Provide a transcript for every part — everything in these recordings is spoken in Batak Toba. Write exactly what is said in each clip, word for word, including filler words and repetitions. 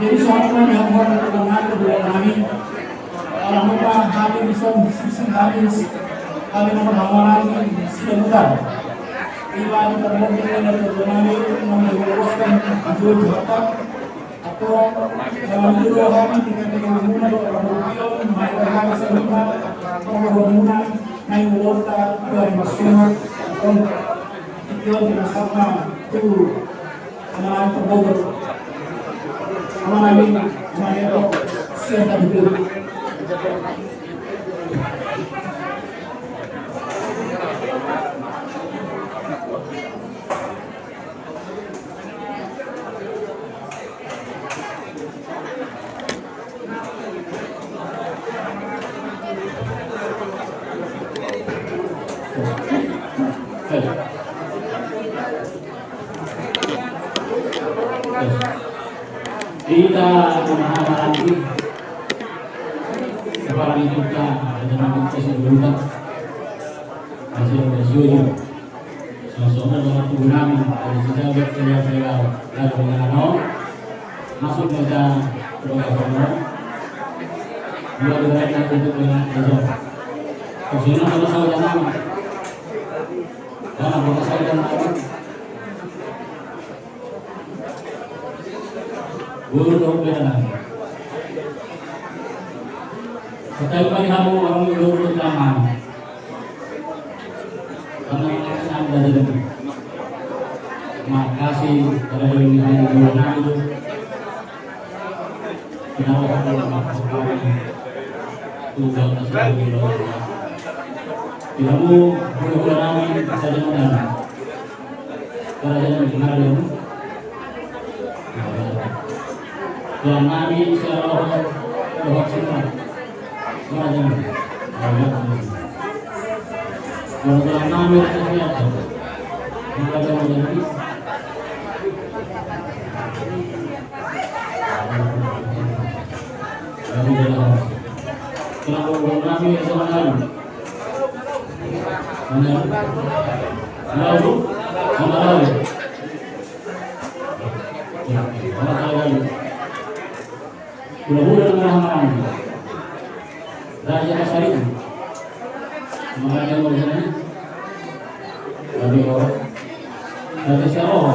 Jadi songon i ma di hamu horong ni tulang nami, dohonon nami, ala muda hami dison sipsip habis, hami na marhahamaranggi sidabutan. Ima di parmonding ni na tulang nami, na mangoloskan tujuan Jakarta. Atau dalam itu dohonon nami di kandang hamuna dohot parmonding, maila hami saluhutna, parmonding muna, naeng mangoloskan tu ari masuk, atau itu di nasabna tu Amanami Terbodo. Amanami, Amanami Terbodo. Siap, Pak Gubernur. Hita pemahaman ini. Kepala itu kita ada nama kita sebelumnya. Masih ada juga. Songon na tubu nami, adi sijabat kaya kaya lagu na nano. Masuk baca doa sono. Dua dua yang untuk dengan itu. Kosina kalau saudara nami. Karena bukan saudara nami. Guru dong beda nami. Kata yang paling hamu orang guru itu lama. Makasih pada yang menghubungi kami. Kenapa kami melakukan tugas sebagai orang tua? Tidak mau guru-guru kami saja menang. Kerajaan yang benar ya. Tulang nami sian roha dohot sian roha. Tulang nami raja siapa? Tulang nami. Tulang nami raja nami. Mana? Lalu, mana lalu? Hula-hula na marhahamaranggi. Raja Pasaribu. Raja Pasaribu. Raja Siaroho.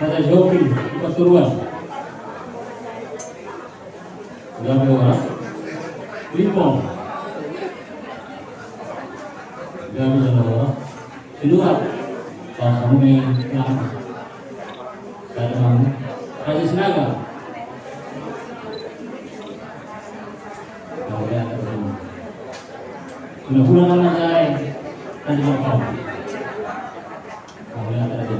Raja Joki di Pasuruan. Gabe ora. Ripon. Gabe ora. Sinurat. Pasamune lama. Gabe ora. Raja Sinaga. Gabe ora. Hula-hula na jai. Raja Sinaga. Kemudian ada di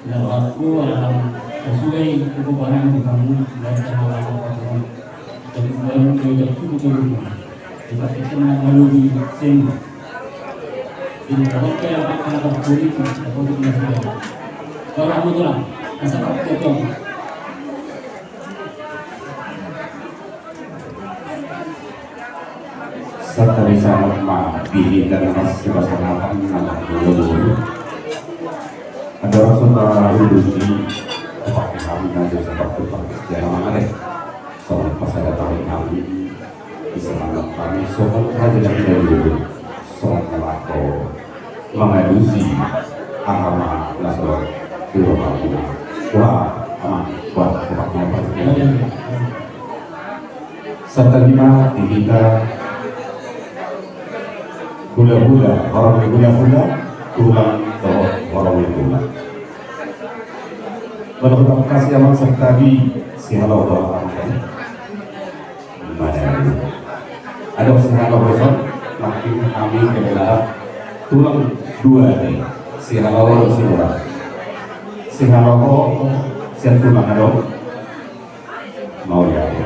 dalam aku dalam sesuai kebupanan di kamu dan sama-sama pasangan dan kemudian menjadi cukup rumah. Kita kita nak melalui sini. Ini kalau kayak apa politik, politik nasional. Kalau aku tulang, asal kita Santabi sahat ma di hita na marsipasahaton na marboru. Andorang so tarhuduk i, hupake hami na jo sahat tu partingkian na mangale. Songon pasada tahi hami, di semangat hami songon raja na pinailu, songon na laho mangalusi aha ma na so dua hami. Wah, aman, wah, hupake hami. Santabi ma di hita hula-hula, horong ni hula-hula, tulang dohot horong ni tulang. Molo hutangkasi amang santabi, sihaloho do amang tadi. Mana? Adong sihaloho dison, makin hami kebenaran tulang dua ni, sihaloho dohot sinurat. Sihaloho sian tulang adong. Mauliate.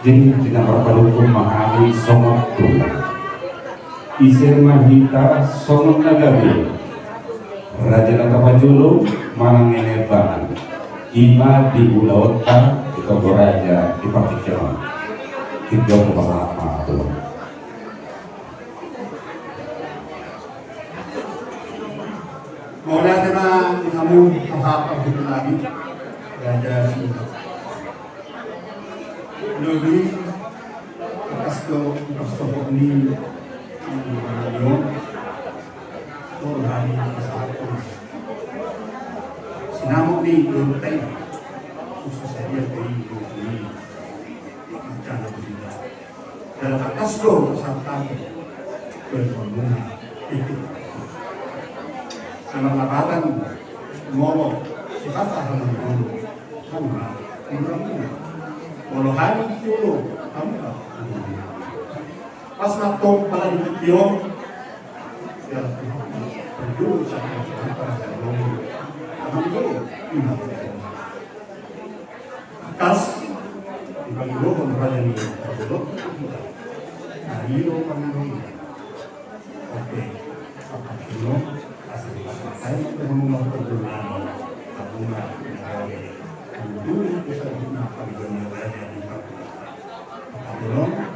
Jadi, di na marpalumpung ma hami songon tulang. Ise ma hita songon na gabe. Raja na tapajolo manang nenek bahan. Ima di ulaonta di togu raja di partingkian on. Tinggal pasahat ma tulang. Mauliate ma di hamu, aha, parhundul nami, Raja Simanjuntak. Lobi, atas do, atas do ni, ni, ni, Torhani pasahathon sinamot ni boru ta i. Khusus sadia pe i boru ni. Mancana boru ta. Jala tangkas do pasahathon. Boru ni. Anak lapatan molo sipata hami boru. Hami ma. Molo hami jolo. Hami ma. Pas na tong pala di tingki on. Ya, perlu saya kata saya dong. Abang dong. Atas di panggilan raja ni Abdullah. Nah, ini dong panggilan. Oke. Apa dulu? Asal saya mau ngomong perjalanan. Aku nggak nggak dulu bisa guna panggilan raja di Abdullah.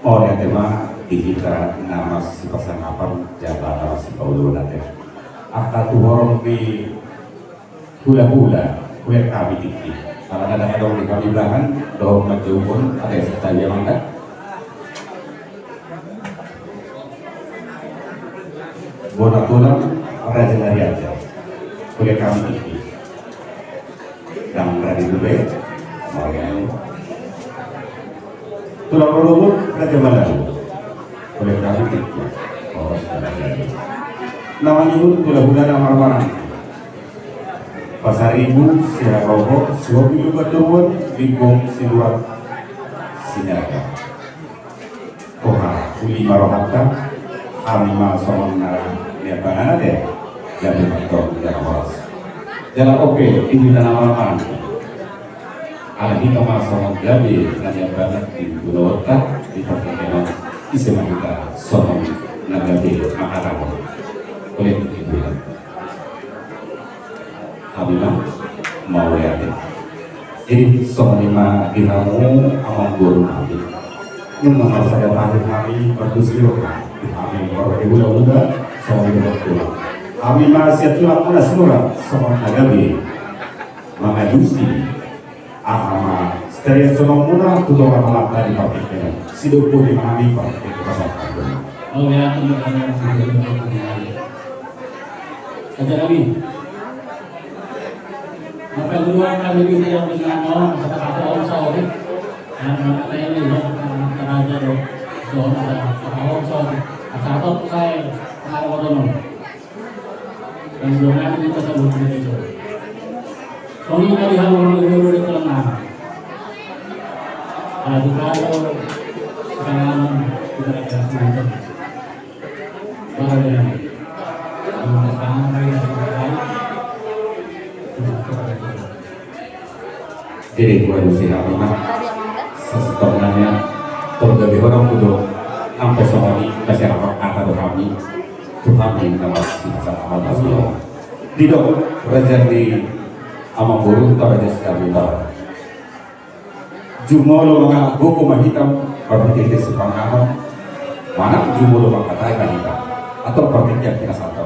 Mauliate ma di hita na masipasangapan jala na masipaoloan ate. Angka tu horong ni hulahula, hulahula hami tingki. Ala na dang adong di hami bahan dohot manjouhon ate, satabi amang da. Bona tulang Raja Nariaja, hulahula hami tingki. Dang radi dope. Tulang Rorobot Raja Balalu, hulahula hami tingki. Horas Raja. Na manihut hulahula na marmaranggi. Pasaribu, Siharoro, Sihombing Lumban Toruan, Limbong, Siluat, Sinaga. Boha, uli ma rohanta, hami ma songon na niambangan ate, gabe ma antong jala horas. Jala ope, di hita na marmaranggi. Ala hita ma songon gabe na niambangan di ulaonta, di partingkian on, ise ma hita songon na gabe mangalangka. Oleh itu, hami ma mauliate. Jadi songon i ma di hamu amangboru nami. Nunga marsada tahi hami mardos ni roha di hami marhulahula songon i ma tulang. Hami ma sian tulang muna Sinurat songon na gabe mangalusi. Aha ma, setelah songon muna tu tonga halak tadi partingkian. Sidok bodi ma hami partingkian pasahat. Mauliate ma di hamu. Raja nami. Maka dulu akan lebih tidak dengan orang kata-kata orang Saudi. Yang mana ini ya, kata raja do. So, kata orang Saudi. Asal saya pengaruh orang. Dan doa kita sebut itu. Kami tadi hal orang dulu di tengah. Kalau kita ada sekarang kita ada semacam. Jadi, gue harus siap, Bang. Sesederhananya, terjadi orang kudu sampai sama ini, masih apa kata kami, Tuhan yang dalam masa amat. Didok, raja ni amangboru, raja sekali. Jumolo mangalap gogo ma hita, partingkian sipanganon, manang jumolo mangkatai ma hita, atau partingkian pinasahat.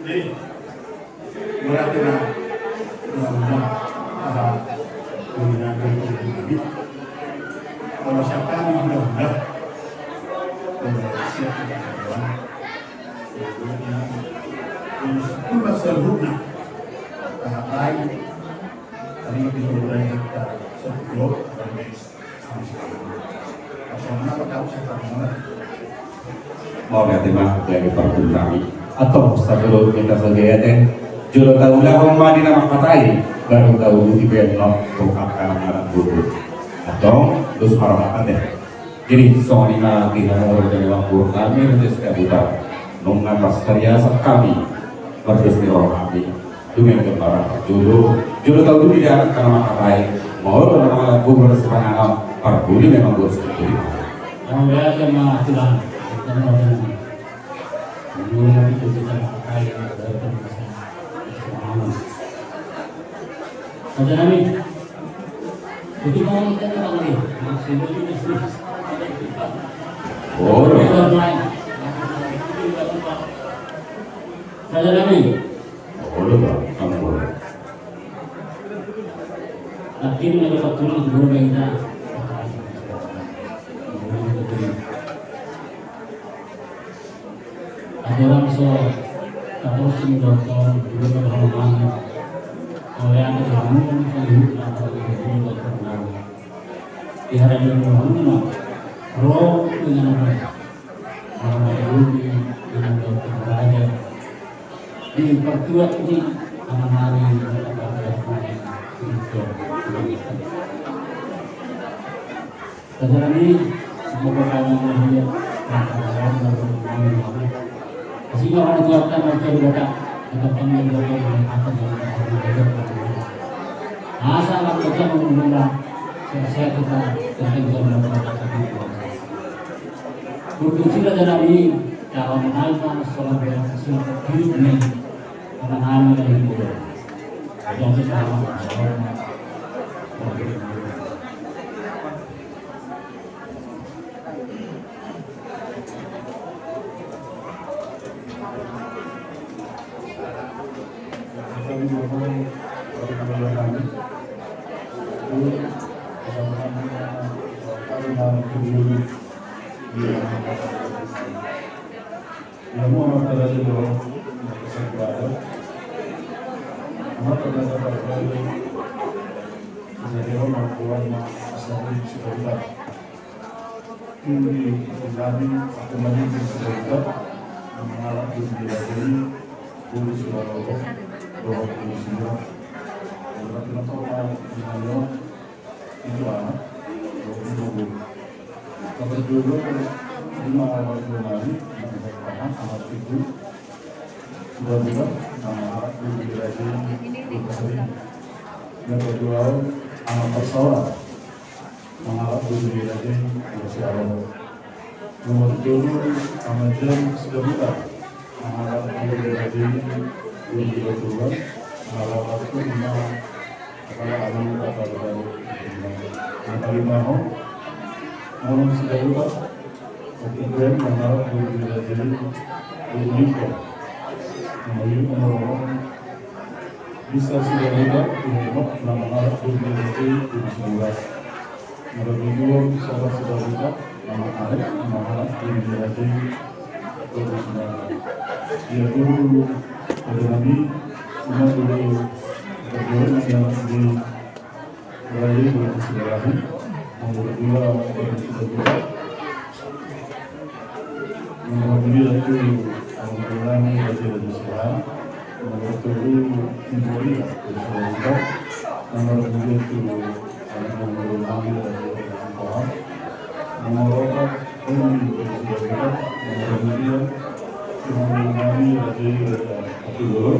Jadi, berarti nah, nah, nah, ah, menggunakan teknologi. Kalau siapa yang udah, udah, udah siap kita. Mauliate ma, dari parhundul nami. Antong, sahat ma hita sadia ate, jolo taulahon ma di na mangkatai, baru tauluhon pe annon tu angka na mangalap gogo. Antong, dos ma rohanta ate. Jadi, songon i ma di hamu raja ni amangboru nami, Raja Sitabutar. Nunga marsipasahat hami, mardos ni roha hami. Dumenggan ma roha jolo, jolo tauluhon di angka na mangkatai. Molo na mangalap gogo sipanganon, parhundul memang bos. Mauliate ma tulang. Mauliate ma tulang. Raja nami. Jadi, mau kita lagi. Maksudnya, Olo. Raja nami. Olo, Pak. Ampun. Akhirna dapat tulang guru kita. Aturan so katorus ni dokter, guru na halumangi. Oleh anu halumangi, halumangi dokter nami. Di hadapan Tuhan, ro dengan apa? Nama dulu di dengan dokter raja. Di pertua ini nama nami, dokter raja. Raja nami, semoga kami melihat. Kasih Tuhan, Tuhan, Tuhan, Tuhan, Tuhan. Asa lam kita mengulang, selesai kita tentang dalam kata-kata. Kurdusi raja nami, dalam hal yang salah berhasil hidup ini, karena nami dan hidup. Jadi, kita Tuli, tuli, aku mandi di Sibolga, mangalap di Sibolga, bulu Sibolga, dohot di Sibolga. Berarti nonton di Sibolga, itu anak, itu guru. Tapi dulu, lima awal dua hari, yang saya paham, anak itu sudah buka, mangalap di Sibolga, itu sering. Yang kedua, anak persoalan. Mangalap di Raja Sialan. Nomor tolu, Ama Jan Sidabutar. Mangalap di Raja Sidabutar. Mangalap di Raja Sidabutar. Yang kelima, Om Sidabutar. Ketiga, mangalap di Raja Sidabutar. Nomor lima, Bisa Sidabutar, Imam, na mangalap di Raja Sidabutar. Nomor dua, Sobat Sidabutar, nama Arek, mangalap di Raja Sidabutar. Ia dulu, pada nami, cuma dulu, berdua, yang di Raja Sidabutar, nomor dua, Raja Sidabutar. Nomor dua itu, Raja Sidabutar. Nomor tolu, Raja Sidabutar. Nomor dua itu, Raja Sidabutar. Nomor empat, Raja Sidabutar. Nomor dua, Raja Sidabutar.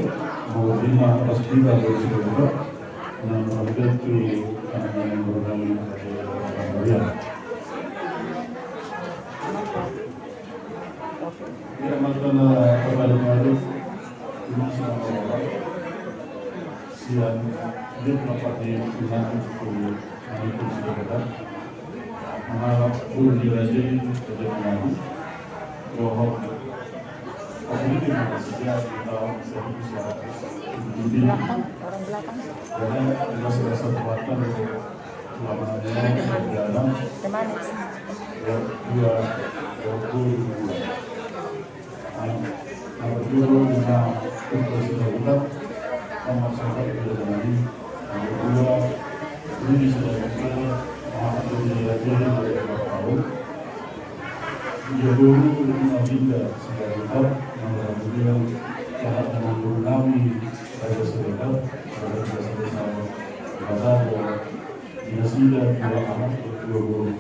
Nomor lima, Raja Sidabutar. Nah, mauliate tu anak-anak yang berbahagia. Ia, maka na kembali balik. Ini sama orang. Sian dia dapat di rumah itu, anak itu sudah ada. Mangalap bulu di Raja Sidabutar. Dohot. Tapi ini masih dia di dalam bisa. Orang belakang. Jadi, rasa-rasa kekuatan dari ulama dia dalam. Teh manis. Ya, dua, dua puluh dua. Nah, nomor dua, lima, itu sudah buka. Nomor satu, itu sudah jadi. Nomor dua, ini sudah buka. Nomor satu, ini lagi, dari Bapak Paul. Dia dulu, ini Abinda, sudah buka. Nomor dua, jahat dengan guru kami, Raja Sidabutar. Raja Sidabutar, Bapak Paul. Dia sudah dua anak, dua guru.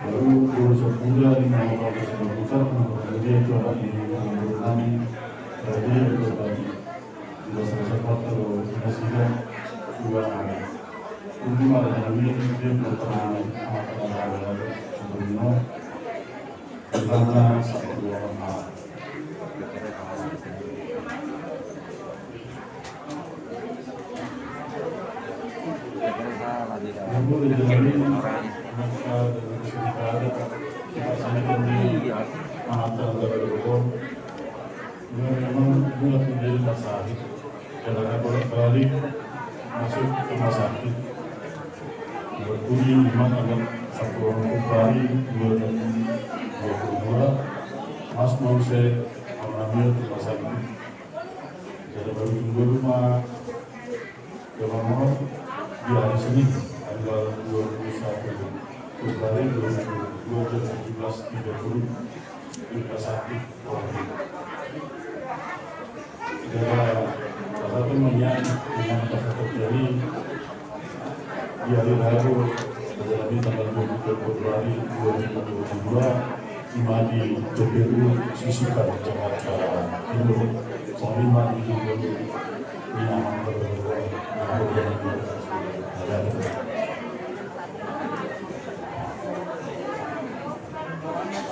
Lalu guru sepuda di nama Bapak Sidabutar, kemudian itu anak di guru kami, Raja Sidabutar. Sudah selesai foto, sudah, sudah dua anak. Mungkin ada yang lain, dia belum pernah anak-anak ada, sebelumnya. Tentangnya satu dua orang anak. Yang boleh jalanin, maka dari cerita ada, Pasahaton ni amanta na gabe rokok. Memang buat menjadi pasahi. Karena bolak-balik masuk rumah sakit. Buat kuning memang agak satu orang kembali dua ribu dua puluh dua. Mas mau saya alami rumah sakit. Jadi baru dua rumah. Kemarin di hari Senin tanggal dua puluh satu Februari dua ribu dua puluh dua jam tujuh belas tiga puluh di rumah sakit Polri. Salah satu menyan dengan rasa terjadi di hari Rabu, menjalani tanggal dua puluh Februari dua ribu dua puluh dua, di Madi T P U Sisukan, Jakarta Timur. Songon i ma di Timur.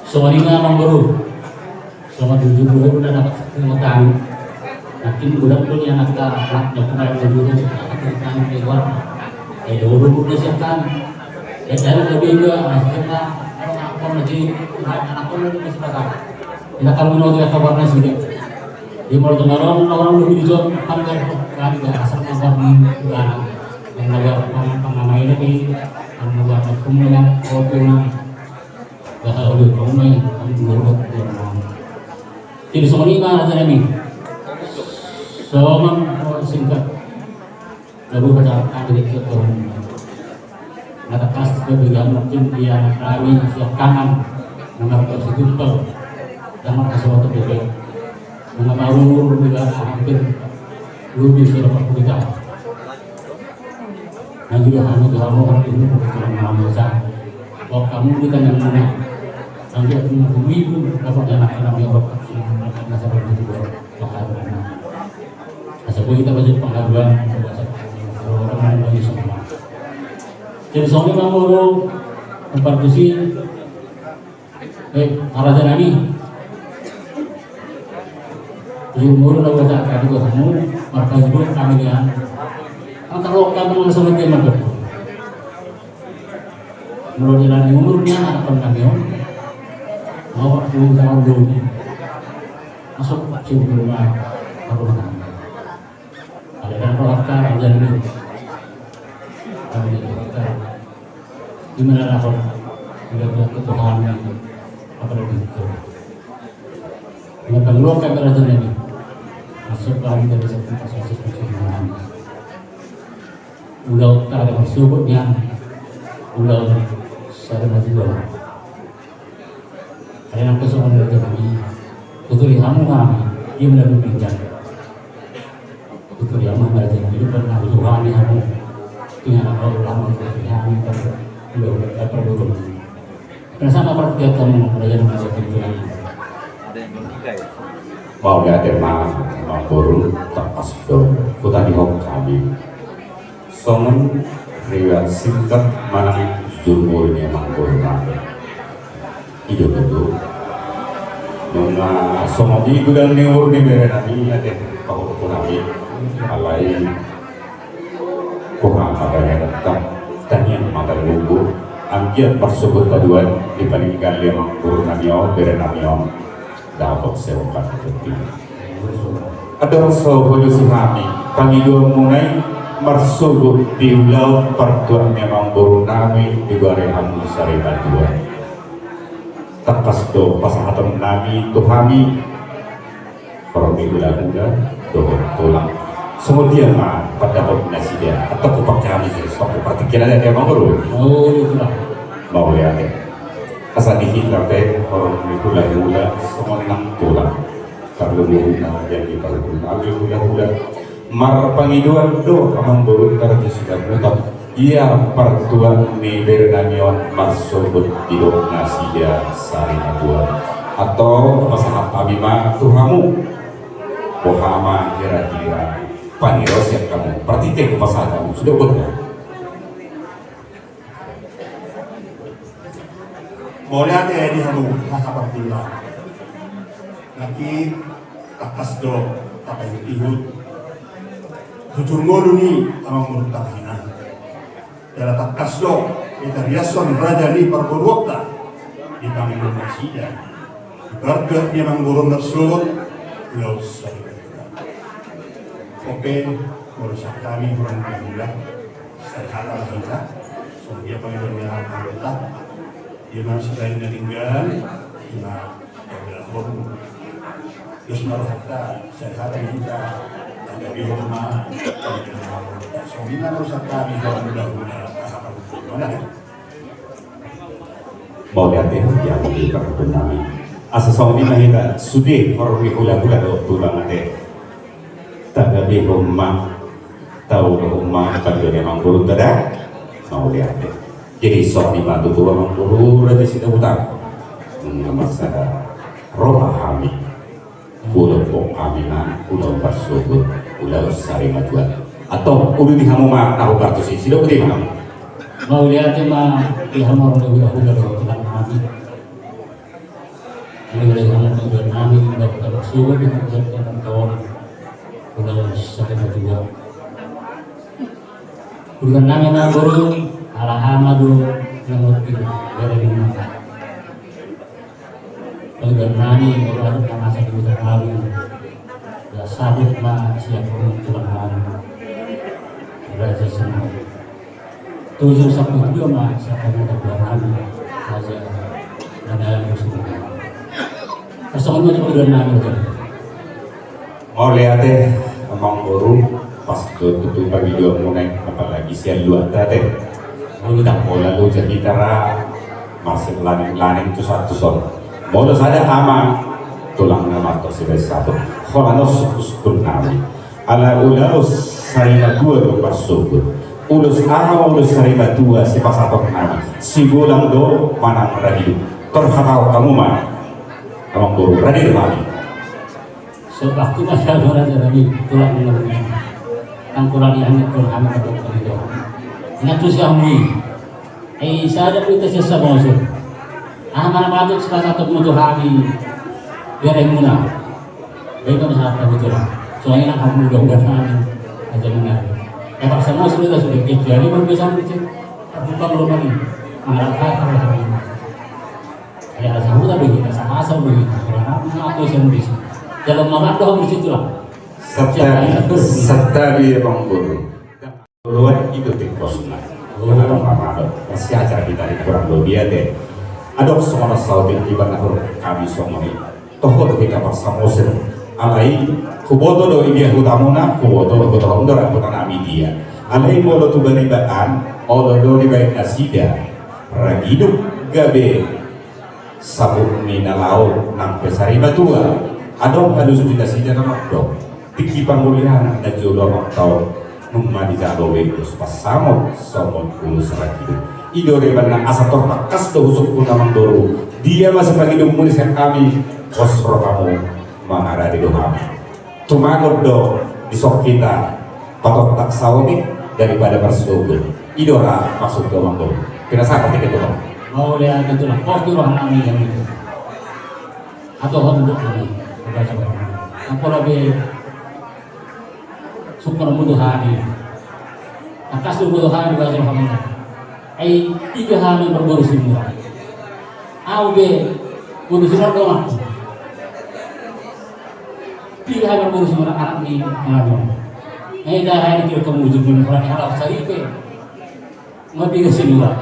Songon i ma amangboru. Songon jujur dulu udah dapat sepuluh tahun. Makin budak tu ni anak ka, anak nyokong anak jujur, anak nyokong anak jujur. Eh, dulu dulu udah siapkan. Ya, dari lebih juga, masih kita, kalau anak pun masih, anak pun masih bakal. Kita kalau menurut dia kabarnya sudah. Di molo tongaron, orang lebih dijawab, kan, kan, kan, asal kabar ni, kan. Yang nabar pang-, pangamai lagi, yang nabar pun, yang kopi, yang Jadi songon i ma raja nami. Songon, singkat. Lalu baca kami di Tuhan. Na tangkas kebijakan mungkin di anak nami siap kanan. Nomor satu Tumpel. Nomor kasih waktu bebek. Nomor baru juga hampir lebih sudah berpuluh tahun. Na jolo hami tu hamu, hami tu hamu, hami tu hamu. Bahen hamu di tangan muna. Sampe hamu tu minggu, dapot anak-anak yang bapak, anak-anak nasaba na jolo. Bahen hamu. Asa boi hita bajut panggabean, asa orang lain bagi semua. Jadi songon i ma molo, tempat besi, Eh, raja nami. Umur na baca kami tu hamu, marpanjang umur kami nian. Angka lo kami na sama dia madu. Molo dia nami umur nian, anak nami on. Mau aku tahu dulu. Masuk sini rumah, baru nami. Ada yang rohaka, ada yang ini. Kami di rohaka. Di mana rapat? Tidak buat ketuhanan. Apa lagi itu? Dengan tanggung kami raja ini. Masuk kami dari satu kasus ketuhanan. Ulau tak ada masuk yang ulau sadana jual. Ada yang kosong ada lagi. Tuturi hamu kami. Dia benar benar. Tuturi hamu kami. Jadi pernah tuhan ni hamu. Tinggal apa ulama tuturi hamu. Udah udah dapat dulu. Pernah sama perhatian kamu belajar masuk itu. Mau lihat ya ma, ma guru tak pas dong. Kutani hok kami. Songon riwayat singkat manang jurmul ni amangboru nami. Ido tutu. Nunga songon i godang ni umur ni bere nami ate pahutku nami. Alai kuha ma baya datang. Tangiang ma tarlubu. Anggiat marsogot paduan di paninggal ni amangboru nami on, bere nami on. Dapot sewa pati. Adong so hulusi hami pangidoan muna i marsogot di ulaon partuaon ni amangboru nami di bere hamu sari matua. Tangkas do pasahaton nami tu hami. Horong ni hulahula dohot tulang. Songon dia ma pandapot nasida atau kupak hami sih sepak kupak tikiran ya dia mau. Oh, itu lah. Mau ya. Asa di hita pe horong ni hulahula songon nang tulang. Tarlumobi ma jadi parhulahula. Marpangidoan do amangboru tarjus damutan. Ia partuaon ni bere nami on marsogot didok nasida sari matua. Atau pasahat hami ma tu hamu. Boha ma hira-hira panirosian hamu. Partingkian pasahat hamu sudah benar. Mauliate di hamu haha partulang. Nangkin tangkas do tapaihut-ihut. Jujur ngolu ni amangboru tangkas na. Jala tangkas do i tariashon raja ni parboruonta. Dipangido nasida, dipargak di amangboru marsogot, laos sari. Oke, molo sian hami hurang hulahula, sahata ma hita. Songon dia pangidoan ni amangboru, dia ma sibaen na denggan, dia ma pangilahon. Terus ma rohanta, sahata ma hita, tanda dia ma. Songon i ma molo sian hami hurang hulahula, sahata ma hita. Mauliate, yang di parhutun nami. Asa songon i ma hita sude horong ni hulahula dohot tulang, ate. Tagadehon ma, taulahon ma pangidoan ni amangboru, ate. Mauliate. Jadi songon i ma tutu amangboru, raja Sidabutar. Nunga marsada roha hami. Hulompok hami ma, ulaon parsogot, ulaon sari matua. Antong, uduti hamu ma na hupartusi, sidok di ma hamu. Mauliate ma di hamu horong ni hulahula dohot tulang nami. Mauliate ma di hamu pangidoan nami, ulaon parsogot, ulaon sari matua. Uduti nami ma boru, ala ama do, na murti, bere ni mata. Pangidoan nami, molo adong na masa di huta nami, ya sabut ma sian horong tulang nami, Raja Sinuhun. Tujuh sapuluh dua ma sian horong tulang nami, Raja Nanayan Sinuhun. Songon i ma pangidoan nami, Raja. Mauliate, amangboru, pas do tutu pangidoanmuna i, apalagi sian luatta, ate. Molo ndang pola loja hita ra marsilaning-laning tu son tu son. Molo sada amang, tulang na martos sibaen saput. Holan on sungkunsungkun nami. Ala ulaon sari matua do parsogot. Ulos aha ma ulos sari matua sipasahaton nami. Sibolang do manang ragiduk. Tor hatahon hamu ma, amangboru, rade do hami. Sombahku ma sian raja nami, tulang nami. Nang kurang i hami, kurang hami, kurang hami do. Ingat tu si hamu i. Ai sada pe hita sian Samosir. Aha ma na patut sipasahatonmu tu hami, beremuna. Baen ma sahat hamu tu hami. Songon i nang hamu do, unggas hami. Aja menari. Ai parsamosir do hita sude, kecuali marbiasa hami cek. Tarbuka rumah ni. Mangalap hata. Ai ala sahuta do hita, sahasa do hita. Ala na ma tu sian bisa. Jalo ma mandok hamu di situ lah. Santabi, santabi, amangboru. Loan i do tingkosna. Adong ma mandok. Pasti acara hita ni kurang lobi, ate. Adong songon na saotik di bagasan hami songon i. Toho do hita parsamosir. Alai huboto do i dia hutamuna, huboto do hutamuna, huta nami dia. Alai molo tu baribaan, olo do dibaen nasida. Ragiduk gabe saput ni na laho nang pe sari matua. Adong halusu di nasida na mandok. Tingki pangoli anak na jolo amanta on, nunga dijalo be ulos pansamot songon ulos ragiduk. I do re manang asa tor tangkas do husungkun, amangboru. Dia ma sipangidoanmuna sian hami, pos rohamu, mangarade do hami. Tumagon do dison hita patontak saotik daripada parsogot. I do ra maksudhu, amangboru. Pinasahat hita tu ho. Mauliate, tulang, pos tu roha nami, yang itu. Atau ho duduk nami. Ndang pola be sungkun hamu tu hami. Tangkas do boto hami bagasan rohamuna. Ai piga hami marboru Simura. Au be boru Simura do ma. Piga hami marboru Simura, anak ni Manado. Ai da hami kira kamu jumpa ni orang halal saripe. Nunga piga Simura.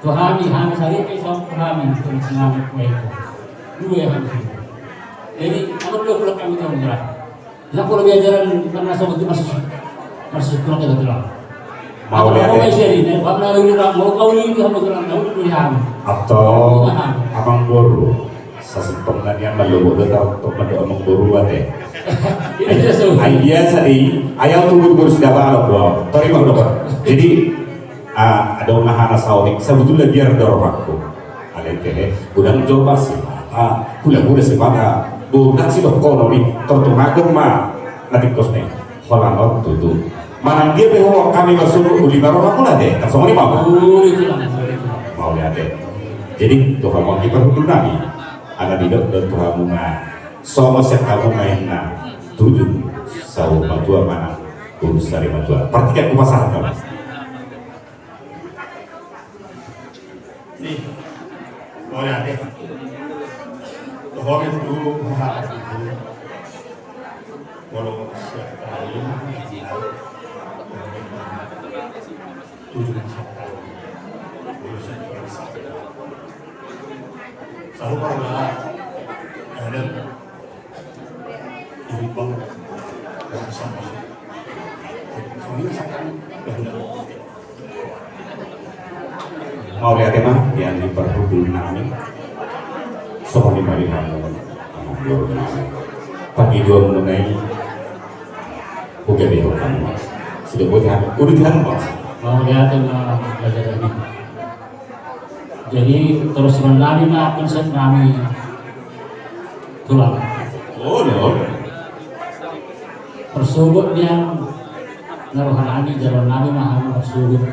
Tu hami, hami saripe, so hami, tu hami, kuai. Dua hami. Jadi, apa dua puluh kami tahu murah. Nang pola be ajaran, nang na saotik masuk, masuk kurang kita tulang. Mauliate. Atau mau isi hari ini, bang, nang ini, mau kau ini, sama tulang, mau itu ya. Atau amangboru, sasintongna nian malobo do tau, tok mandok amangboru, ate. Ai biasa do i, ai au tu boru Sidabalok do au. Tor i ma hudok. Jadi, ah, adong aha na saotik, sebetulna biar do rohangku. Alai kehe, godang jo ma sipata, hulahula sipata, godang sidohonon i, tor tumagon ma na tingkosna i. Holan on tutu. Manang dia pe ho hami marsogot, uli ma rohamuna, ate. Kan songon i ma. Uli, tulang, uli, tulang. Mauliate. Jadi tu hamu anggi parhundul nami, ala didok do tu hamu ma, songon sian hamu ma inna, tujuh saur matua manang ulos sari matua. Partingkian hupasahat ma. Nih. Mauliate. Tohonget tu haha itu. Molo siap kali. Tujuh siap kali. Molo siap kali. Selalu pernah. Ada. Mauliate ma, yang di parhundul nami. Songon i ma di hamu, amang boru nami. Pangidoan muna i, hugabe ho hamu. Sudah buat hamu, udah di hamu, Bang. Mauliate ma, raja nami. Jadi, torus ma nami ma konsep nami, Tulang. Oh, no. Parsogot nian na roha nami, jalo nami ma hamu parsogot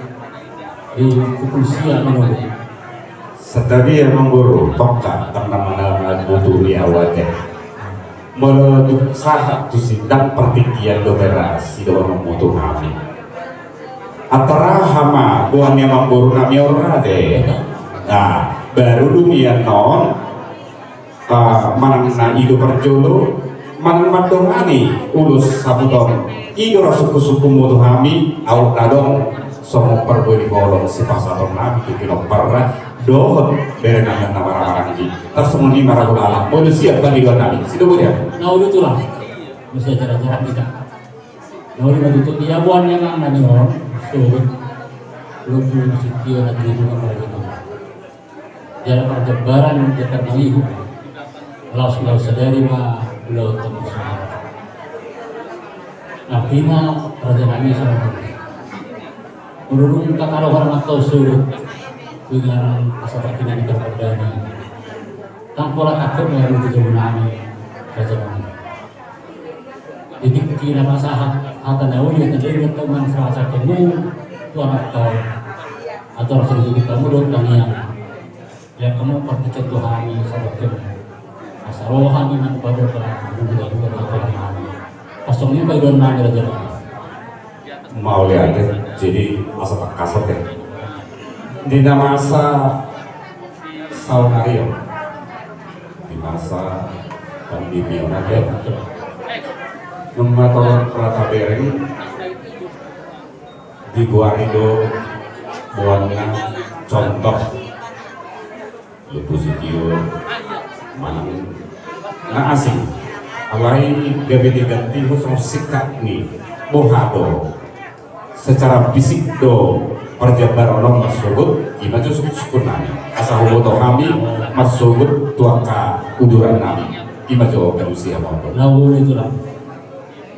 di pukul sia manogot. Santabi, amang boru, tongka, tangka mana na butuh di awate. Molo sahat tu sindang partingkian do berasi do amang boru nami. Antara hama, buhan ni amang boru nami on ra de. Nah, baru dungi annon, ah, manang na i do parjolo, manang mandongani ulos sahuton, i do ra sungkun-sungkunmu tu hami, aut na adong songon parbue ni holong sipasahaton nami tu pinompar ra, dohot bere nami na marhahamaranggi. Tarsongon i ma ra hulala, molo siap pangidoan nami, sidobot dia. Na uli tulang, mesti acara-acara kita. Na uli ma tutu, ia buhan ni amang nami on, suhut, luhut, sitio, na tutu, na parjolo. Jala parjambaran, jala parjambaran. Laos, laos sadari ma, laos tembus. Artina, raja nami sama. Ururung tak ada orang atau suhut. Dengan asa tak kena di perperdana. Tanpa lah takut, ya, itu jago nami. Raja nami. Jadi, kira pasahat, hata na uli, hata dari, hata man, salah satu mu, tu anak tau. Atau langsung jadi kamu, dot, taniang. Ya, kamu parti contoh hami, sahabat kamu. Asa roh hami, nang pada, pada, buka, buka, buka, buka, hami. Pasong ini, Pak Iwan, nami, raja. Mauliate, jadi, asa tak kasat, ya. Di na masa saonari on. Di masa pandemi on ate. Nunga torop ra tabereng digoari do boanna contoh Lombu Sitio manang na asing. Alai gabe diganti ho songon sikap ni boha do. Secara fisik do parjambaran on marsogot, ima jo sungkun-sungkunnami. Asa huboto hami marsogot tu angka udurannami. Ima jo ganusia maudo. Lalu itulah.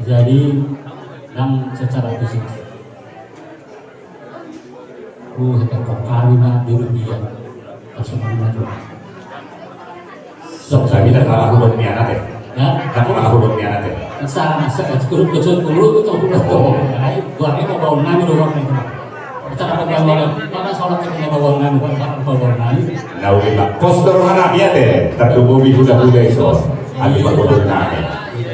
Jadi, dan secara fisik. Oh, hebat kau kami mah di rupiah. Langsung kami mah tuh. Sok, kami dah kalah hubung nian ate. Ya? Dah kalah hubung nian ate. Sa, sa, kurut, kurut, kurut, kurut, kurut. Oh. Ai, gua ini mau bawa nani, lu orang itu. Kita dapat bawa nani. Mana sholat kita mau bawa nani, bukan, bukan bawa nani. Nah, udah, Pak. Pos dorong anak dia, teh. Tertubuh di kuda-kuda itu. Habis bawa nani.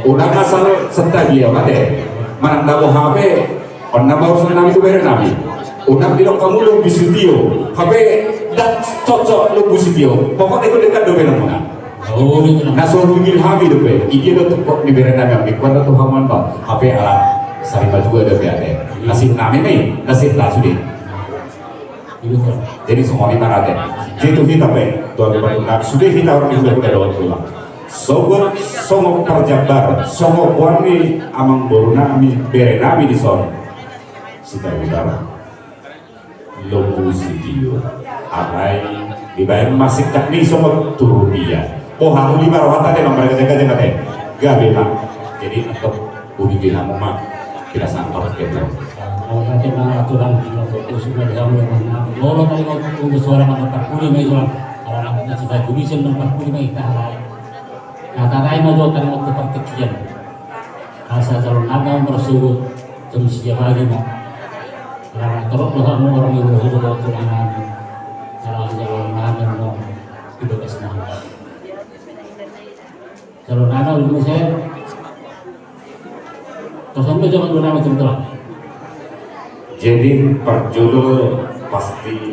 Udah kasar setia dia, mate. Mana nggak mau H P? On na baosan nami tu bere nami. Unang didok hamu Lombu Sitio. Hape ndang cocok Lombu Sitio. Pokokna ikut dekat dope namuna. Oh, gitu. Na so rugil hami dope. Idia do toktok ni bere nami, ambi kuat do tu hamu on ba. Hape ala sarima juga dope ate. Nasib nami ma i, nasib na sude. Jadi songon i ma ate. Jadi tu hita pe, tu ate, sude hita orang yang sudah kita dapat pulang. Sogot songon parjambar, songon boan ni amangboru nami, bere nami dison. Sitabutar Lombu Sitio. Alai dibaen ma singkat ni songon tu rupia. Boha, uli ma rohanta de, mambaen gajang-gajang ate. Gabe ma. Jadi antong uli di hamu ma. Kita sangkap gitu. Kalau nanti ma aturan di waktu itu sudah di hamu yang mana. Molo tadi waktu itu suara mana parpuli ma itu lah. Kalau nanti kita judicial dan parpuli ma kita halai. Nah, tadi ma jauh tadi waktu partekian. Asa calon nami marsogot jam sia pagi ma. Karena torop do hamu orang yang berhubung dengan Tuhan nami. Karena calon nami mau di bagas nami. Calon nami, uli muse. Kosong do zaman dua nami, teman-teman. Jadi parjolo pasti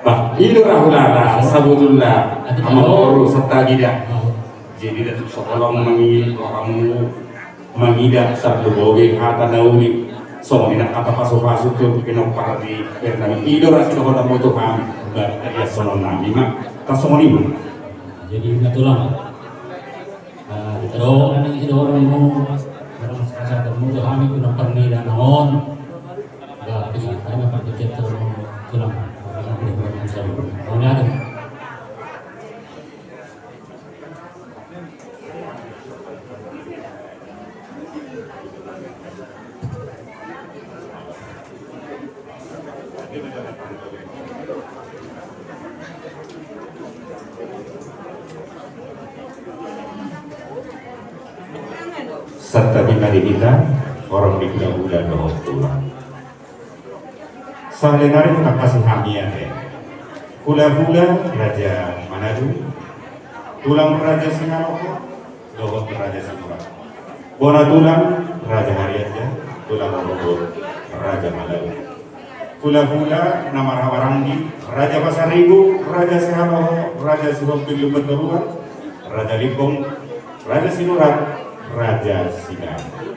Bah, i do ra hulana sabotulna, amang boru, santagi da. Jadi da tu so holong mangi-, hamu mangida sardobogei hata na uli. Songon i nang hata pasupasu tu pinompar ni bere nami. I do ra sidohononmu tu hami, bah, ia songon nami ma. Tarsongon i ma. Jadi na tulang. Ah, ito, nang sidohononmu, nang sidohononmu tu hami pinompar ni danong on. Bah, bisa, kami parkecet tu tulang. Kami parkecet tu tulang. Kami ada. Santabi ma di hita, horong ni hulahula dohot tulang. Sahali nari hutangkasi hami ate. Hulahula Raja Manado, tulang Raja Singaraja, dohot Raja Sinurat. Bona tulang Raja Harianja, tulang rorobot Raja Manado. Hulahula na marhaha-maranggi, Raja Pasaribu, Raja Sihaloho, Raja Sihombing Lumbantoruan, Raja Limbong, Raja Sinurat, Raja Sidabu.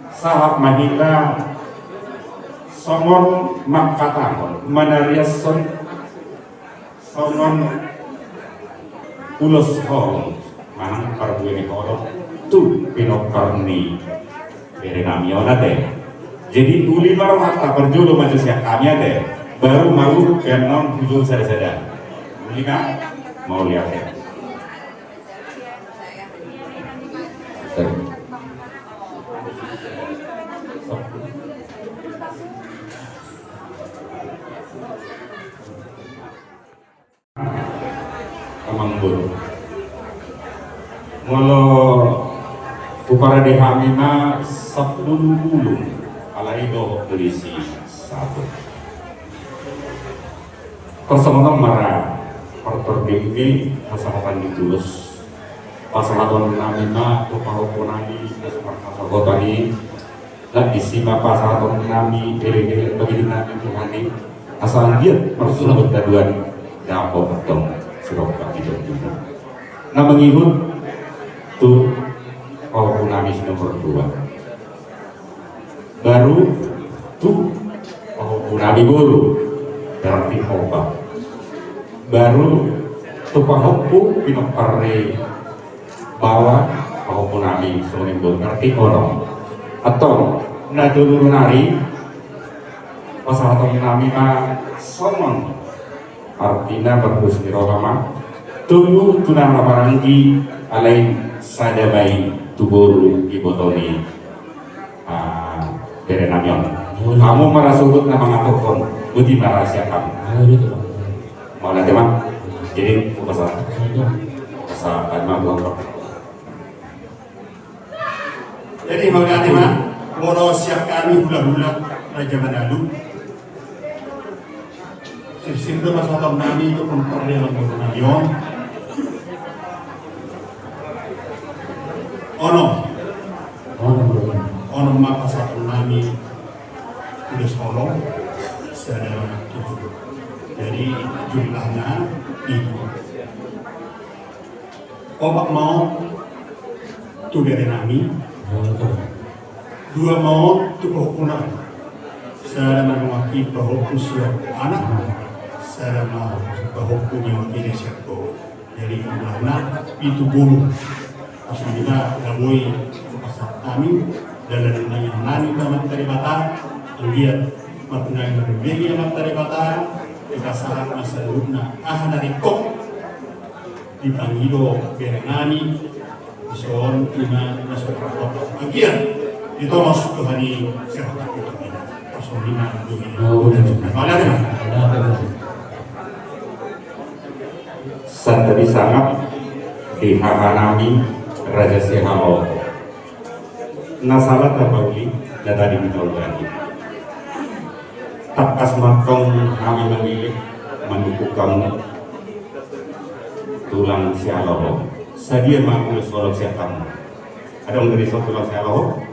Sahat ma hita songon mangkatahon, manariashon songon ulos holong manang parbue ni holong tu pinompar ni bere nami on ate. Jadi uli ma rohanta, parjolo ma jo sian hami ate. Baru mau ke enam tujuh sada-sada. Ini kan mau lihat ya. Amang boru. Molo huparade hami ma sampulu bulung, alai dohot do disi sahat. Parsongon on ma ra partorbion ni hasahatan ni tulos. Pasahaton nami ma tu pahompu nami na marhasohotan i. Lagi si ma pasahaton nami elek-elek pangidin nami Tuhan i, asa anggiat marsuhut haduan, dapot tong sirongkap di tonggina. Na mangihut tu pahompu nami si nomor dua. Baru tu pahompu nami boru, berarti opat. Baru tu pahompu pinompar ni baoa, pahompu nami songon i boru, berarti onom. Antong na tolu nari pasahaton nami ma songon artina, parhobas ni roha ma, tolu tu na marhahamaranggi, alai sada ma i tu boru iboto ni, ah, bere nami on. Hamu ma ra sogot na mangaturhon, boti ma ra sian hamu. Mauliate ma. Jadi, pasahat, pasahat ma tu hamu. Jadi, mauliate ma, molo sian hami hulahula Raja Manalu. Sirsir do pasahaton nami tu pinompar ni amangboru nami on. Onom. Onom, onom ma pasahaton nami. Tudos onom, sada ma tujuh. Jadi, jumlahna pitu. Opat ma on tu bere nami. Dua ma on tu pahompu nami. Sada ma mewakili pahompu sian anak, sada ma pahompu mewakili sian boru. Jadi jumlahna pitu pulu. Pas kita laboi pasahat nami, dalan ni nami tu Amanta Debata, anggiat martunangi marhobei Amanta Debata, dipasahat ma saluhutna aha na ringkot. Dipangido bere nami, dison ima na so terpotong. Anggiat ditomos Tuhan i sirahtak itu. Pasonina doi. Mauliate ma. Santabi sangap di haha nami Raja Sihaloho. Na sala tapauli, na tading taulahon. Tangkas ma antong hami mangilek manungkun hamu. Tulang Sihaloho. Sadia ma ulos holong sian hamu? Adong do dison tulang Sihaloho?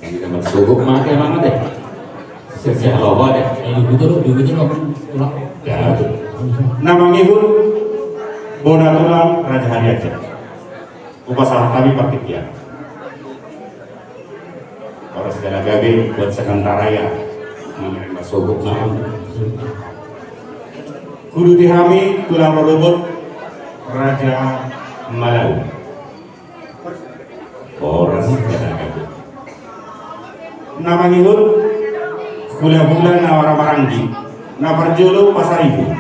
Yang kita masuk ma ate, amang ate. Sihaloho ate. Na mangihut bona tulang Raja Hariaja. Hupasahat hami partingkian. Horas jala gabe buat sementara ya. Mangihut masuk ma. Huduti hami tulang rorobot Raja Malau. Horas jala gabe. Na mangihut hulahula na marhahamaranggi, na parjolo Pasaribu.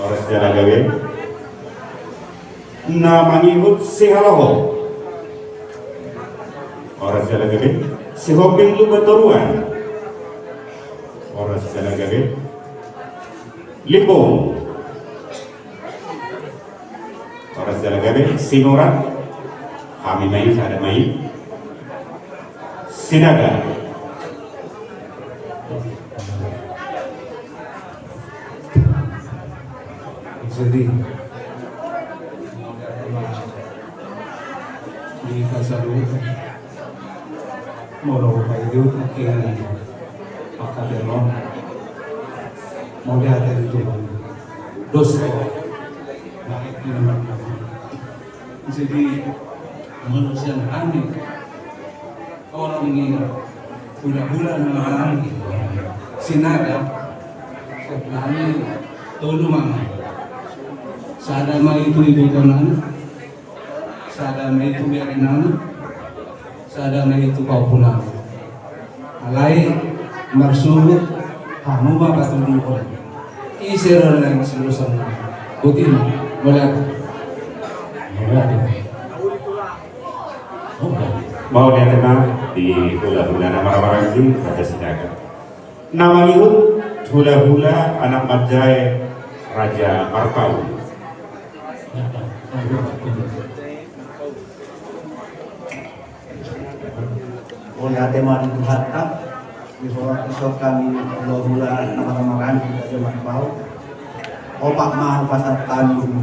Horas jala gabe. Na mangihut Sihaloho. Horas jala gabe. Sihombing Lumban Toruan. Horas jala gabe. Limbong. Horas jala gabe. Sinurat. Hami ma i, sada ma i. Sinaga. Jadi, di pasar molo hupaidut mungkin maka belum mau lihat itu dos. Jadi, molo sian hami, holong ni hulahula na marhahamaranggi, Sinaga, hami tolu ma. Sada ma i tu iboto nami, sada ma i tu bere nami, sada ma i tu pahompu nami. Alai marsuhut hamu ma patuduhon. Ise do na naeng siurusan? Botima. Mauliate. Mauliate. Mauliate ma di hulahula na marhahamaranggi Raja Sinaga. Na mangihut hulahula anak manjae Raja Marpaung. Mauliate ma di Tuhanta. Di hami hulahula na marhahamaranggi Raja Marpaung, opat ma hupasahat hami.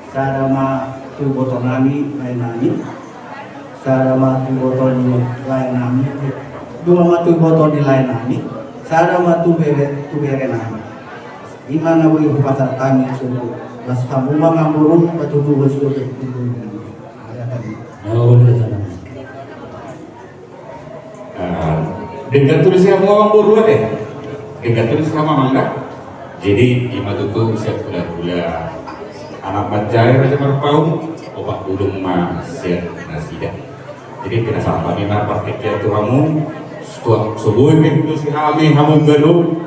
Sada ma tu iboto nami, lae nami. Sada ma tu iboto ni lae nami. Dua ma tu iboto ni lae nami. Sada ma tu bere, tu bere nami. I ma na boi hupasahat hami. Las hamu ma namboru, patuduhon sude. Mauliate. Eh, denggan tulis sian amang boru ate. Denggan tulis sian amang da. Jadi, i ma tutu sian hulahula anak manjae Raja Marpaung, opat bulung ma sian nasida. Jadi, pinasahat hami ma partingkian tu hamu, setua, so boi pe tulis hami hamu ganup.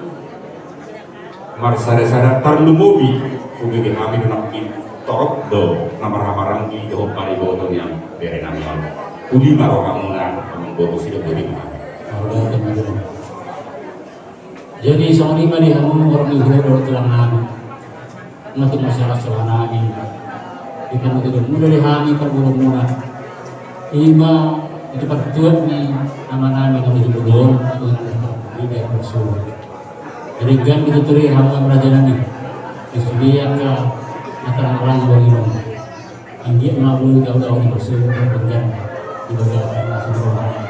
Marsada-sada tarlumobi, hubege hami do nangkin torop do na marhahamaranggi dohot pariboto ni bere nami on. Uli ma rohamuna, amang boru, sidok boti ma. Jadi songon i ma di hamu horong ni hula dohot tulang nami. Nunga tung masalah-salah nami. Di hamu tu muna di hami parboruonmuna. I ma di partuat ni ama nami na hujur-hujur on, di daerah Poso. Jadi, denggan dituturi hamu amang raja nami. Di sude angka na tarang-tarang borngin on. Anggiat ma boi gabe-gabe ni boso, denggan. Di bagasan na sudah.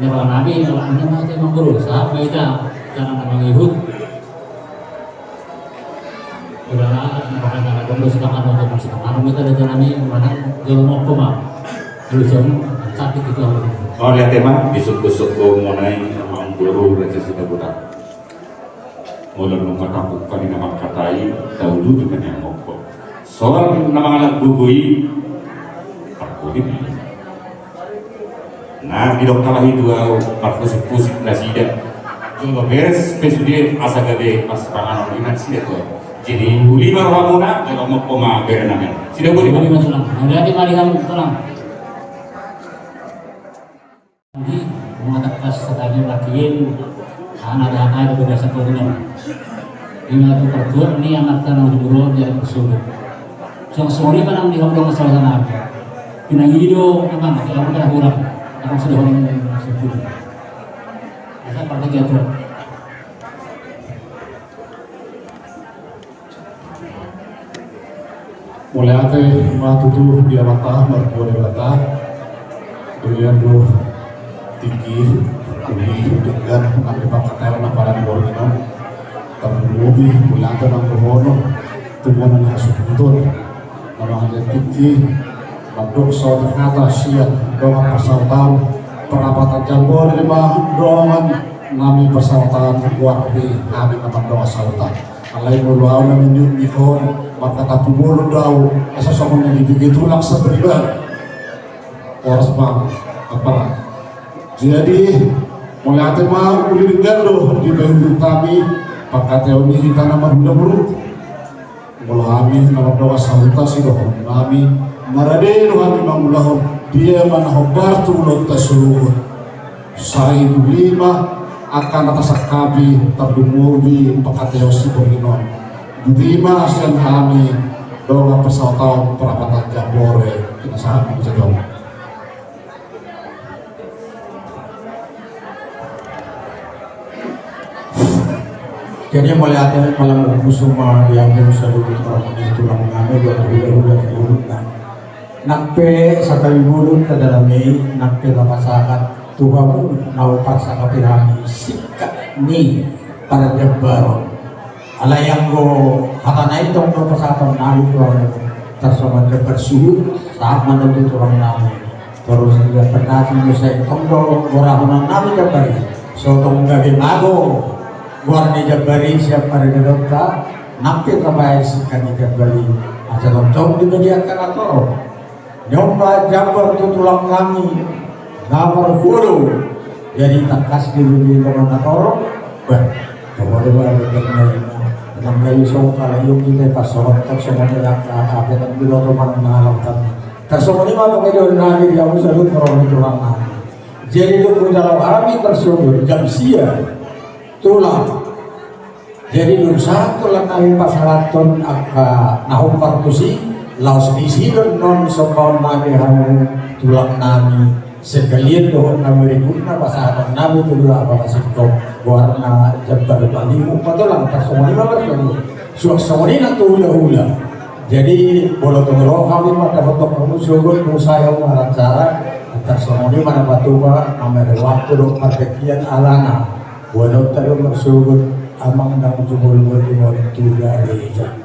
Ni roha nami, ala ni ma ate amang boru, sahat ma hita, hita na mangihut. Ula, makana adong do sipanganon, adong sipanganon, hita do jala ni manang jolo mokko ma. Jolo sian, sakit itu. Mauliate ma, disungkun-sungkun muna i amang boru Raja Sinaga. Molo nunga tampuk hami na mangkatai, tauduti ma nian mokko. Soal na mangalap gogo i, parpudi ma i. Na, didok halahi tu ahu, marpusik-pusik nasida. Jolo beres pe sude asa gabe pas panganon i nasida tu ahu. Jadi, uli ma rohamuna, jolo mokko ma bere nami. Sida boti. Boti ma tulang. Mauliate ma di hamu tulang. Di, mata pas tadi lakin, anak-anak itu biasa kau bilang. Ima tu partuat ni anak tanah di buro dia bersuruh. Suang sori manang di hondong salah sana. Pinangido, apa, nanti kamu kena kurang. Aku sudah hondong sepuluh. Masa partai jatuh. Mauliate ma tutu di Amanta, martua Debata. Denggan do tingki, uli, denggan, nang di pangkataion na padan borngin on. Tarlumobi, mauliate nang dohonon tu bona ni hasuhuton. Na mangalean tingki, mandok saotik hata sian dongan pasahuton, perapatan Jambore ma dongan nami pasahuton, goar ni hami na mandongan sahuton. Alai molo ahu na miniut ni hon, marhata pubolon do ahu, asa songon na dibege tulang sapariban. Horas ma, apa. Jadi, mauliate ma uli, denggan do dipaihut hami, pangkataion ni hita na marhula boru. Molo hami na mandongan sahuta, sidohonon nami, marade do hami mangulahon, dia ma na hombar tu ulaonta suhut. Sai uli ma angka na tasangkapi, tarlumobi pangkataion siborngin on. Boti ma sian hami dongan pasahuton perapatan Jambore, pinasahat hami jadong. Jadi mauliate ma, malam minggu suma di ampun saluhut orang ni tulang nami, dua hula-hula di huluta. Nang pe satabi bolon tadalami, nang pe tapasahat tu hamu na hupasahat hami singkat ni parjambaron. Alai anggo hata na i tong do pasahaton nami tu hamu, tarsongon jambar suhut, sahat ma tu tulang nami. Torus di jambar nasi do sai tong do gorahonon nami jambar i. So tong gabe mago goar ni jambar i sian parjambaronta, nang pe tabaen singkat ni jambar i. Asa tongtong dibege angka na torop. Ni on ma jambar tu tulang nami. Na parpulu. Jadi tangkas di bumi dongan na torop. Bah, coba, coba, coba, coba. Nang gayu songkala yung kita pas songon tak songon yang apa, apa, tak bilo teman mengalami. Tak songon ini mah pakai daun nadi, dia usah lu terlalu terang. Jadi lu pun dalam hami tersebut jam sia tulang. Jadi dung sahat tulang nami pasahathon angka na hombar tusi, laos disi do annon sombaon nami hamu tulang nami, sekalian dohot na berikutna pasahaton nami tu dua apala singkop goarna jambar balimu, patulang tarsongon i ma bertemu. Suang songon i nang tu hulahula. Jadi molo tung ro hami ma tapatok hamu sogot dung sae hamu maracara, tarsongon i ma na patupa mamere waktu dohot partingkian alana. Boanonta do marsogot amang nang jumolo-molo tu gareja.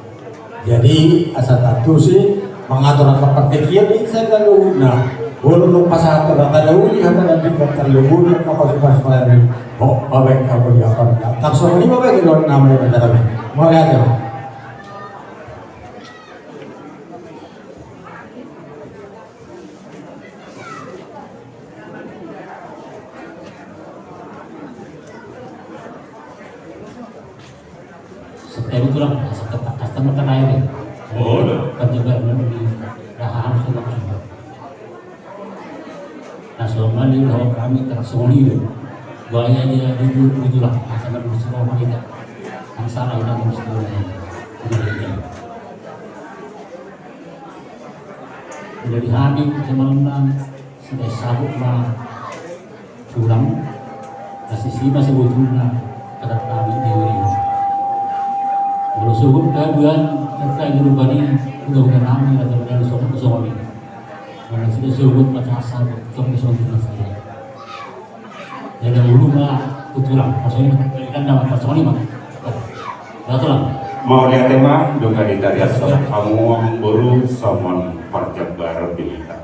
Jadi asa tantu si mangatur angka partingkian i saja luhutna. Boanonta pasahaton hata na uli, hata na tingkat tarluhut, angka pasu-pasu pari. Oh, babaen hamu di apa? Tarsongon i ma baen dohot nama yang ada. Mauliate ma. Setelah itulah, setelah kasta makan air ya. Oh, udah. Kan juga belum di dahan sudah. Na so mali dohot hami tarsongon i do. Bahaya dia dulu itulah, asal na musuh roh kita. Yang salah udah musuh roh. Jadi hami semalam nang sudah sabut ma tulang, na sisi ma sebetulna kata kami di uri. Molo sogot kabuan, kata guru bani, udah-udah nami, kata bani sogot-sogot ini. Molo sudah sogot macam asal, kamu sogot masih. Jadi dulu ma tulang, maksudnya kan nama personil ma. Ya tulang. Mauliate ma, dung ditariashon hamu amangboru songon parjambaran di hita.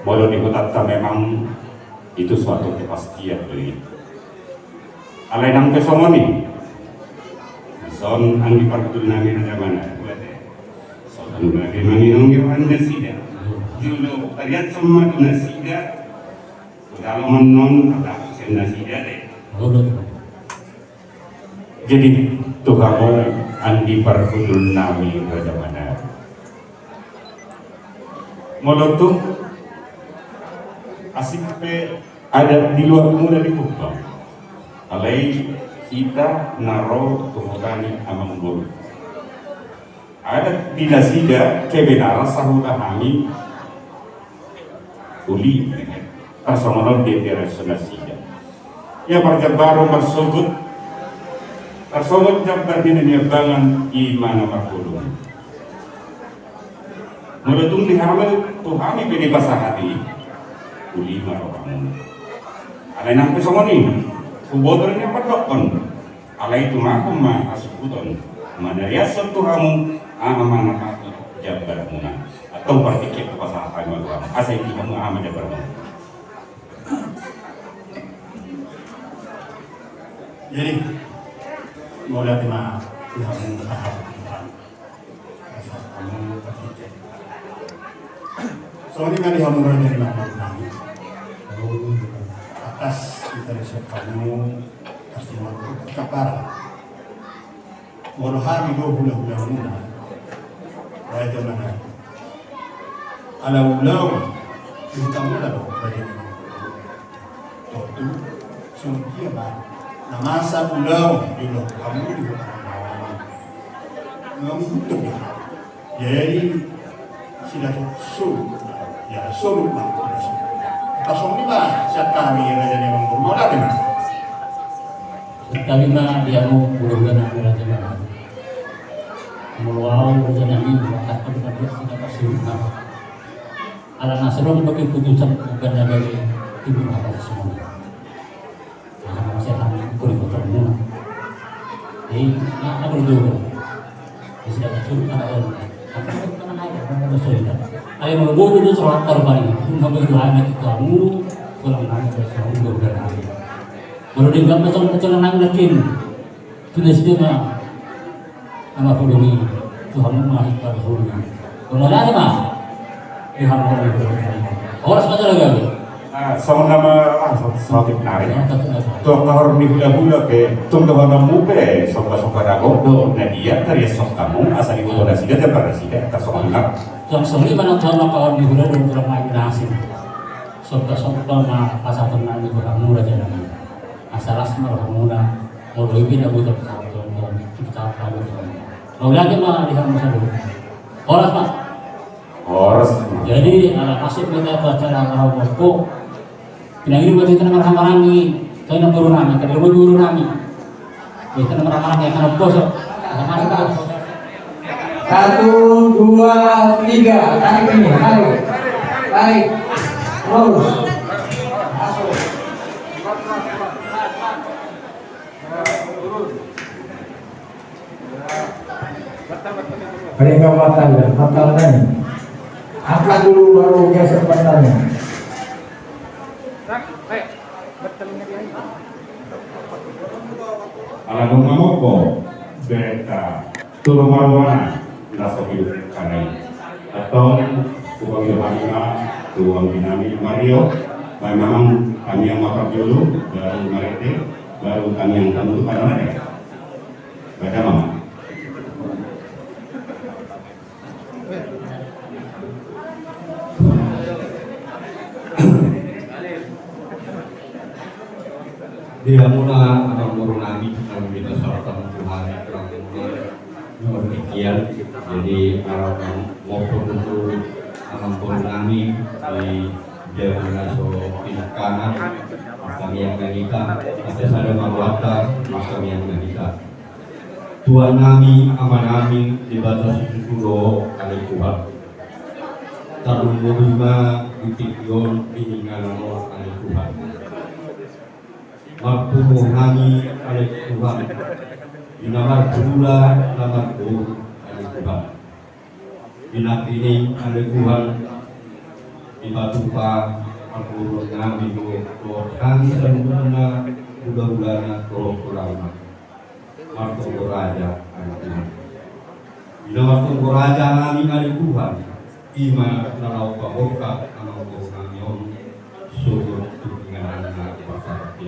Molo di hutanta memang itu suatu kepastian do i. Alai nang pe songon i. Dison anggi parhundul nami na jamana. Songon bage manginong johan nasida. Jolo tariashon ma tu nasida. Jalo ma annon, tatapi sian nasida de. Jadi tu hamu anggi parhundul nami raja manari. Molo tung asing pe adat di luar muna di Kupang. Alai hita na ro tu hutani amangboru. Adat di nasida kebenaran sahuta hami uli, tarsongon on di nasida. Ia parjambaron marsogot, tarsongon jambar ni na niambangan i ma na marholong. Molo tung di hami tu hami pe dipasahat i, uli ma rohamuna. Alai nang pe songon i, huboto do nian pandokkon. Alai tumahum ma hasuhuton, manariashon tu hamu aha ma na patut jambarmuna. Antong partingkian hupasahat hami ma tu hamu, asa i di hamu aha ma jambarmuna. Jadi mauliate ma di hamu pasahat. Songon i ma di hamu raja ni amangboru nami. Atas hita di son hamu pasti mampu kapara. Molo hami do hulahula muna. Raja manari. Ala ulaon di huta muna do raja ni amangboru. Tontu songon dia ma na masa ulaon di ulaon hamu di huta Manawan. Memang butuh ya. Jadi sida tu solu ya solu ma sida solu. Pasong ni ma siap kami raja ni amangboru ma. Siap kami ma di hamu hulahula nami raja manari. Molo au raja nami mangkatkan ma dia sida pasolu ma. Ala na so adong do keputusan bukan na bagi timur apa semuanya. Nah, masih akan ikut ikut terus. Jadi, nah, apa itu? Bisa surut ada orang. Apa itu mana naik? Apa itu sudah? Ayo menunggu dulu soal terbaik. Nggak boleh dua anak itu kamu pulang lagi ke suami udah udah lagi. Kalau dia nggak macam macam anak lagi. Tulis dia mah. Ama pulungi, Tuhan ma hita pulungi. Kemudian ma, Tuhan ma hita pulungi. Horas ma jala gabe. Ah, songon nama, ah, so-, sotik nari. Tu angka horong ni hulahula pe, tung dohononmu pe, somba-somba na gok do, na dia tariashon hamu, asa diboto nasida, jambar nasida, angka songon na. Songon i ma nang tu hamu angka horong ni hulahula, tulang nami na asing. Somba-somba ma pasahaton nami tu hamu raja nami. Asa las ma rohamuna, molo i pe na butuh pasahaton, pasahaton. Mauliate ma di hamu saluhut. Horas ma. Horas. Jadi, ala masuk ma hita tu acara na hompo. Pinangido ma tu hita na marhahamaranggi, tu inang boru nami, tu inang boru nami. Hita na marhahamaranggi, hita na poso. Hita masuk ma. Satu, dua, tiga. Tarik ini, tarik. Tarik. Terus. Masuk. Paling nggak matang, ya, matang kan? Angkat dulu, baru geser matangnya. Ala dung mamompo, beta turu marwana, na so hidup kanai. Atau, tukang Yohanina, tukang dinami Mario, memang kami yang makan dulu, baru mereka, baru kami yang tamu itu pada mereka. Baca, Mama. Di hamuna amangboru nami, nang hita sahat tu Tuhan, nang hita martingkian. Jadi, ala nang mompo tutu amangboru nami di jabu na so pinungkanan, martangiang ma hita, asa sada ma rohanta, martangiang ma hita. Tuhan nami, Ama nami, Debata situtu do, ale Tuhan. Tarlumobi ma di tingki on, di inganan on, ale Tuhan. Marpungu hami, ale Tuhan. Di na marhula, na marboru, ale Tuhan. Di na pining, ale Tuhan. Dipatupa parboruon nami do, dohot hami saluhutna, hulahulana, dohot tulangna. Martonggo raja, ale Tuhan. Di na martonggo raja hami, ale Tuhan, i ma na laho paborhat amangboru nami on, sogot tu inganan na parsahit i.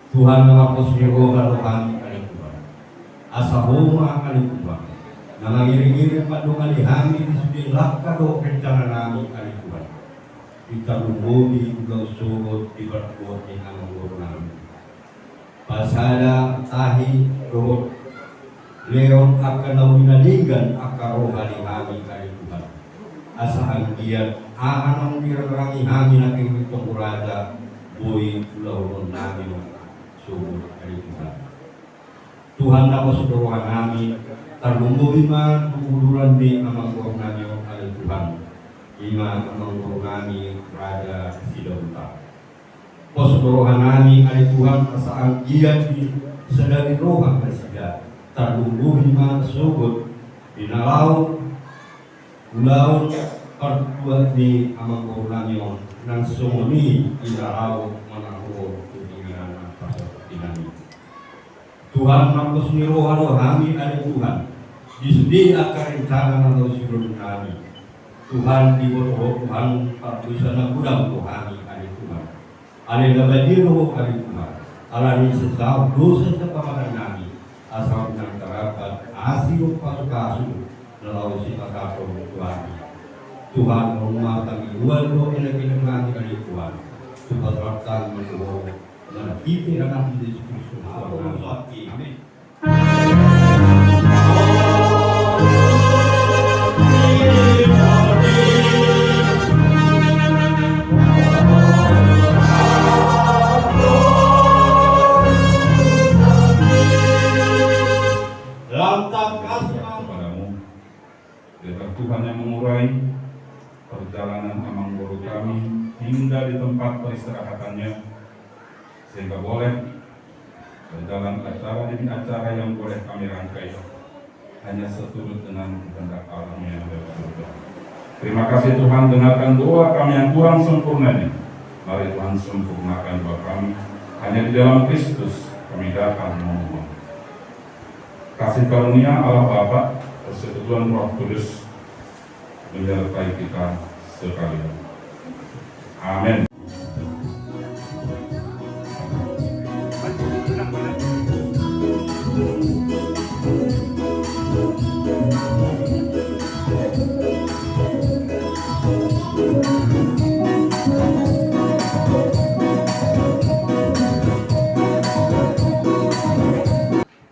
Tuhan, na marpos ni roha do hami, ale Tuhan. Asa Ho ma, ale Tuhan, na mangiringiring mandongani hami di sude langka dohot rencana nami, ale Tuhan. Di tarlumobi ulaon sogot di partuat ni amangboru nami. Pasada, tahi, dohot lehon angka na uli na denggan angka roha ni hami, ale Tuhan. Asa anggiat aha naung dirangrangi hami nangkin di tonggo raja, boi ulahonon nami on sogot, ale Tuhan. Tuhan, na pos do roha nami, tarlumobi ma tu uduran ni amangboru nami on, ale Tuhan. I ma amangboru nami Raja Sidabuta. Pos do roha nami, ale Tuhan, asa anggiat disadari roha nasida, tarlumobi ma sogot di na laho ulaon partuat ni amangboru nami on, nang songon i di na laho manangihon tu inganan na parsahit i. Tuhan, na pos ni roha do hami, ale Tuhan, di sude angka rencana na laho siulahon nami. Tuhan, diboto Ho Tuhan, pardosa na godang do hami, ale Tuhan. Alai na badia do Ho, ale Tuhan. Alani sisaor dosa sian pamahan nami, asa unang tarlambat asi dohot pasupasu na laho sipasahaton tu hami. Tuhan, on ma pangidoan dohot elekelek nami, ale Tuhan. Hupasahat hami ma tu Ho, marhite Anakmu Jesus Kristus, Tuhan nami. Amin. Lantak kasih kepadamu. Biarlah Tuhan yang mengurai perjalanan amangboru kami hingga di tempat peristirahatannya, sehingga boleh berjalan acara demi acara yang boleh kami rangkai hanya seturut dengan kehendak Allah yang ada di surga. Terima kasih Tuhan, dengarkan doa kami yang kurang sempurna ini. Mari Tuhan sempurnakan doa kami. Hanya di dalam Kristus kami datang memohon. Kasih karunia Allah Bapa, persekutuan Roh Kudus menyertai kita sekalian. Amen.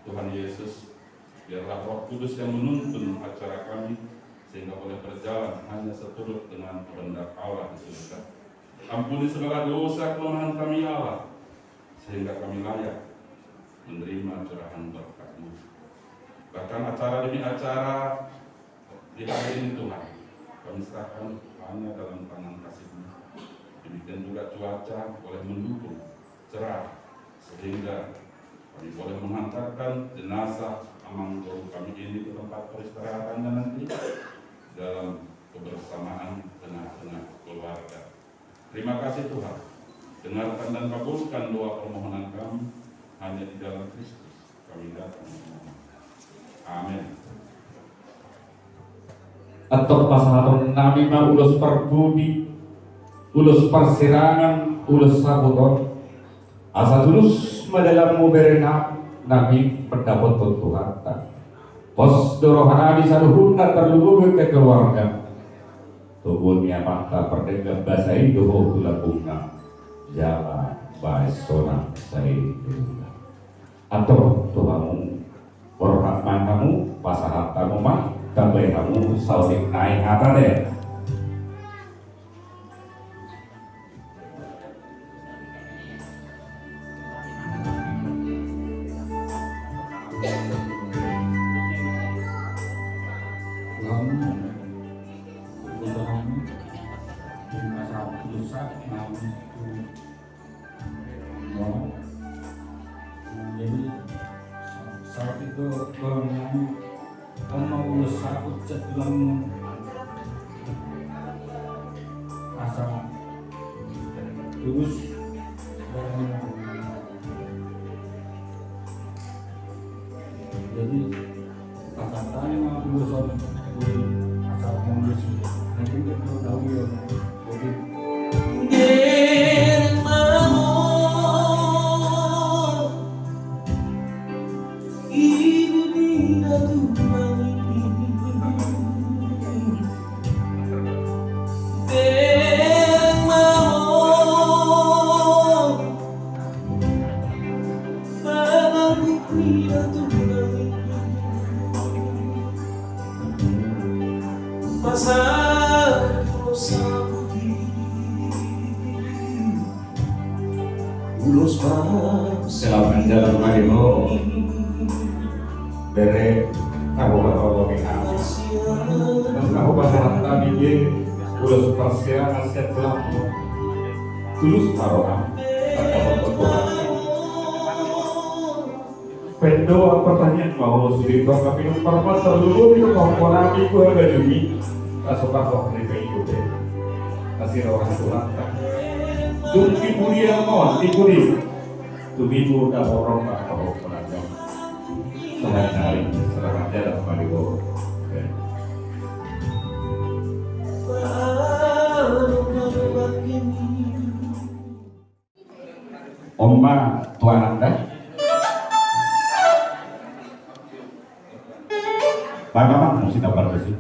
Tuhan Yesus, biarlah Roh Kudus yang menuntun acara kami, sehingga boleh berjalan hanya seturut dengan kehendak Allah di surga. Ampuni segala dosa kelemahan kami, ya Allah, sehingga kami layak menerima curahan berkat-Mu. Bahkan acara demi acara di hari ini, Tuhan, kami serahkan hanya dalam tangan kasih-Mu. Demikian juga cuaca boleh mendukung, cerah, sehingga kami boleh menghantarkan jenazah amang boru kami ini ke tempat peristirahatan dan nanti dalam kebersamaan tengah-tengah keluarga. Terima kasih, Tuhan. Dengarkan dan kabulkan doa permohonan kami, hanya di dalam Kristus kami datang memohon. Amin. Antong pasahaton nami ma ulos parpudi, ulos parsirangan, ulos saputon. Asa tulus ma dalanmu, bere nami, mandapothon Tuhanta. Pos do roha nami saluhutna, tarlumobi pe keluarga. Tubu ni amanta pardenggan basa i dohot tulangna, jala baen sonang sae ni tulang. Antong tu hamu, borhat ma hamu, pasahat hamu ma, tambai hamu saotik nai hata de. Jadi, saat itu, kalau nyanyi, Om mau ulos saput, cek tulangmu. Asa tulus. Jadi, asa tani ma ulos on. Asa mau ulos. Nanti kita tahu ya. Jadi, Selamat jalan, Mario. Bere, tahu apa lo kena? Tahu bahasa kami ye, ulos parsirangan siap pulang. Tulus taruhan, tak dapat berkurang. Pendo pertanyaan mau sudah kami nomor empat terlalu di kemampuan kami gua bajumi. Asup aku dari P I U B. Kasih orang Tuhan. Tung tipu dia mau tipu dia. Tung ibu udah orang tak tahu penanya. Sehari-hari serahkan jalan pada gua. Om ma tu anak da. Bagaimana musik apa sih?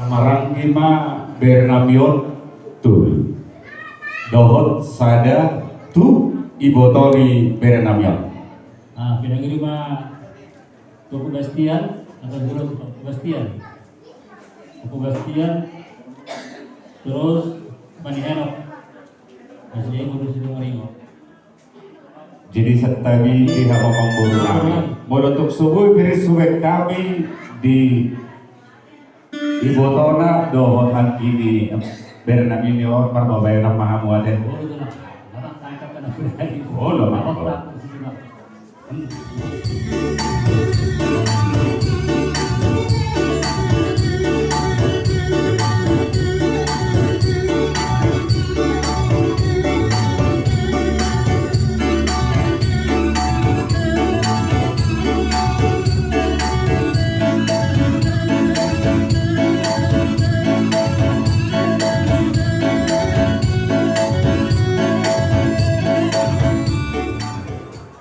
Maranggi ma bere nami on tu dohot sada tu iboto ni bere nami on. Ah, pinangido ma tu Bastian, atau dulu tu Bastian. Tu Bastian, terus Bani Henok. Masih dia ngurus itu maringo. Jadi santabi di hamu amangboru nami. Molo tung so boi piris hubaen hami di ibotona dohot anggi ni bere nami on, marbabaenan ma hamu ate. Olo ma.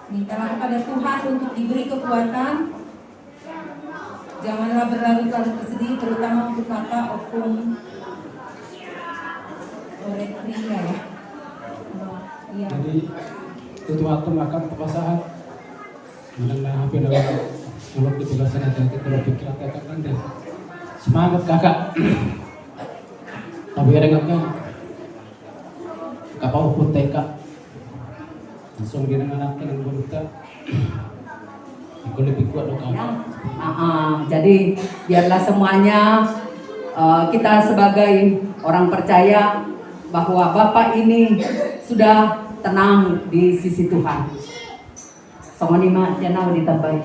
Mintalah kepada Tuhan untuk diberi kekuatan. Janganlah berlarut-larut bersedih, terutama untuk kakak, Opung, Oret Ria, ya. Iya. Jadi, tutu akan kakak pasahat. Menang na hape na ulok di tugasan aja, kita berpikir apa kan deh. Semangat, kakak. Tapi ada kakak. Kakak Opung, T K. Langsung dia dengan anak, dengan bonita. Engkau lebih kuat, dok, ya. Ah, ah. Jadi, biarlah semuanya, eh, kita sebagai orang percaya bahwa Bapak ini sudah tenang di sisi Tuhan. Songon i ma sian ahu, ditambai.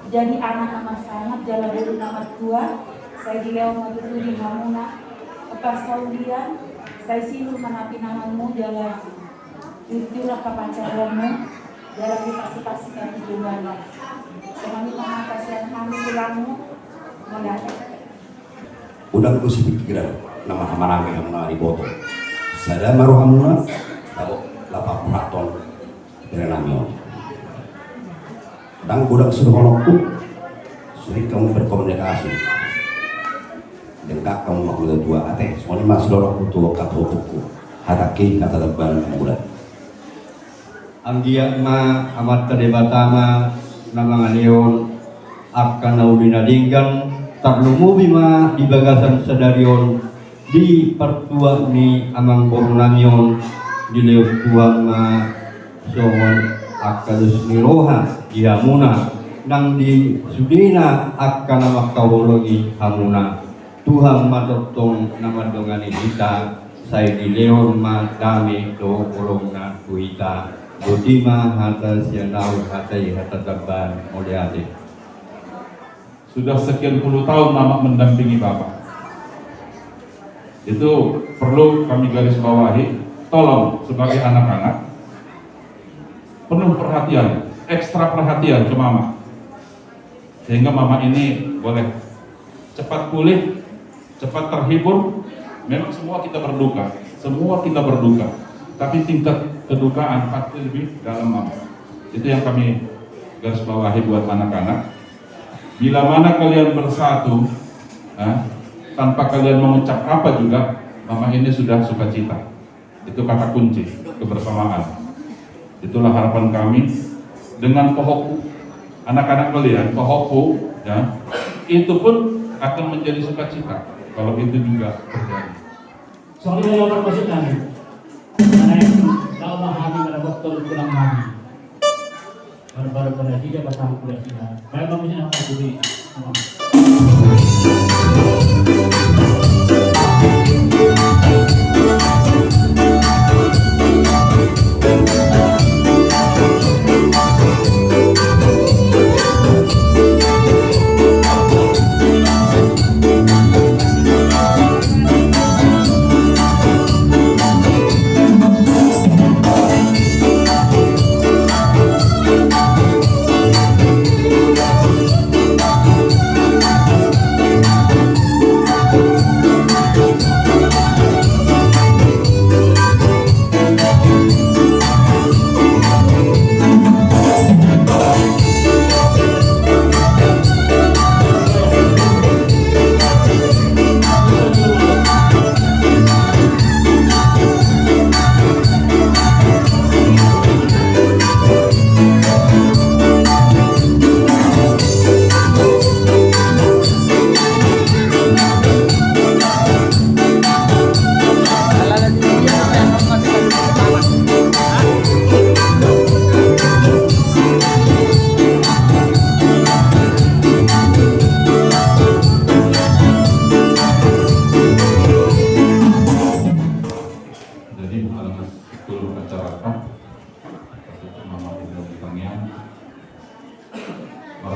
Jadi anak na marsangat jala boru na martua, sai dilehon ma tutu di hamuna parsaulian, sai sinur ma na pinanganmu jala tiur-tiur angka pansamoanmu, jala dipasi-pasi ma tu jolma. Songon i ma hata sian hami tulangmu. Mauliate. Unang tusi pikiran na marhahamaranggi hamu na mariboto. Sada ma rohamuna, tabo lapaphurathon bere nami on. Ndang godang sidohononku, sering kamu berkomunikasi. Dengkak kamu ma hula dua ate, songon i ma sidohononku tu angka pahompu. Hatangki, hata tamban, mauliate. Anggiat ma Amanta Debata ma na mangalehon angka na uli na denggan, tarlumobi ma di bagasan sadari on di partuat ni amangboru nami on, dilehon Tuhan ma songon angka dos ni roha di hamuna, nang di sudena angka na mangkaholongi hamuna. Tuhan ma tongtong na mandongani hita, sai dilehon ma dame dohot holongna tu hita. Boti ma hata sian ahu, hata i hata tamban, mauliate. Sudah sekian puluh tahun Mamak mendampingi Bapak. Itu perlu kami garis bawahi, tolong sebagai anak-anak, penuh perhatian, ekstra perhatian ke Mamak. Sehingga Mamak ini boleh cepat pulih, cepat terhibur. Memang semua kita berduka, semua kita berduka. Tapi tingkat kedukaan pasti lebih dalam, Mamak. Itu yang kami garis bawahi buat anak-anak. Bila mana kalian bersatu, ah, tanpa kalian mengucap apa juga, Mamak ini sudah sukacita. Itu kata kunci kebersamaan. Itulah harapan kami dengan pahompu. Anak-anak kalian, pahompu, ya, itu pun akan menjadi sukacita kalau itu juga terjadi. Songon i ma parmusik nami. Karena itu, kau ma hami mendapatkan tulang nami. Baru-baru pada tiga pasang kuda sida. Baik, Bang, di sini apa, Budi?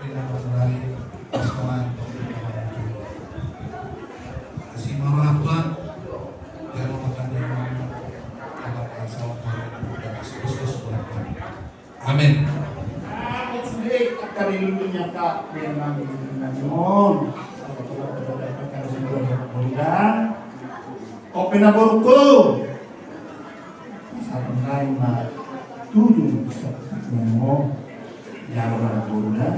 Di na mangulai pasalamatan tu Tuhan. Asi ma roha Tuhan. Jalo ma tanda ni anak asa Tuhan Yesus Kristus Tuhan. Amin. Aku sudah tak kali ini nyata memang dengan John. Aku telah berkata sebuah pemuda. Open apa ruko? Satu lain mah tujuh sepuluh yang orang pemuda.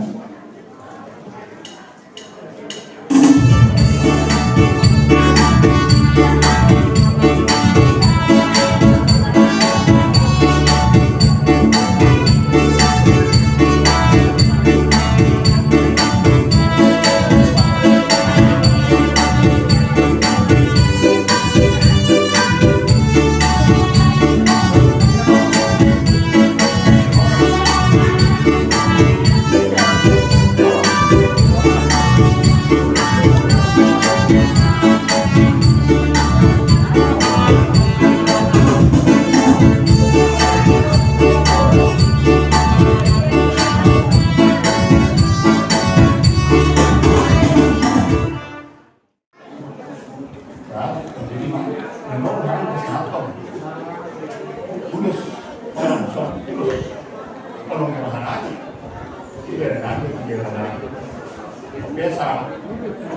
Biasa.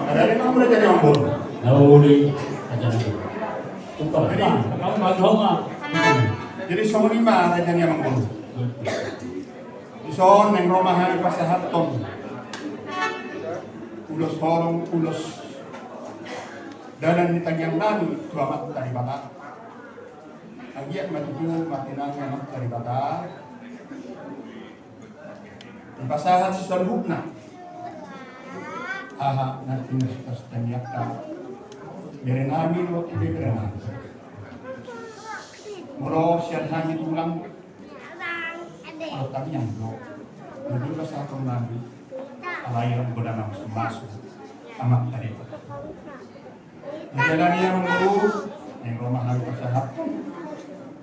Ada lima muda jadi ambon. Nauli aja nanti. Tukar. Jadi, kamu maju sama. Jadi songon i ma raja ni amangboru. Dison naeng ro ma hami pasahathon ulos holong, ulos dalan ni tangiang nami tu Amanta Debata. Anggiat ma tutu martinangi Amanta Debata. Dipasahat sisaluhutna. Aha, nanti na sitas tangiangka. Bere nami dohot ibebere nami. Molo sian hami tulang. Molo tangiang do. Molo pasahaton nami. Alai lam bola na masu-masu. Amak tadi. Jadi ala ni i amang boru, naeng ro ma hami pasahathon.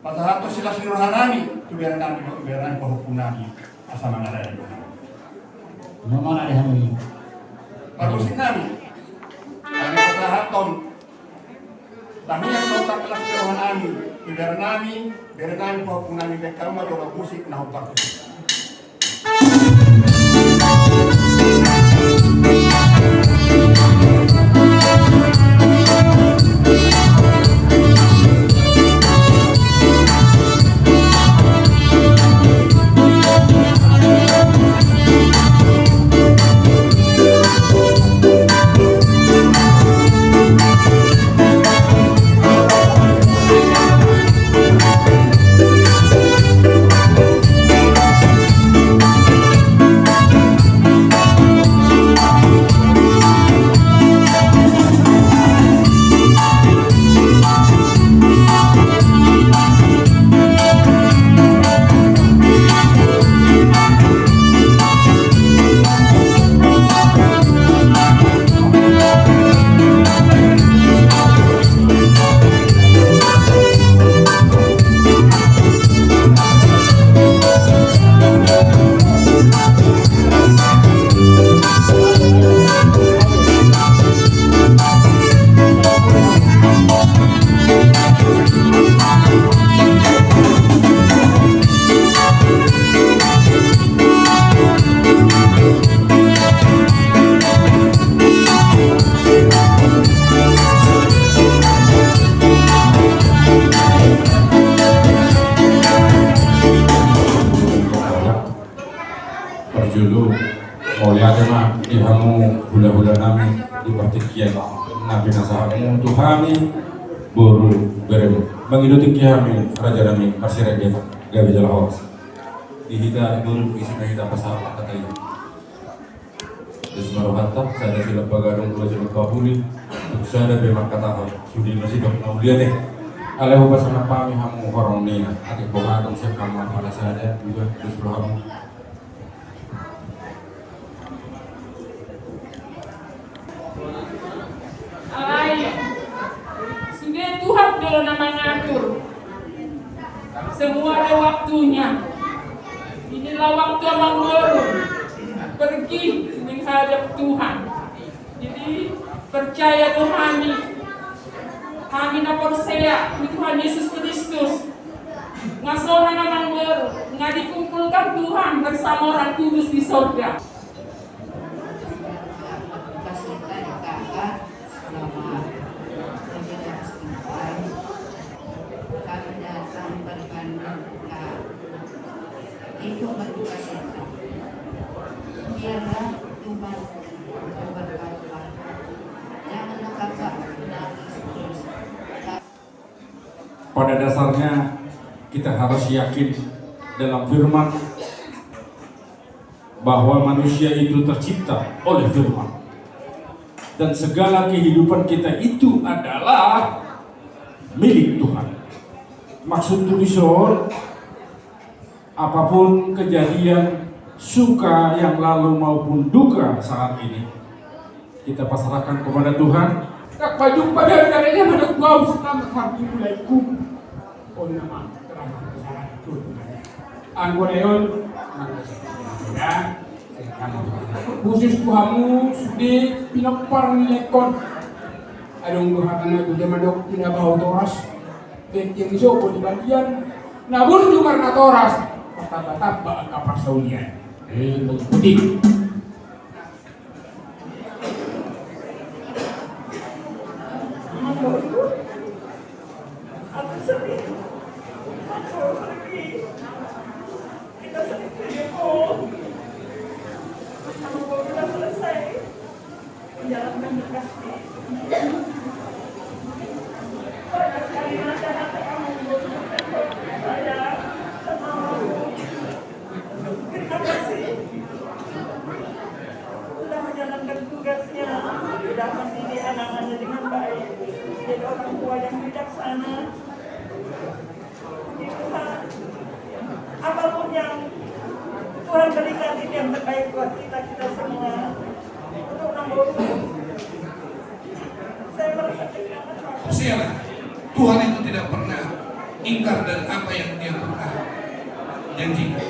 Pasahathon silas ni roha nami, tu bere nami, tu bere nami, pahompu nami, asa mangalari. Parmusik nami, hami pasahathon. Tangiang dohot silas ni roha nami, tu bere nami, bere nami, pahompu nami, baen hamu ma jolo musik na hombar tu. Parjolo, mauliate ma di hamu hulahula nami di partingkian na pinasahatmu tu hami boru beremu. Mangido tingki hami raja nami marsiranggit, gabe jala horas. Di hita boru isi na hita pasahat angka taian. Dos ma rohanta, sada silap pagadong, dua silap papuli, tung sada pe mangkatahon. Sude ma sidok na mauliate. Alai hupasahat hami hamu horong ni na, ate pagadong sian hamu marpala sada, dua, dos rohamu. Alai, sude Tuhan do na mangatur. Semua ada waktunya. Inilah waktu amang boru pergi menghadap Tuhan. Jadi, percaya do hami. Hami na porsea di Tuhan Yesus Kristus. Nga sonang amang boru, nga dikumpulkan Tuhan bersama orang kudus di sorga. Kasih tadi kakak, selamat menjaga istighfar. Kami datang berbanding ke itu berduka cita. Biarlah Tuhan memberkati. Jangan lupa menangis terus. Pada dasarnya, kita harus yakin dalam firman bahwa manusia itu tercipta oleh firman. Dan segala kehidupan kita itu adalah milik Tuhan. Maksud tu dison, apapun kejadian suka yang lalu maupun duka saat ini, kita pasrahkan kepada Tuhan. Ndang pajumpa be au, ndang pajumpa be au, selamat hari mulai ku. On nama terakhir pasahat tu. Anggo na i on, khusus tu hamu sude pinompar ni lae on. Adong do hata na tutu mandok, pinabahu toras. Benteng i sopo di bagian na burju marnatoras, martamba-tamba angka parsaulian. Eh, mengikuti. Kita sedih, kita sedih. Kalau kita selesai. Tuhan berikan ini yang terbaik buat kita, kita semua. Untuk membawa, saya merasa kehilangan. Siapa? Tuhan itu tidak pernah ingkar dari apa yang Dia pernah janjikan.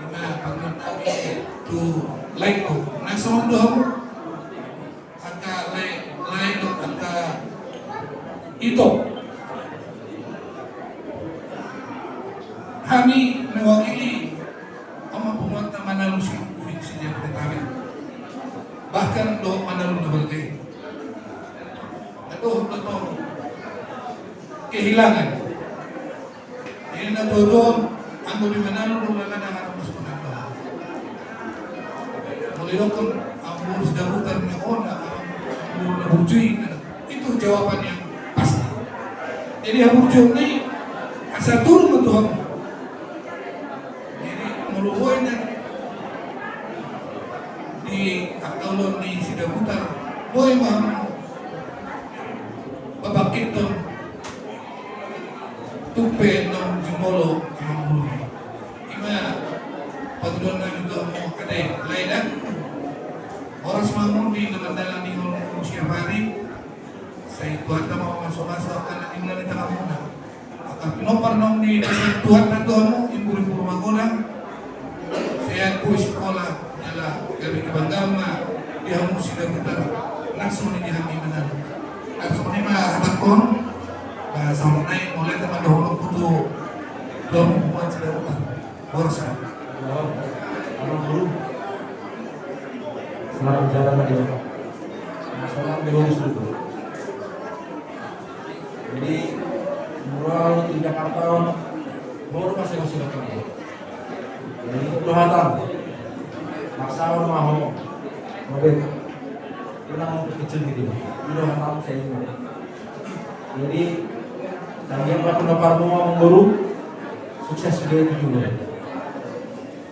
Ima pangidoan nami tu laengku, na songon i do hamu. Angka lae, lae dohot angka ito. Hami mewakili amang punguanta Manaluk si Urik si Jabodetabek. Bahkan dohot Manaluk na balga i. Na dohot do tong kehilangan. Jadi na tuatua on, anggo di Manaluk do lala na ngarang mas penanda. Molo didokkon amang boru Sidabutar na ona, amang boru na burju i, itu jawaban yang pasti. Jadi haburjuon i asa turun ma tu hamu. Jadi molo boi na di angka ulaon ni Sidabutar, boi ma hamu pabangkithon tung pe naung jumolo amang boru. Ima pangidoan nami tu hamu ate lae da. Horas ma hamu di na mardalan di ngolunta siapari. Sai Tuhanta ma mamasumasu angka na niula ni tanganmuna. Angka pinompar naung dipasahat Tuhanta tu hamu, imbur-imbur magodang. Sehat, boi sikola jala gabe kebanggaan ma di hamu Sidabutar, na songon i di hami Manaluk. Songon i ma hatangkon. Ba songon i, mauliate ma dohononku tu hamu punguan Sidabutar. Horas. Selamat jalan, Ade. Selamat jalan, Ade. Jadi, molo di Jakarta on, baru masih, masih datang. Jadi, itu hatan. Maksa orang mau. Robek. Pernah mau kecil gitu. Itu hatan saya ini. Jadi, saya buat pendapat mau memburu, sukses juga itu juga.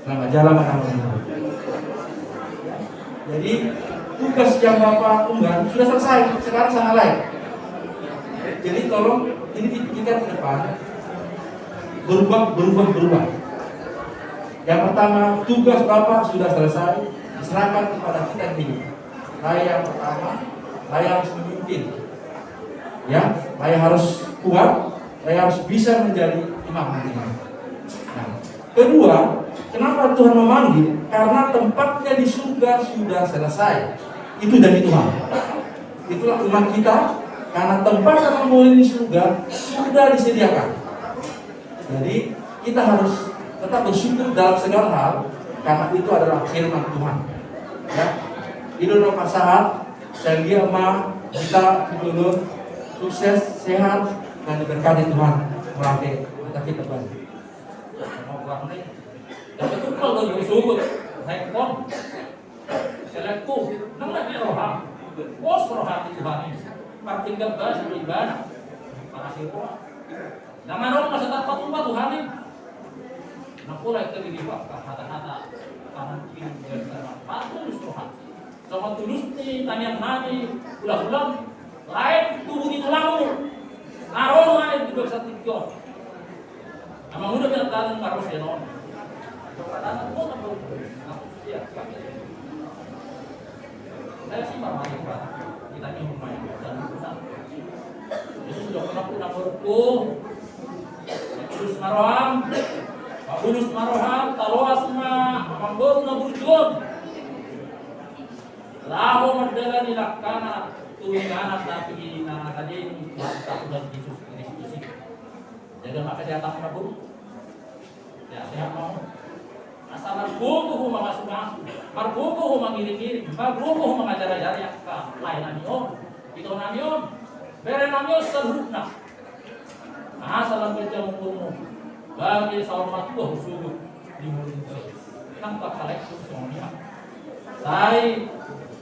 Selamat jalan, Bang. Jadi, tugas yang Bapak emban sudah selesai, sekarang sama lain. Jadi, tolong ini dipikirkan ke depan. Berubah, berubah, berubah. Yang pertama, tugas Bapak sudah selesai, diserahkan kepada kita yang hidup. Saya yang pertama, saya harus memimpin. Ya, saya harus kuat, saya harus bisa menjadi imam nantinya. Nah, kedua, kenapa Tuhan memanggil? Karena tempatnya di surga sudah selesai. Itu janji Tuhan. Itulah umat kita, karena tempat yang boleh di surga sudah disediakan. Jadi, kita harus tetap bersyukur dalam segala hal, karena itu adalah firman Tuhan. Ya. I do na pasahat, sadia ma hita, sukses, sehat, dan diberkati Tuhan. Mauliate, kita, kita balik. Sama Tuhan nih. Dapat tuh kalau gue sugut, saya pon. Selekku, nang lagi roham. Pos roha di Tuhan ini. Partinggal bahasa di ibadah. Makasih roha. Jangan orang masa tak patuh patuh hari. Nah, mulai ke diri, Pak, kata-kata tangan kiri dan tangan patuh roha. Sama tulus ni tangiang nami, ulang-ulang. Lain tubuh ni tulangmu. Aro lain juga bisa tinggal. Amang uda bilang tangan harus ya non. Coba tangan gua kan belum. Nah, iya, Pak. Saya sih mah main, Pak. Kita nyewa main. Dan itu sudah pernah punya perutku. Tulus ma roham. Pabulus ma roham, taloas ma amang boru na burju on. Laho mandalani langkana tu inganan na pinarade ni Tuhanta Jesus Kristus i. Jaga ma kesehatanmu, boru. Ya, sehat ma ho. Asa margogo ho mamasumasu, margogo ho mangiringiring, margogo ho mangajarajari angka lae nami on, ito nami on, bere nami on saluhutna. Asa lam ganjang umurmu, bahen saur matua ho suhut di ngolunta. Nang pangkalaengku songon i ma. Sai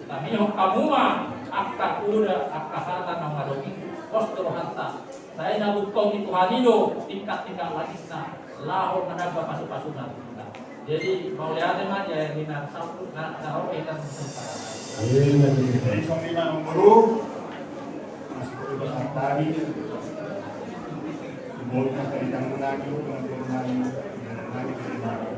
tangianghon hamu ma angka uda, angka hata na mangadopi, pos do rohanta. Sai na bungkau ni Tuhan i do tingkat-tingkat langitna, laho manamba pasupasuna. Jadi mauliate ma di ari na sampulu na, na ro hita. Jadi songon i ma, amang boru. Masih perlu basar tadi. Buat na tadi tangan lagi, buat na tadi tangan lagi.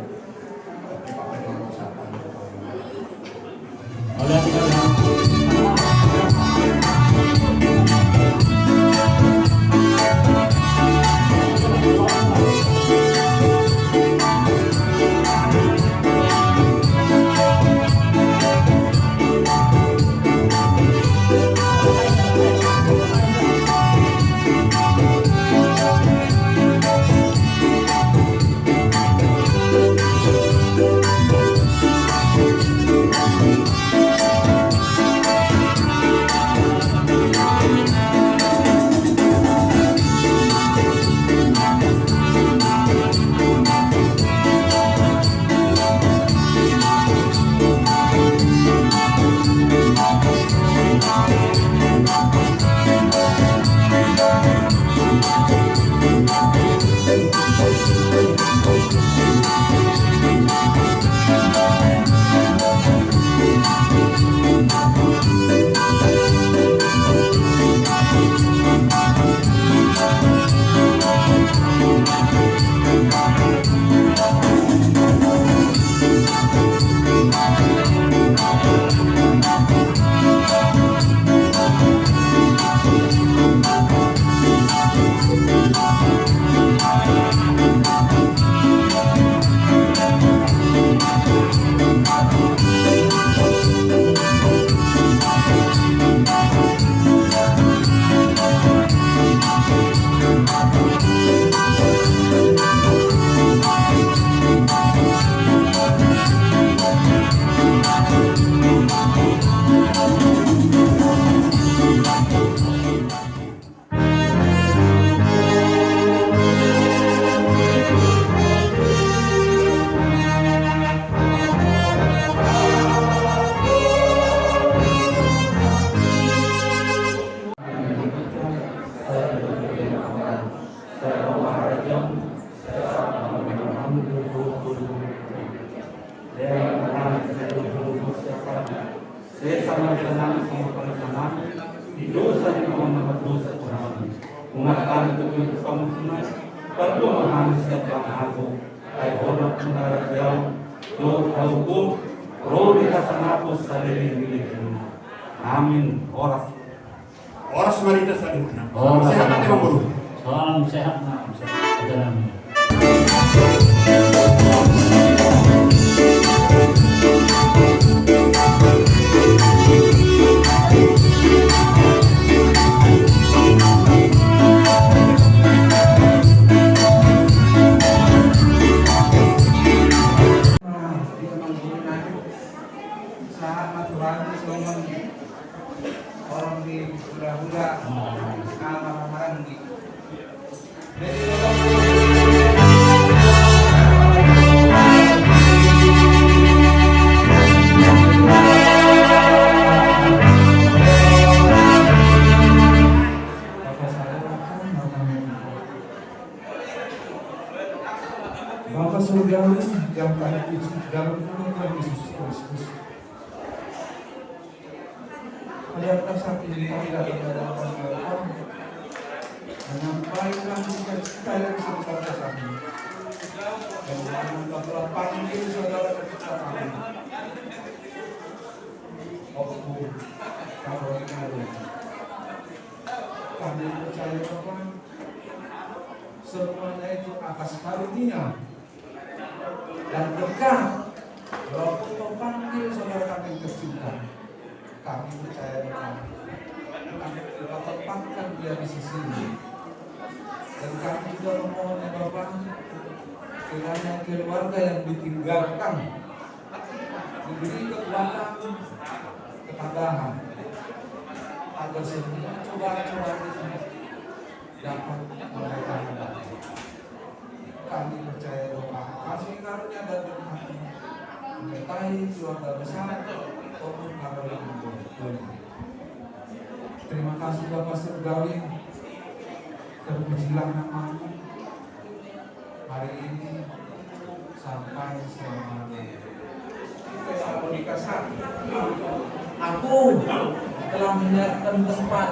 Sesa ma di tangan sama pangkalan di dosa di kawan nama dosa kurang. Umat kami tu kamu semua. Berdua mengamis dan bang aku. Ai hormat menara jauh. Doa hukum. Rodi kasanaku saleleng di dunia. Amin. Horas. Horas ma di hita saluhutna. Horas. Sehat ma hita, Amang Boru. Salam sehat, Amang. Sehat. Sahat ma tu hami songon orang di hula-hula, ah, marhaha-maranggi. Bapa Surgawi, yang kami puji dalam nama Tuhan Yesus Kristus. Pada dasar ini kami datang pada Tuhan, menyampaikan cita-cita yang sebenarnya kami. Dan kami telah panggil saudara kita kami. Oku, kalau ini kami percaya, Tuhan, semuanya itu atas karunia dan berkat. Walaupun kau panggil saudara kami tercinta, kami percaya, Bapa, kau tempatkan dia di sisi-Mu. Dan kami juga memohon, ya Bapa, kiranya keluarga yang ditinggalkan diberi kekuatan, ketabahan, agar semua cobaan-cobaan ini dapat mereka hadapi. Kami percaya, Bapa, kasih karunia dan berkat-Mu menyertai keluarga besar Ompu Karolin Boru. Terima kasih, Bapa Surgawi. Terpujilah nama-Mu hari ini sampai selama-lamanya. Aku telah menyiapkan tempat.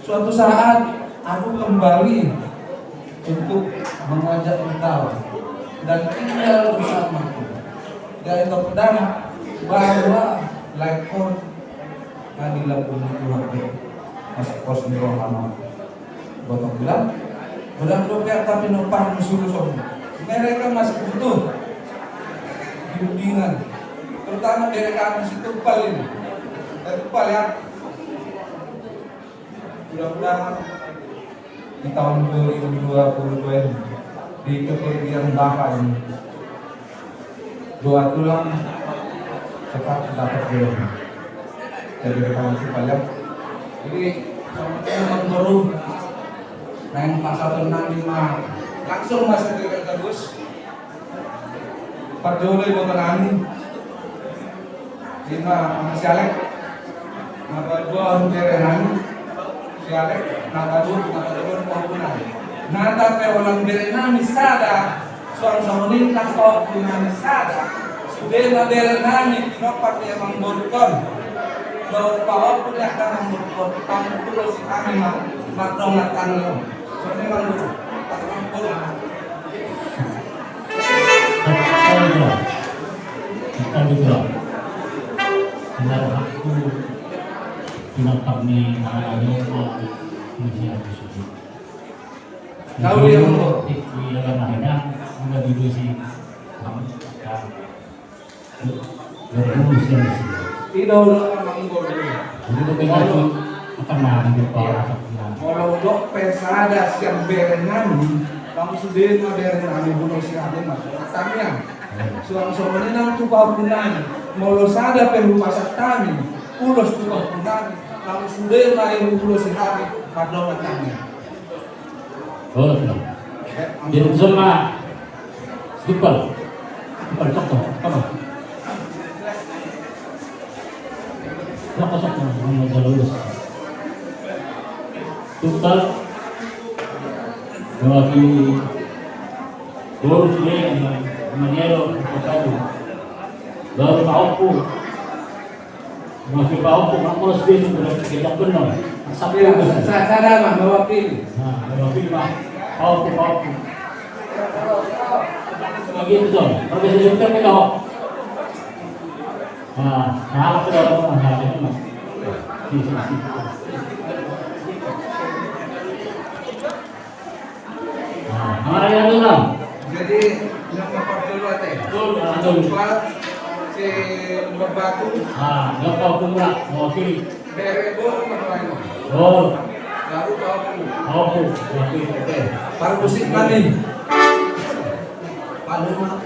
Suatu saat aku kembali untuk mengajak engkau dan tinggal bersamaku. Jadi topodana bahwa laikon na dilambung ni Tuhan pe. Masuk pos ni rohana. Gotong bilang, godang dope angka pinompar ni solu son. Mereka masih butuh bimbingan. Terutama mereka di situ paling. Tapi paling Mudah-mudahan di tahun dua ribu dua puluh dua ini, di kepergian Bapak ini, doa tulang tetap dapat jodoh. Jadi, rekan-rekan sekalian, jadi, sama-sama baru main pasal tenang lima, langsung masuk ke terus. Parjolo iboto nami, ima, ima si Alek. Na padua on bere nami, si Alek. Na padua, na padua on pahompu nami. Na tape holan bere nami sada, suang songon i nang pahompu nami sada. Sude ma bere nami, pinompar ni amangborungkon dohot pahompu ni angka amangborungkon. Pahompu do si kami ma, mardongan tangan. Songon i ma. Tadi tu. Tadi tu. Benar aku pinapang ni anak-anak aku, aku sudah. Tahu dia, Bang? Iya, kan, akhirnya, udah dulu sih. Kamu, ya. Ida olo amang boru. Molo dok pe sada sian bere nami, langsung sude ma bere nami ulos ni hami mardongan tangiang. Suang songon i nang tu pahompu nami, molo sada pe hupasahat hami ulos tu pahompu nami, langsung sude ma i ulos ni hami mardongan tangiang. Oh, tenang. Jadi, sama Dupal. Dupal, cok, cok. Apa? Cok, cok, cok. Dupal. Mewakili. Terus dia, Maniero, Kota. Baru tahu. Masih bau kok, nggak polos dia tuh, berarti kejam bener. Asap. Iya, tuh. Sa-, sa-, saya mah mewakili. Nah, mewakili, Pak. Bau kok, bau kok. Begitu, Tom. Kalau bisa jemput, kita, Om. Nah, nah, aku udah ngomong, nah, ini, Mas. Sini, sini, sini. Nah, yang itu, Bang. Jadi, yang empat puluh ate. Betul, betul. Empat, si Lebak Batu. Nah, yang empat puluh, Bang. Mewakili. Bere Bor, apa lain? Oh. Baru Paopu. Paopu, mewakili. Oke. Palu musik mani. Palu, Bang.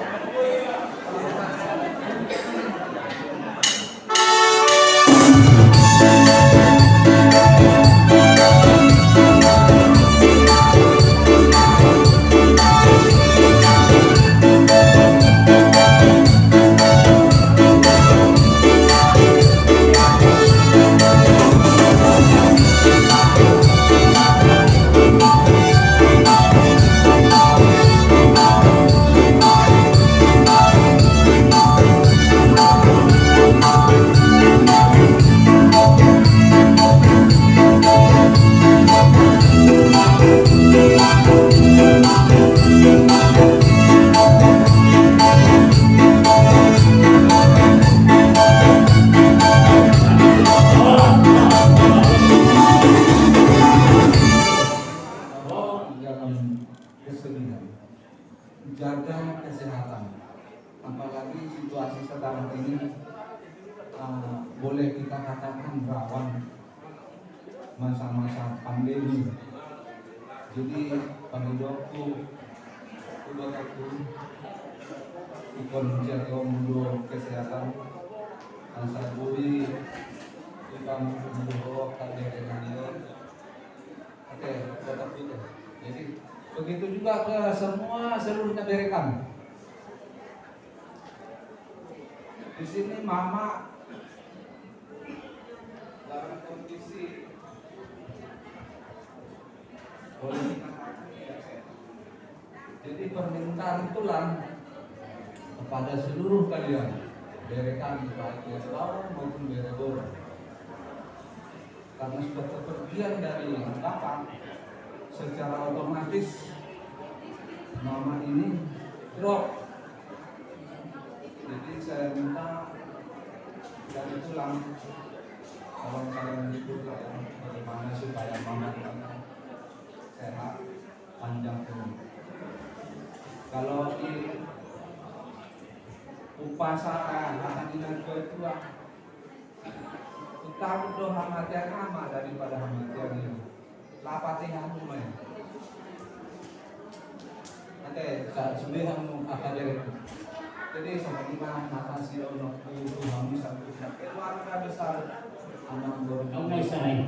Dalam kesedihan. Jaga kesehatan. Apalagi situasi sekarang ini, eh, boleh kita katakan rawan masa-masa pandemi. Jadi, pangidoanku, ibotoku, ingkon jagaon do kesehatan, asa boi, ingkon do ho, kade dengan dia. Oke, tetap gitu. Jadi, begitu juga ke semua seluruhnya bere kami. Di sini mama dalam kondisi boleh dikatakan tidak sehat. Jadi, permintaan tulang kepada seluruh kalian, bere kami, baik bere bawang maupun bere bor. Karena sudah kepergian dari Bapak, secara otomatis mama ini drop. Jadi saya minta dari tulang, tolong kalian itu, ya, bagaimana supaya mama sehat, panjang umur. Kalau di upacara, hata ni na tua-tua, takut do hamatean ama daripada hamatean i. Lapati hamu ma i. Ate, sa-, sude hamu angka berengku. Jadi, songon i ma hata sidohononku tu hamu saluhutna keluarga besar Amangboru. Nunga i, songon i.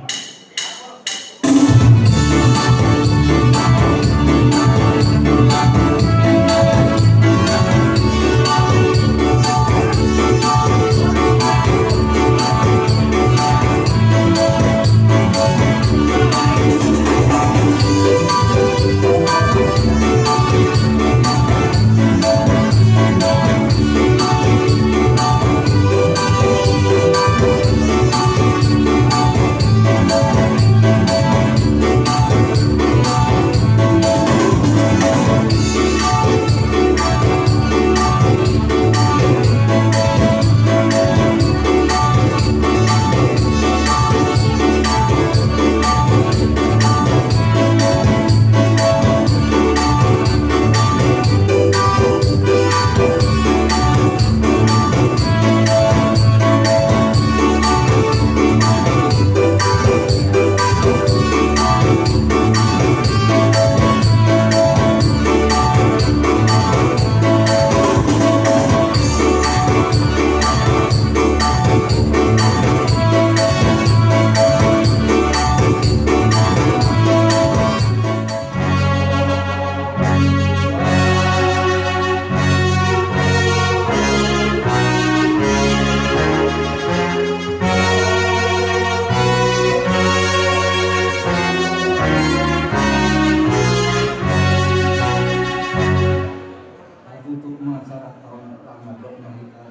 Tutup ma acara taon tanggal dua puluh lima.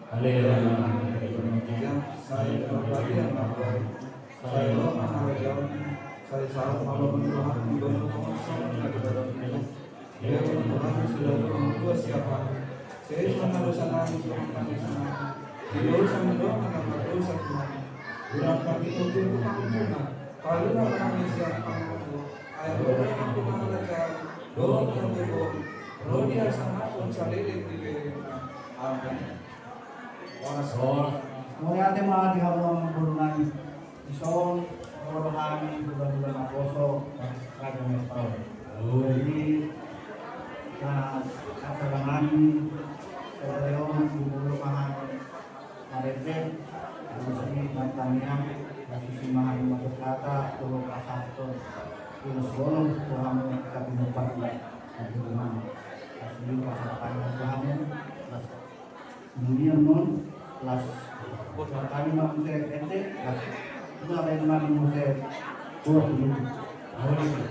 Haleluya. Haleluya. Sai Bapa di na martua, sai Roh na harajaon, sai sahat ma lomo ni roham di banua on songon na di banua on. Ia Tuhan, selalu mengubah siapa? Sesa ma dosa nami songon panesanami di dosa ni dongan na mardosa tu hami. Unang tabo hami tu pangunjunan, palua ma hami sian pangago, ai Ho do nampuna harajaon dohot hagogoon, ro di hasangapon saleleng ni lelengna. Amen. Horas. Mauliate ma di hamu amangboru nami. Dison ro do hami hulahula naposo Raja Mespaon. Jadi, na, acara nami sadari on di molo ma hami na dengke, na disi ma tangiang, na disi ma hami matur hata dohot pasahathon ulos holong tu hamu angka pinompar na di rumah. Na disi pasahathon tu hamu, na Dunia non, las. Hami ma muse ente, las. Ina lain ma muse dua puluh. Aho ni.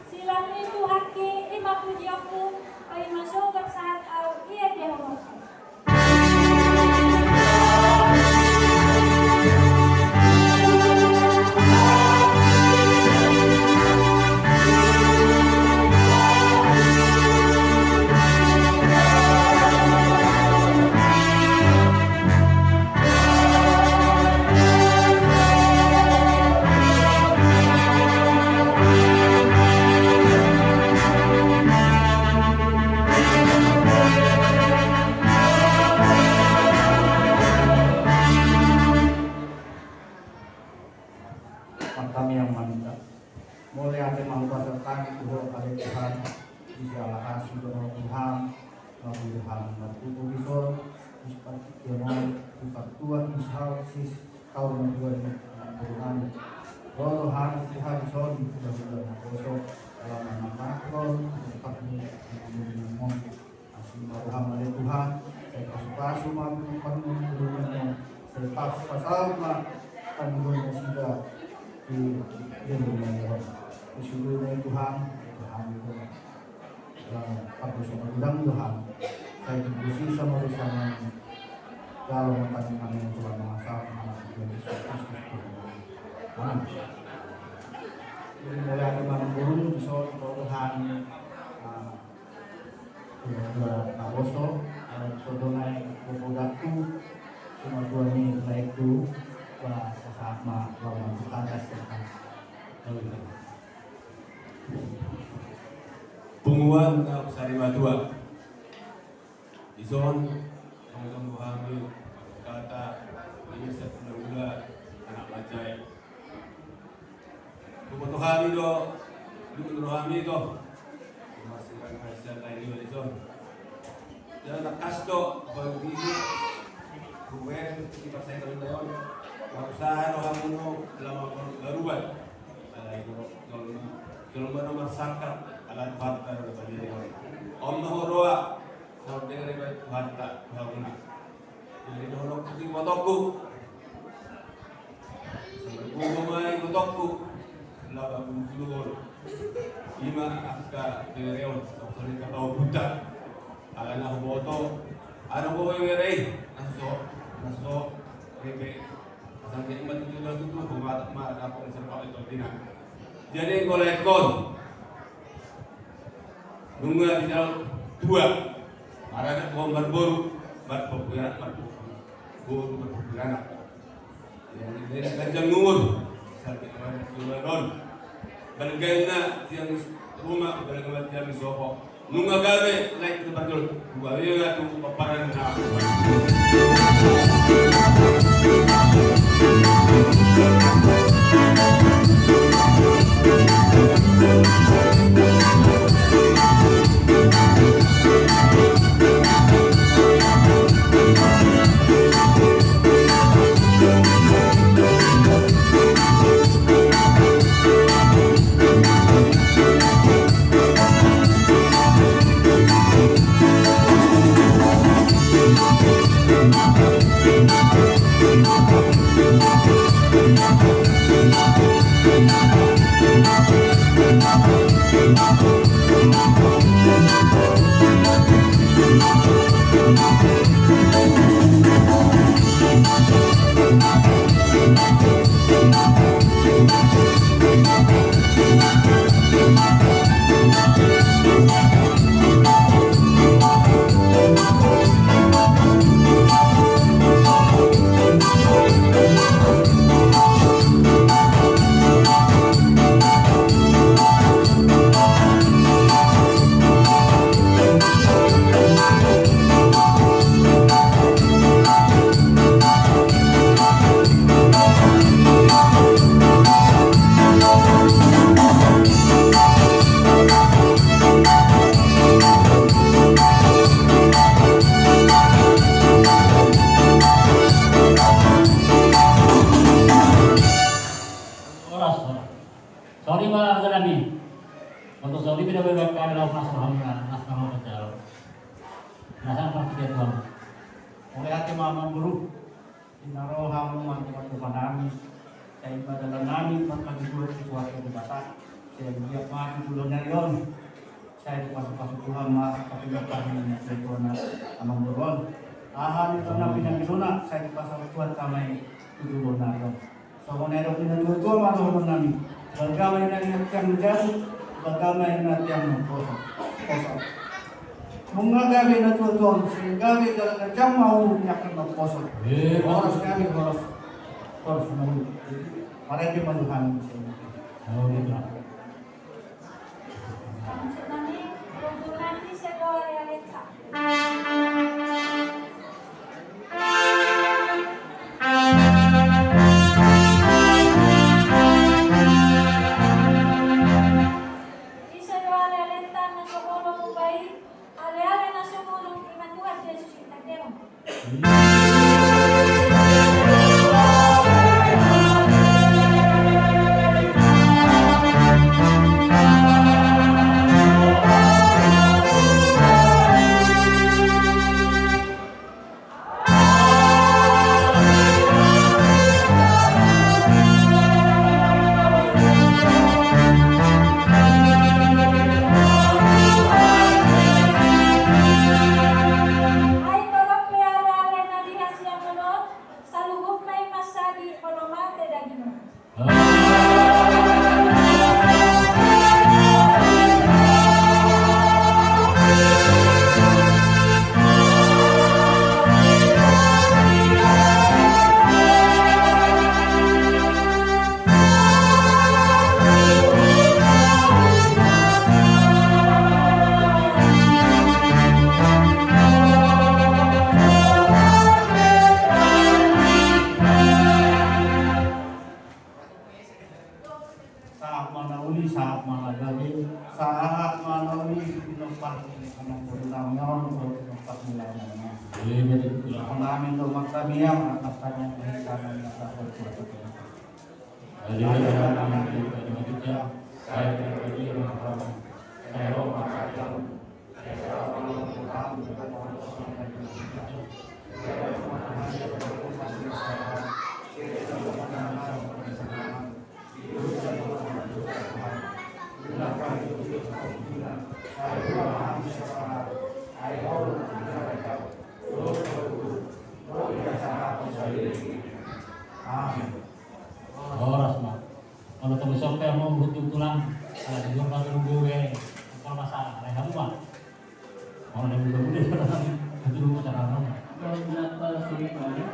Silang ni Tuhanki, i ma pujionku, ai ma sogot sahat au, ia dia hormat. Tuhan, mauliate ma di Tuhan, martubu dison, di partingkian on, di partua, di sahal, sis, tau ma Tuhan, Tuhan. Ro roham Tuhan dison, di hula-hula naposo, dalam nama Tuhan, tempat ini, di dunia on. Asi ma roham ale Tuhan, sai pasu-pasu ma pangurupion, sai pasu-pasu ma pangurupion nasida di, di dunia on. Di sudut Tuhan, Tuhan itu. Pardus sama gudang Tuhan. Sai dipuji sama bersama. Dalam pertandingan yang telah memasak nama Tuhan Yesus Kristus Tuhan. Amin. Jadi mulai aku malam burung di soal Tuhan. Nah, sudah naposo, eh, contohnya berpodakku, cuma Tuhan ini baik tu, bah, sama, bah, mantu kandas, ya, kan. Amin. Punguan na sari matua. Dison, mangulahon hami hata, di masa hula-hula, anak bajai. Huboto hami do, di menurut hami do. Masih kan masih lain juga dison. Jala tangkas do, baru gigi, rumen, di pasai terus leon. Baru saha do hamu no, lama baru, baru ban. Alai do, jolma, jolma do marsangkap, ala Tuhanta do pajarion. Om na huroha, saur dengre bai Tuhanta, Tuhanta. Jadi dohononku tu ibotongku. Sambil guru ma ibotongku. Laba guru guru. Ima angka bereon, sokoni kata obuta. Ala na huboto, ada boe bere, naso, naso, bebe. Jadi, engko lae kon. Nunga dijalo tua. Maranak boru marboru, marpopulanak, marpopulanak. Boru marpopulanak. Jadi, ganjang umur. Sampe maranak tua don. Balga na tiang ruma, balga na tiang sopo. Nunga gabe, naik tu parjolo. Dua, iya, tu paparan na. Horas, horas. Saur matua ma hami. Molo saur matua pe, dapot hami laos, mas, alhamdulillah, mas, nama pacar. Mas, apa dia tuan? Oleh hati mama guru. Di na ro hamu mantupa-tupa nami, sai padalan nami marpangidoan tu Tuhanta Debata, sai giat ma tu joloan ni ari on, sai dipasu-pasu Tuhan ma, tapi lepas ni Tuhan, amang boru on. Aha ni tona pinangidoanna, sai dipasu-pasu Tuhan ma i tu joloan ni ari on. Songon na nidok ni natua-tua ma dohonon nami. Balga ma inna tiang na jadi, balga ma inna tiang na poso. Poso. Nunga gabe natua-tua on, sehingga gabe jala ganjang ma umur ni angka na poso. Eh, horas gabe, horas. Horas na umur. Marende ma Tuhan. Oh, iya. Maksud nami, rumpun nami sedoa ya, Leta. Di sedoa ya, Leta, na sokolo mubai. Ai tolong pe ale-ale na di hasiangan on, saluhutna i mansai olo mate daging on. Sahat ma na uli, sahat ma na gabe, sahat ma na uli, pinompar ni amang boru nami on, pinompar ni lae nami. Iya, betul. Amang nami do mangkamiang, atas tangan ni tangan ni atas. Amin. Horas ma. Molo tong dison pe hamu hutu tulang, ala di luar batu nunggu be, apa masalah, ala hamu ma. Molo di luar batu nunggu be, batu nunggu be, batu nunggu be.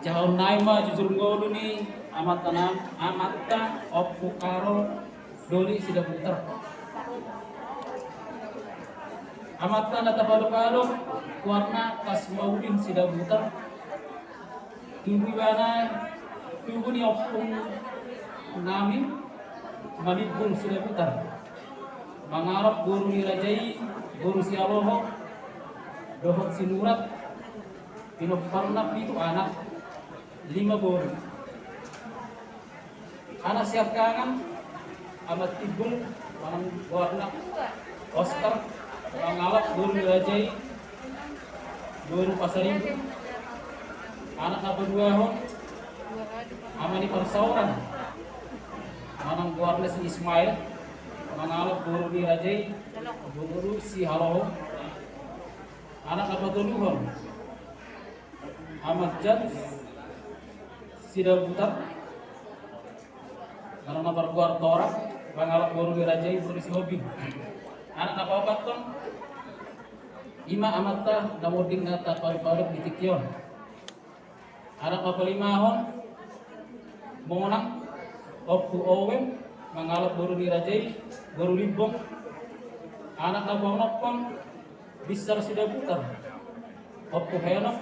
Jahaon nai ma jujur ngolu ni amanta na, amanta Ompu Karol Doli Sidabutar. Amanta na tapadopadop goarna Kasmaudin Sidabutar. Tubu ibana, tubu ni ompung nami Manimbul Sidabutar. Mangalap boru ni raja i, boru Sihaloho dohot Sinurat. Pinomparna pitu anak, lima boru. Anak siangkangan, Amang Timbul, manang goarna Oskar, mangalap boru ni raja i, boru Pasaribu. Anak na paduahon, Ama ni Parsaoran, manang goarna si Ismail, mangalap boru ni raja i, boru Sihaloho. Anak na patoluhon, Amang Jan Sidabutar, manang na margoar Tora, mangalap boru ni raja i, boru Sihombing. Anak na paopathon, ima amanta na monding na tapadopadop di tingki on. Anak na palimahon, Monang, Ompu Owen, mangalap boru ni raja i, boru Limbong. Anak na paonomhon, Binsar Sidabutar, Ompu Henok,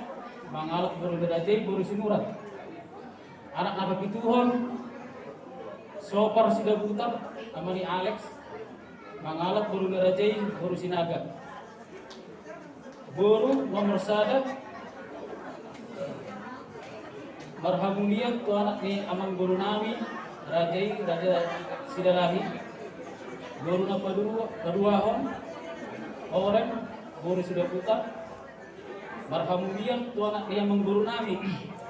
mangalap boru ni raja i, boru Sinurat. Anak na papituhon, Sopar Sidabutar, ama ni Alex, mangalap boru ni raja i, boru Sinaga. Boru nomor sada, marhamulian tu anak ni amang boru nami, raja i, Raja Sidalahi. Boru na padua-, paduahon, Orem, boru Sidabutar. Marhamulian tu anak ni amang boru nami,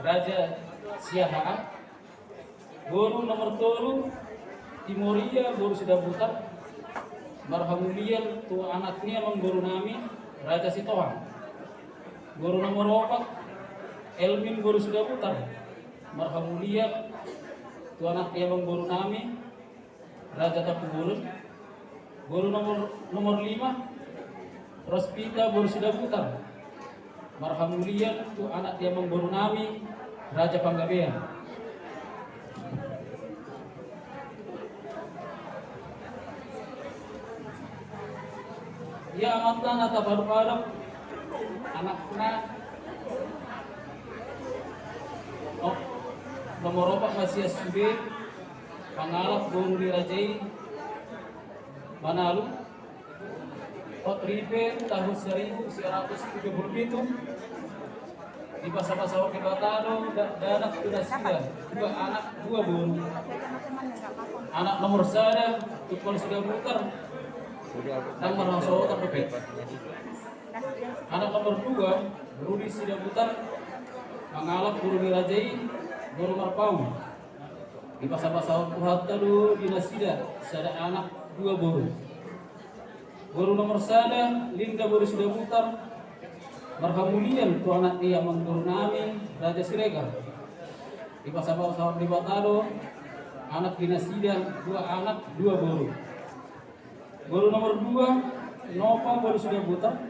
Raja Siahaan. Boru nomor tolu, Timoria, boru Sidabutar. Marhamulian tu anak ni amang boru nami, Raja Sitohang. Boru nomor opat, Elmin, boru Sidabutar. Marhamulian tu anak ni amang boru nami, Raja Tampubolon. Boru nomor, nomor lima, Rospita, boru Sidabutar. Marhamulian tu anak ni amang boru nami, Raja Panggabean. Ia amanta na tapadopadop, anakna, oh, nomor opat ma sian sude, mangalap boru ni raja i, Manalu, hot ripe tahun seribu sembilan ratus tujuh puluh pitu, Dipasapasahon Debata do da-, dakdanak tu nasida dua anak dua boru. Anak nomor sada Tukol Sidabutar, ndang marhasohotan dope. Anak nomor dua Rudi Sidabutar, mangalap boru ni raja i, boru Marpaung. Dipasapasahon Tuhanta do di nasida sada anak dua boru. Boru nomor sada Linda boru Sidabutar, marhamulian tu anak ni amangboru nami Raja Siregar. Dipasapasahon Debata do anak di nasida dua anak dua boru. Boru nomor dua Nova boru Sidabutar,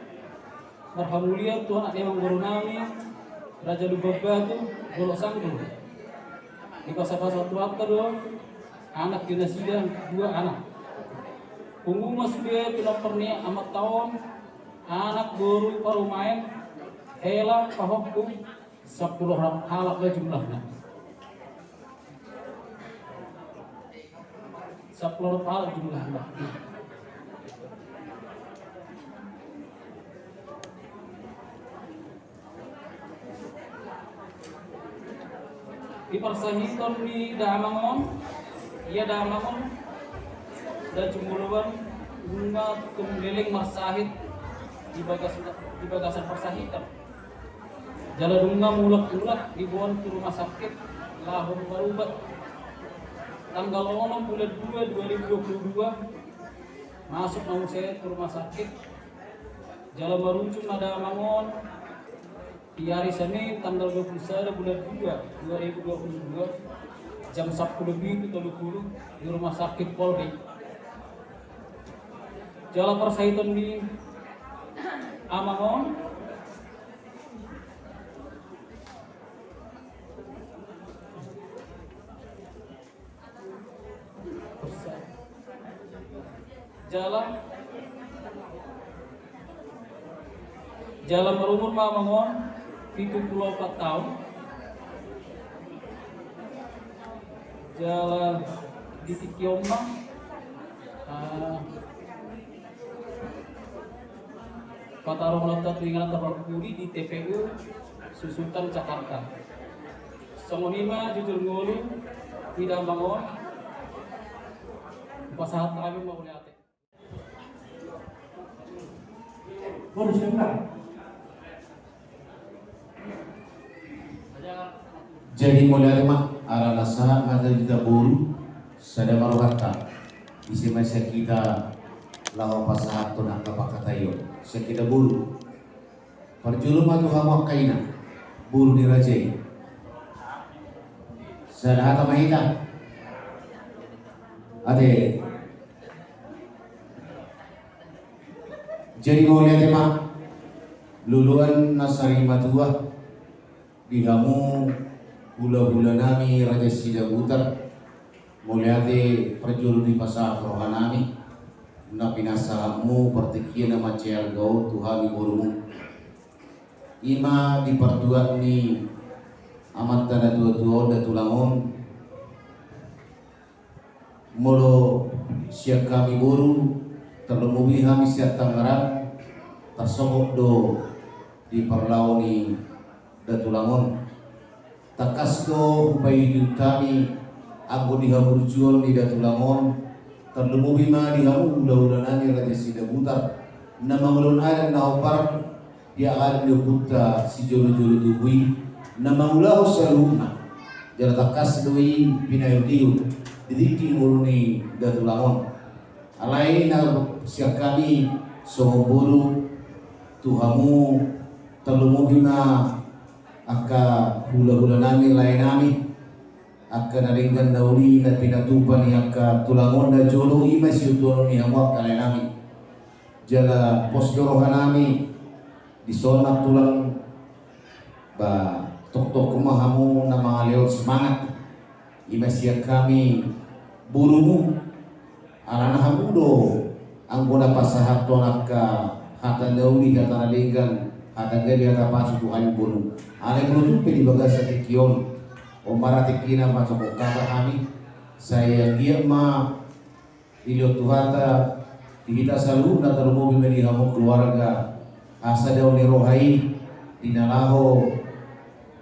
marhamulian tu anak ni amangboru nami Raja Lumban Batu, Dolok Sanggul. Dipasapasahon Tuhanta do anak di nasida dua anak. Pungu ma sude pinompar ni amanta on, anak boru parumaen, hela pahompu, sampulu halak do jumlahna. Sampulu halak jumlahna. Di parsahiton ni damang on, ia damang on, da jumoloan nunga tung leleng marsahit di bagas, di bagasan parsahiton. Jala nunga mulak-mulak diboan tu rumah sakit laho marubat. Tanggal onom bulan dua dua ribu dua puluh dua, masuk ma muse tu rumah sakit. Jala marujung ma damang on di ari Senin tanggal dua puluh sada bulan dua dua ribu dua puluh dua, jam sampulu pitu tolu pulu di rumah sakit Polri. Jala parsahiton ni amang on, jala, jala marumur ma amang on pitu pulu opat taon. Jala di tingki on ma, ah, pataruhononta tu inganan terpudi di T P U Susutan, Jakarta. Songon i ma jujur ngolu ni damang on. Pasahat hami ma mauliate. Jadi mauliate ma, ala na sahat ma hita boru, sada ma rohanta. Ise ma sian hita laho pasahathon angka pangkataion. Sian hita boru. Parjolo ma tu hamu angka ina, boru ni raja i. Sada hata ma hita. Ate. Jadi mauliate ma, loloan na sarimatua, di hamu hulahula nami Raja Sidabutar. Mauliate parjolo dipasahat roha nami, na pinasahatmu partingkian na mansai arga on tu hami borumu. I ma di partuat ni amanta na tuatua on, da tulang on. Molo sian hami boru, tarlumobi hami sian Tangerang, tarsongon do di parlao ni da tulang on. Tangkas do hupaihut hami anggo di haburjuon ni da tulang on, tarlumobi ma di hamu hulahula nami Raja Sidabutar, na mangulahon adat na hombar, di angka adat ni ompunta sijolojolo tubu i, na mangulahon saluhutna. Jala tangkas do i pinaihutihut di tingki ngolu ni da tulang on. Alai na sian hami songon boru tu hamu, tarlumobi ma angka hulahula nami, lae nami, angka na denggan na uli na pinatupa ni angka tulang on na jolo, i ma siihuthon ni hamu angka lae nami. Jala pos do roha nami, dison nang tulang, ba, toktok ma hamu na mangalehon semangat. I ma sian hami borumu, alana hamu do anggo na pasahathon angka hata na uli, hata na denggan, hata gabe, hata pasu tu hami boru. Alai molo tung pe di bagasan tingki on, on ma ra tingkina pasokhon hata hami, sai anggiat ma dilehon Tuhanta di hita saluhutna, tarlumobi ma di hamu keluarga, hasadaon ni roha i di na laho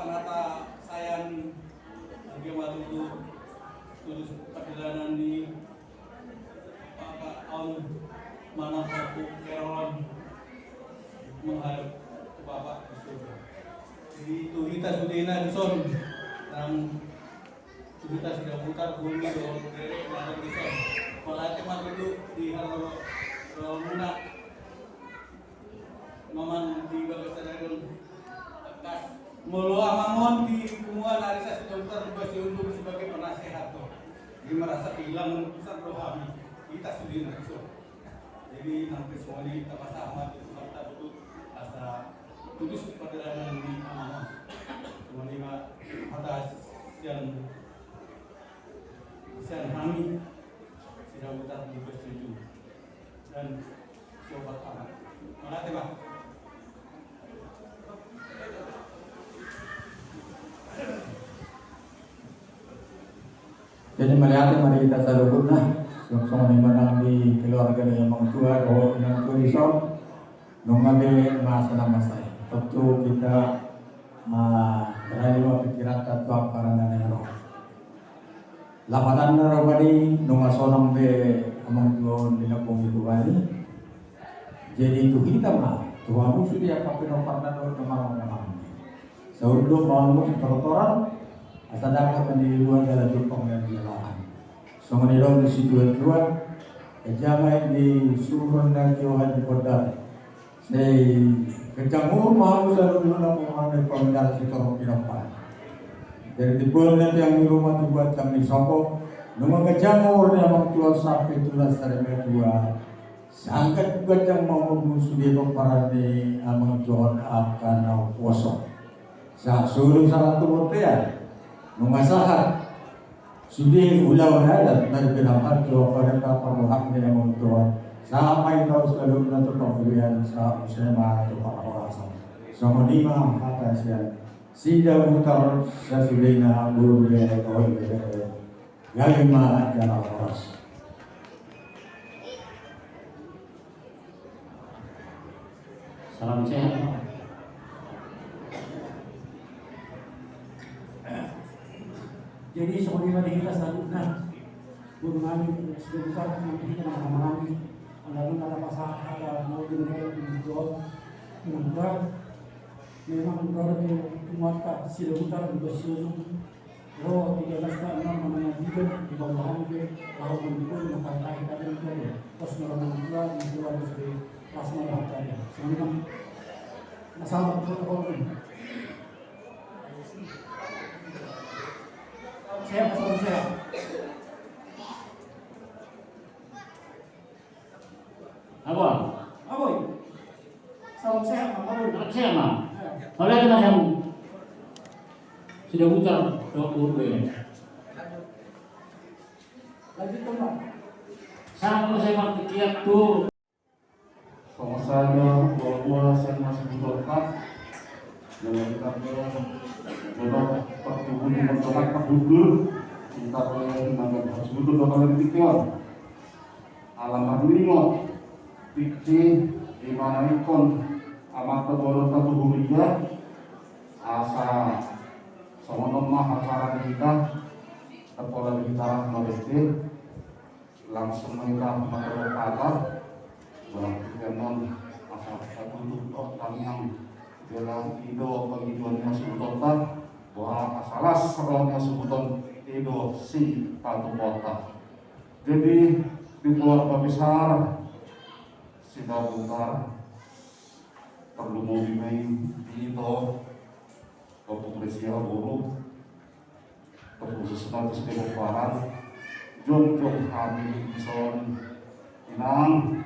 Bapak nata sayan, anggia ma tutu, tutu pardalanan ni Bapak on manang Bapak Keron menghadap ke Bapak di surga. Jadi tu hita sudena dison, nang tu hita Sidabutar, Bumi, dohot Rere, nang dison. Mauliate ma tutu di halo, halo muna. Maman di bagasan sadari on. Tangkas. Molo Merasa kehilangan besar rohani kita sendiri, nah, so. Jadi, sampai semua ini kita pasang mati, kita tutup asa putus perjalanan ini, aman. Semua ini, Pak, atas yang, yang kami sudah utang di setuju. Dan sobat anak. Mauliate, Pak. Jadi mauliate ma di hita saluhutna, songon i ma nang di keluarga ni amang tua dohot inang tua dison, nunga be masa na masa i. Tentu hita beralih ma pikiranta tu angka na naeng ro. Lapatanna do tadi, nunga sonang be amang tua on di lambung ni Tuhan i. Jadi tu hita ma, tu hamu sude angka pinomparna dohot na marhahamaranggi. Saur do ma hamu sitortoran, asa dapot na niuluan jala jumpang na nilalahan. Songon i do di situatua, ganjang ma i di sumur na tio, hata ni bondar. Sai ganjang umur ma hamu saluhutna, umur na pamindal sitorop pinompar. Jadi timbul na tiang ni ruma, timbul tiang ni sopo, nunga ganjang umur ni amang tua sampe tu na sarimatua. Sangkap ganjang ma umur sude pomparan ni amang tua on angka na umposo. Sa suru sahat tu bontean, nunga sahat sude ulaon adat na dipinangkatho pada parrohangni amang tua on. Sahat ma i tu saluhutna tu panggabean, sahat muse ma tu parhorasan. Songon i ma hata sian Sidabutar sasudena, boru be, dohot ibebere. Gabe ma jala horas. Salam sehat. Jadi songon i ma di hita saluhutna, boru nami Sidabutar, nang di hita na marhahamaranggi. Alana na tapasahat hata na uli na baen tu boru on, memang gabe tumata Sidabutar di bas ujung. Ro tiga belas ta enam namanya tiga di bawah hangke, lalu mendukung makan tahi tadi juga deh. Pas malam tua di keluar dari pas malam tadi. Semua masalah protokol ini. Sehat, salam sehat. Apa? Apa itu? Salam sehat, Bang. Apa itu? Salam sehat, Bang. Sehat. Mauliate ma di hamu. Sidabutar, dohot boru be. Lanjut, Bang. Sama saya pakai kiat tuh. Songon sada, dua, dua, sian na suhut dohot. Jala hita pe, jala pertubu di masyarakat, hudur. Hita pe, magan hasuhuton dohot ala di tingki on. Ala marningot tingki, di mana ingkon amanta boru ta tu huria, asa songon on ma acara ni hita, tapola di hita mabete, langsung ma hita mangkatahon hata, berarti kan on asa tatutup dohot tangiang, jala i do pangidoan ni hasuhuton ta, boha asa las roha ni hasuhuton, i do sipatupaonta. Jadi, di keluarga besar Sidabutar, tarlumobi ma i di ito, Ompu Presiden, boru, terkhusus ma tu sude pomparan, jongjong hami dison, inang,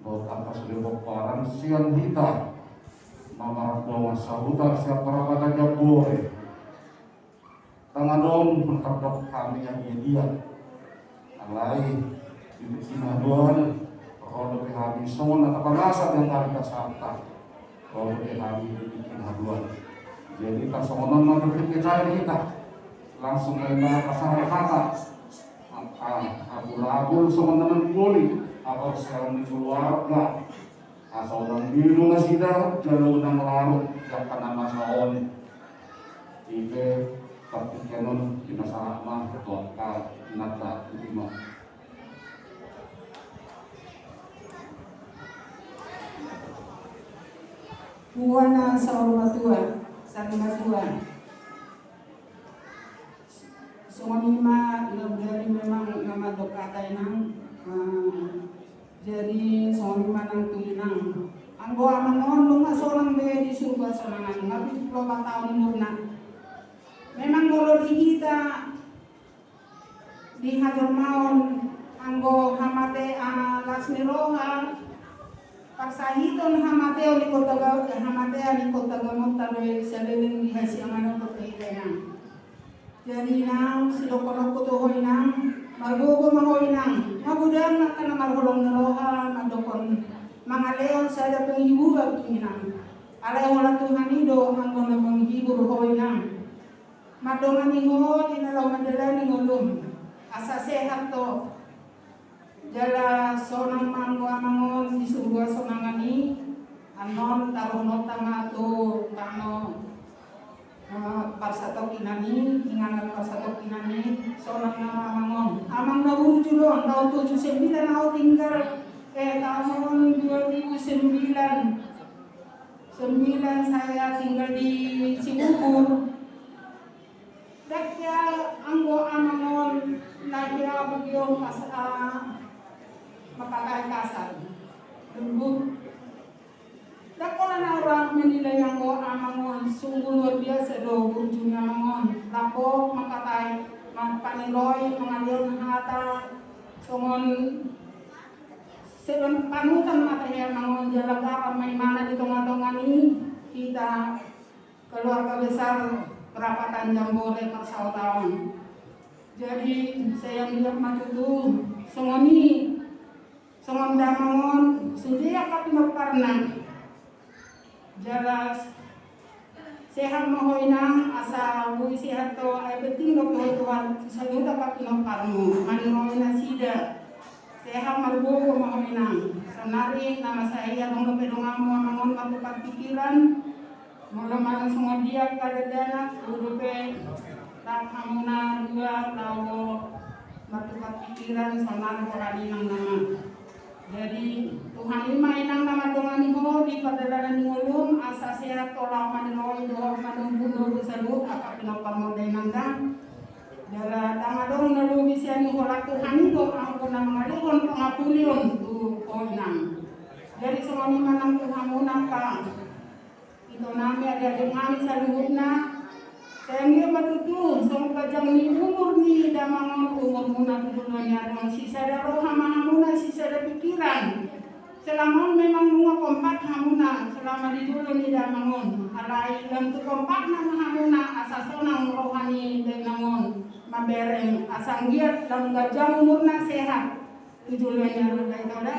dohot angka sude pomparan sian hita, na mardongan sahuta sian Parabata Jambore. Ndang adong mangkardok hami anggiat dia. Alai di tingki na dua on, ro dope hami songon na tapangasa di angka hita sahat. Ro dope hami di tingki na dua on. Jadi tarsongon on ma berpikir di hita. Langsung ma hita pasahat hata. Angka abulabul songon na manggoli, haporseaon ni keluarga. Asa unang lilo nasida, jala unang larut di angka na masa on. I pe partingkian on, pinasahat ma tu angka inanta, i ma. Tua na saur matua, sari matua. Songon i ma, na jadi memang na mandok hata inang, eh, jadi songon i ma nang tu inang. Anggo amang on nunga sonang be di surgo sonangan, nunga pitu pulu opat taon umurna. Memang molo di hita, Di hajolmaon anggo hamate, ah, las ni roha, parsahiton hamateon di kota Ga-, hamatean di kota Gamonta do i saleleng di hasiangan on dope inang. Jadi inang, sidohononku tu ho inang, margogo ma ho inang, magodang angka na marholong ni roha, mandokkon mangalehon sada penghiburan tu inang. Alai holan Tuhan i do anggo na menghibur ho inang. Mandongani ho di na laho mandalani ngolum. Asa sehat ho. Jala sonang ma anggo amang on di surgo hasonangan i, annon taruhononta ma tu tano, eh, parsatongkinan i, inganan parsatongkinan i, sonang nama amang on. Amang na burju do on, taon tujuh sembilan au tinggal, eh, taon dua ribu sembilan, sembilan saya tinggal di Cibubur. Ndang hea anggo amang on na hea bugihon pas, ah, mangkatai kasar. Lembut. Ndang pola na ura menilai anggo amang on, sungguh luar biasa do burju ni amang on. Lambok mangkatai, ma-, paniroi, mangalehon hata, songon sedan panutan ma tahe amang on, jala garam ma imana di tongatonga ni hita keluarga besar Perapatan Jambore parsaotaon. Jadi saya melihat ma tutu songon i, songon damang on, sude angka pinomparna. Jala sehat ma ho inang, asa boi sehat ho, ai penting dope ho Tuhan, saluhut angka pinomparmu, maniroi nasida. Sehat margogo ma ho inang. Saonari na masa i adong dope donganmu amang on martukar pikiran. Molo manang songon dia angka dakdanak, boi dope rap hamuna dua laho martukar pikiran, saonari holan inang nama. Jadi Tuhan i ma inang na mandongani ho di pardalanan ni ngolum, asa sehat ho laho maniroi dohot manumbu-numbu saluhut angka pinomparmuna inang da. Jala ndang adong na lobi sian i, holan Tuhan i do anggo na mangalehon pangapulion tu ho inang. Jadi songon i ma nang tu hamuna angka ito nami, adik-adik nami saluhutna. Sai anggiat ma tutu songon ganjang ni umur ni damang on, umurmuna tu joloan ni ari on, sisada roha ma hamuna, sisada pikiran. Selama on memang nunga kompak hamuna selama di jolo ni damang on. Alai lam tu kompakna ma hamuna asa sonang roha ni dainang on, mambereng, asa anggiat lam ganjang umurna, sehat tu joloan ni ari on, da ito da.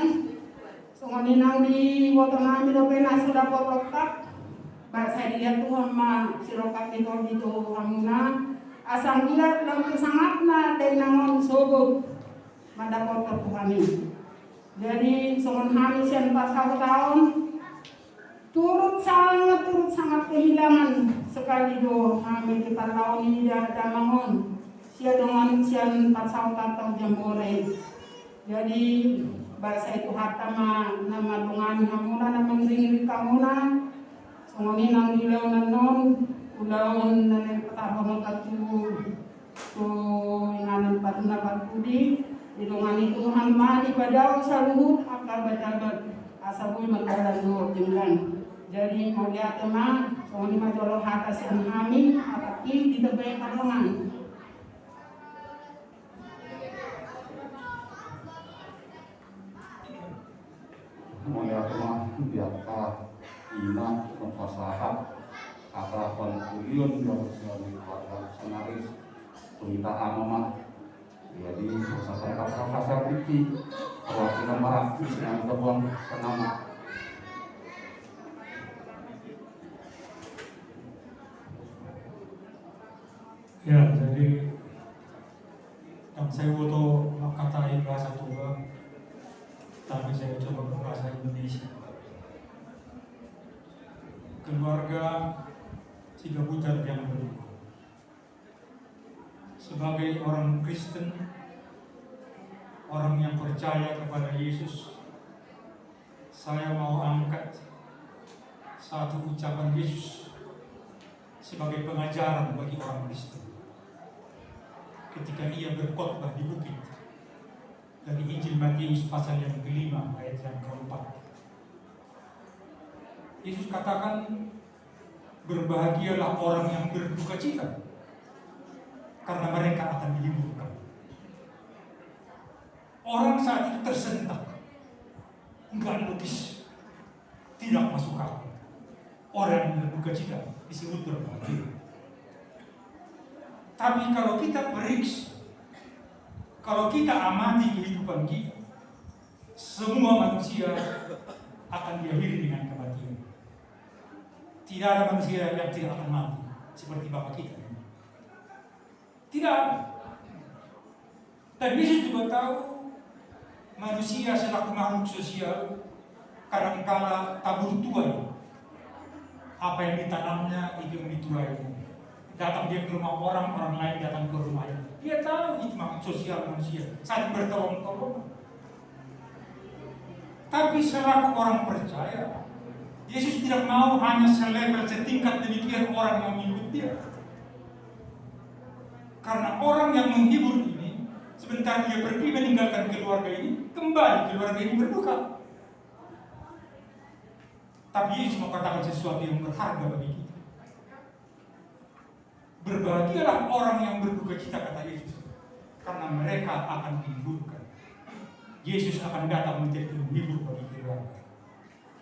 Songon i nang di iboto nami dope na so dapot rongkap. Ba sai dilehon Tuhan ma sirongkap ni tondi tu hamuna, asa anggiat lam tu sangapna dainang on sogot mandapothon Tuhan i. Jadi songon hami sian parsaotaon, turut sangat, turut sangat kehilangan sekali do hami di parlao ni da-, damang on, sian dongan sian parsaotaon Jambore. Jadi ba sai Tuhanta ma na mandongani hamuna, na mangiring-iring hamuna. Songon i nang di ulaon annon, ulaon na naeng patarhononta tu tu inganan patuna parpudi, didongani Tuhan ma dipadao saluhut angka batabat, asa boi mardalan dohot denggan. Jadi mauliate ma, songon i ma jolo hata sian hami, apakki ditambai ma dongan. Mauliate ma di angka ina, pasahat hata pangulion di angka keluarga, saonari tumita ama ma. Jadi pasahat kasar-kasar diki, perwakilan ma di sini, angka buang senama. Ya, jadi ndang sai huboto mangkatai bahasa Toba, tapi saya coba berbahasa Indonesia. Keluarga Sigabutar yang berikut. Sebagai orang Kristen, orang yang percaya kepada Yesus, saya mau angkat satu ucapan Yesus sebagai pengajaran bagi orang Kristen. Ketika ia berkhotbah di bukit, dari Injil Matius pasal yang kelima ayat yang keempat. Yesus katakan, "Berbahagialah orang yang berduka cita, karena mereka akan dihiburkan." Orang saat itu tersentak. Nggak logis. Tidak masuk akal. Orang yang berduka cita disebut berbahagia. Tapi kalau kita periksa, kalau kita amati kehidupan kita, semua manusia akan diakhiri dengan kematian. Tidak ada manusia yang tidak akan mati seperti Bapak kita ini. Tidak ada. Dan Yesus juga tahu manusia selaku makhluk sosial, kadangkala tabur tuai. Apa yang ditanamnya, itu yang dituai. Datang dia ke rumah orang, orang lain datang ke rumahnya. Dia tahu itu makhluk sosial manusia, saling bertolong-tolong. Tapi selaku orang percaya, Yesus tidak mau hanya selevel, setingkat demikian orang yang mengikut dia. Karena orang yang menghibur ini, sebentar dia pergi meninggalkan keluarga ini, kembali keluarga ini berduka. Tapi Yesus mau katakan sesuatu yang berharga bagi kita. Berbahagialah orang yang berduka cita, kata Yesus, karena mereka akan dihiburkan. Yesus akan datang menjadi penghibur bagi keluarga.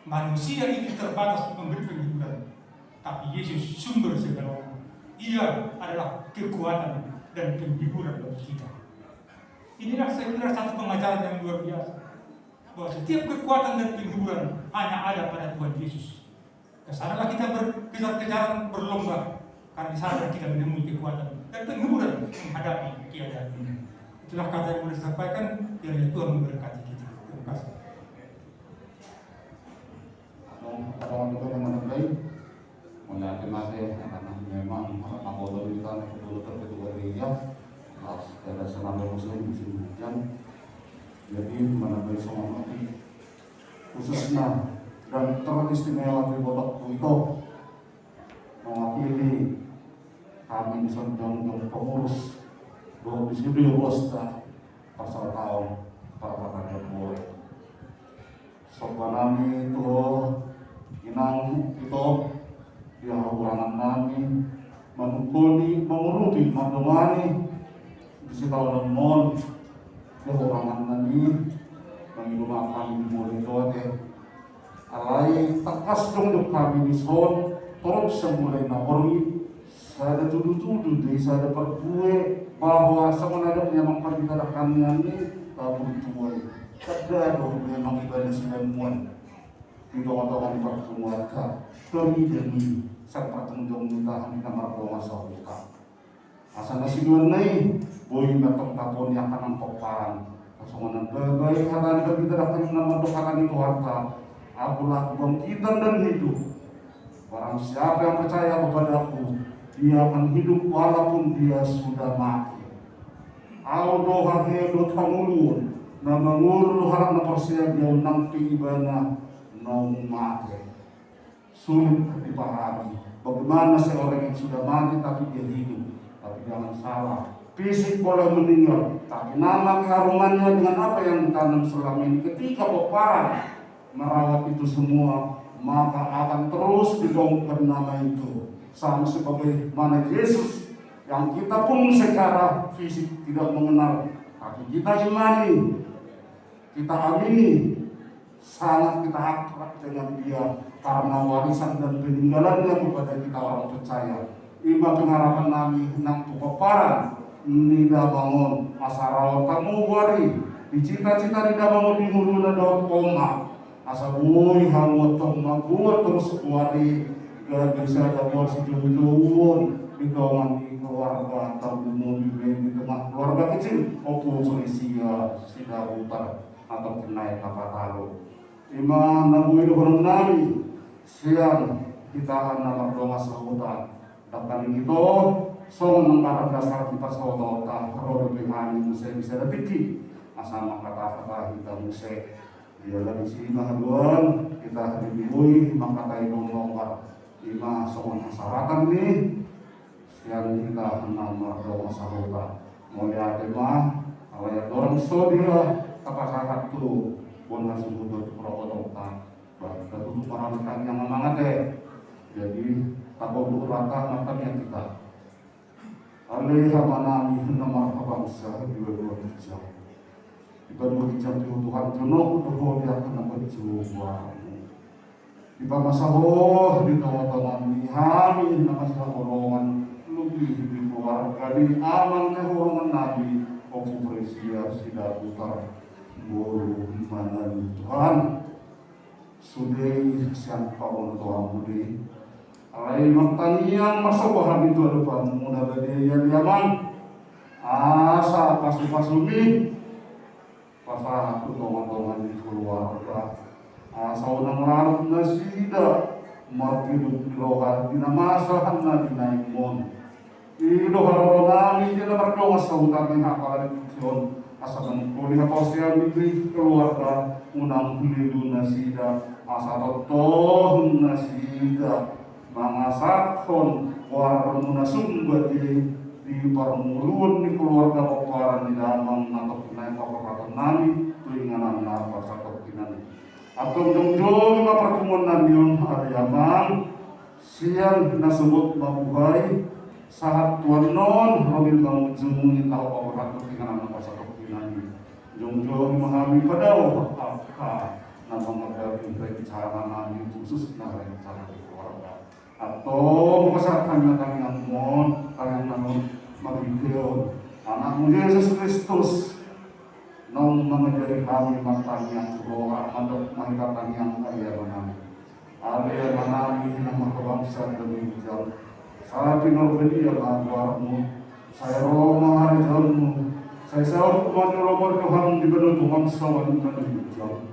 Manusia itu terbatas untuk memberi penghiburan, tapi Yesus sumber segala. Ia adalah kekuatan dan penghiburan bagi kita. Inilah, saya kira, satu pengajaran yang luar biasa, bahwa setiap kekuatan dan penghiburan hanya ada pada Tuhan Yesus. Ke sanalah kita berkejar-kejaran, berlomba, karena di sana kita menemui kekuatan dan penghiburan menghadapi keadaan ini. Itulah kata yang boleh saya sampaikan. Kiranya Tuhan memberkati kita. Terima kasih. Adong, adong, adong, adong, adong. Mauliate ma, karena memang anak anggota di tanah kebetulan terketua gereja. Pas ada senang musim, musim hujan. Jadi, menambahi semangat khususnya dan teristimewa di botak itu mewakili kami di sana, jongjong pengurus dohot di sini, ruas ta pasal tahun pertama dia boleh. Somba nami tu inang ito, di hahurangan nami, manungkuni, mangurupi, mandongani di sitaonon on, di hahurangan nami, mangido ma hami di muli tote. Alai tangkas jongjong hami dison, torop sian mulai na borngin, sada tudutudu do i, sada parbue, bahwa songon adat ni amang pandita dangkaniang i, tabur tuai. Tanda do memang ibana sibamuan di tongatonga ni parpunguanta. Tarida i sian parjongjongan ni hita na mardongan sahuta. Asa na sinuanna i, boi ma tong taponi angka na pomparan. Songon na boi hata ni pandita dangkaniang na mandok hata ni Tuhanta: Akulah kebangkitan dan hidup. Barang siapa yang percaya kepadaku, dia akan hidup walaupun dia sudah mati. Ahu do hahe dohot hangoluan, na mangolu do halak na porsea di ahu nang pe ibana naung mate. Sulit dipahami. Bagaimana seorang yang sudah mati tapi dia hidup? Tapi jangan salah, fisik boleh meninggal, tapi nama keharumannyo dengan apa yang ditanam selama ini ketika pomparan merawat itu semua, maka akan terus digaungkan nama itu. Sama sebagaimana Yesus yang kita pun secara fisik tidak mengenal, tapi kita imani, kita amini, sangat kita akrab dengan dia karena warisan dan peninggalannya kepada kita orang percaya. I ma pengharapan nami nang tu pomparan ni damang on, asa ro hamu boari di cita-cita ni damang on di ngoluna dohot omak, asa boi hamu tong mambuat terus boari, gabe sada boari sijoujouon di tonga ni keluarga, tarlumobi di tengah keluarga kecil Ompu Frisia Sidabutar atau kenai kapatalo. I ma na boi dohonon nami sian hita na mardongan sahuta. Dangkaning ito, songon anggaran dasar ni pasahatonta, ro dope hami muse di sada tingki, asa mangkatahata hita muse. Jala disi ma haduan hita, hami boi mangkatai na longgar. I ma songon hasaratan ni sian hita na mardongan sahuta. Mauliate ma, alai andorang so dia tapasahat tu bona hasuhuton tu parboruonta, bah, tatutup ma hami tangiang, amang ate. Jadi, taboto hata martangiang hita. Ale Amanami na marhabangsa di banua ginjang, Dipaluhut ginjang tu Tuhan, jonok do ho di angka na manjou goarmu. Dipamasa ho di tongatonga ni hami na marsihaholongan, lobi di keluarga ni amang na hinaholongan nami, Ompu Fresia Sidabutar, boru Manado, Tuhan. Sude i sian pamotoanmu do i. Alai martangiang ma sogot hami tu adopanmu na badia i, ale Amang, asa pasupasumi pasahat tu tongatonga ni keluarga, asa unang larut nasida marpiduk ni roha di na masa hami na binahen on. I do haroro nami di na mardongan sahuta ni hapala di tingki on, asa manungkoli haporseaon ni keluarga, unang hulilu nasida, asa tongtong nasida mangasakhon goarmu na sumbat i di parngoluon ni keluarga pomparan ni damang na tongkin naeng paborhaton nami tu inganan na parsatongkinan i. Antong jongjong ma parpunguan nami on, ale Amang, sian na sogot ma buhai sahat tu annon, ro ma di pangujungi laho paborhaton tu inganan na parsatongkinan i. Jongjong ma hami padao angka na mangadapi rencana nami, khususna rencana di keluarga. Antong pasahat hami ma tangiangmon, tangiang nami on marhitehon Anakmu Jesus Kristus, naung mangajari hami martangiang tu Ho, mandok ma hita tangiang, ale Amanami. Ale Amanami na marhabangsa di banua ginjang, sai pinarbadia ma goarmu, sai ro ma harajaonmu, sai saut ma joloan ni roham di banua tonga on songon na di banua ginjang.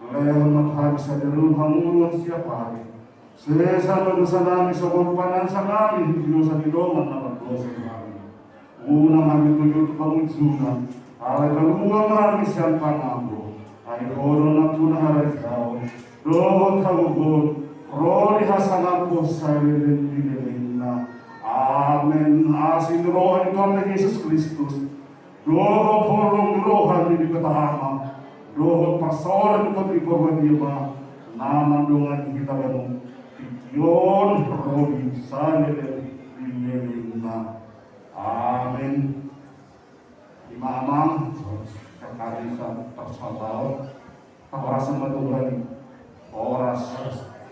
Lehon ma tu hami sadari on hangoluan siapari. Sesa ma dosanami songon panesanami di dosa ni dongan na mardosa di hami. Unang hami togihon tu pangunjunan, alai palua ma hami sian pangabo. Ai Ho do nampuna harajaon dohot hagogoon, ro di hasangapon saleleng ni lelengna. Amen. Asi ni roha ni Tuhanta Jesus Kristus, dohot holong ni roha ni Debata Ama, dohot parsaoran ni Tondi Porbadia ma na mandongani hita ganup, tingki on ro di saleleng ni lelengna. Amen. I ma Amang, sekali sa-, tersabar. Horas ma Tuhan. Horas,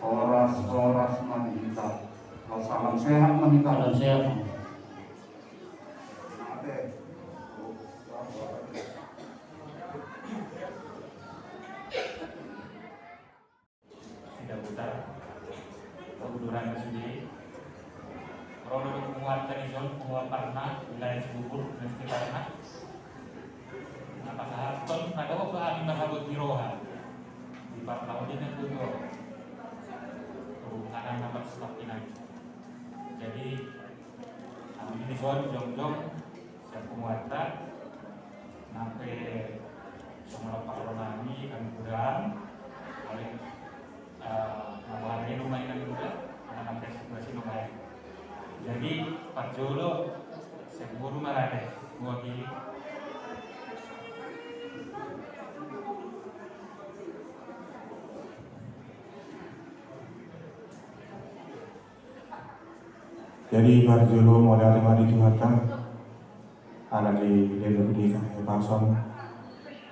horas, horas ma di hita. Salam sehat ma hita. Salam sehat. Sidabutar, paguduran sude. Ro do punguanta dison, punguan Parna, wilayah Cibubur, Dinas Parna. Na pasahathon, na dohot do hami marhabot ni roha. Di Parna on i na tutu. Hubungan na parsatongkinan. Jadi, hami dison jongjong sian punguanta, nang pe songon na parroha nami, hami godang, ale, eh, na boha na inum ma inang muda, ala nang pe situasi na baen. Jadi, parjolo, sian boru ma ale, mewakili. Jadi, parjolo mauliate ma di Tuhanta, ala dilehon di hita hahipason,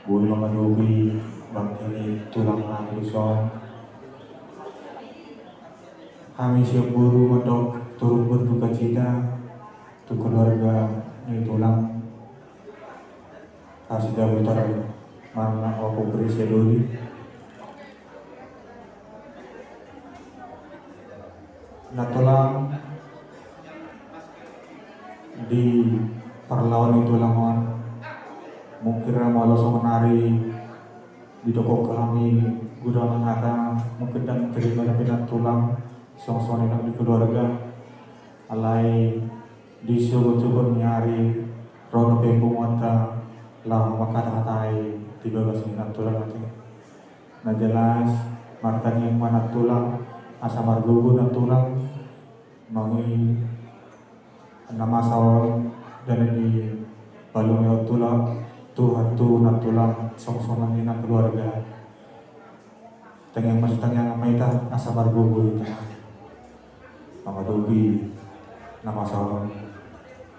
boi mangadopi bangke ni tulang nami dison. Hami sian boru mandok turut berdukacita tu keluarga ni tulang. Asi Sidabutar ma na opo prese doli. Na tulang di parlawan ni tulang on, mungkin ra molo songon ari didok hami godang hata, mungkin ndang terima dope na tulang, songon i nang di keluarga. Alai di sogot-sogot ni ari, ro dope punguanta laho mangkatahatai di bagas ni na tulang ate. Na jelas, martangiang ma na tulang, asa margogo na tulang, nang i na masa on, dana dipalumehon Tuhan tu na tulang, songon i nang keluarga. Tangiang ma, tangiang ma hita, asa margogo hita mangadopi na masa on.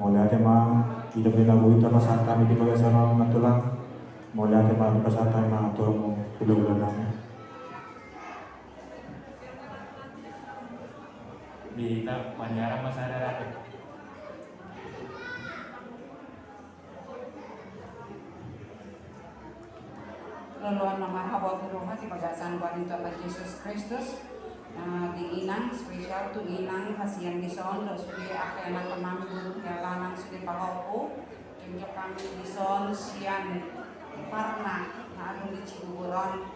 Mauliate ma, i dope na boi tapasahat hami di bagasan on na tulang. Mauliate ma, dipasahat hami ma tu hamu hulahula nami. Di hita panjara ma sada raja. Loloan na marhabot ni roha di bagasan Tuhan i, Tuhan Jesus Kristus. Nah, di inang, spesial tu inang hasian dison, dohot sude angka ianakhon nami, boru ni halaman sude pahompu. Jongjong hami dison sian Parna na adong di Cibubur on.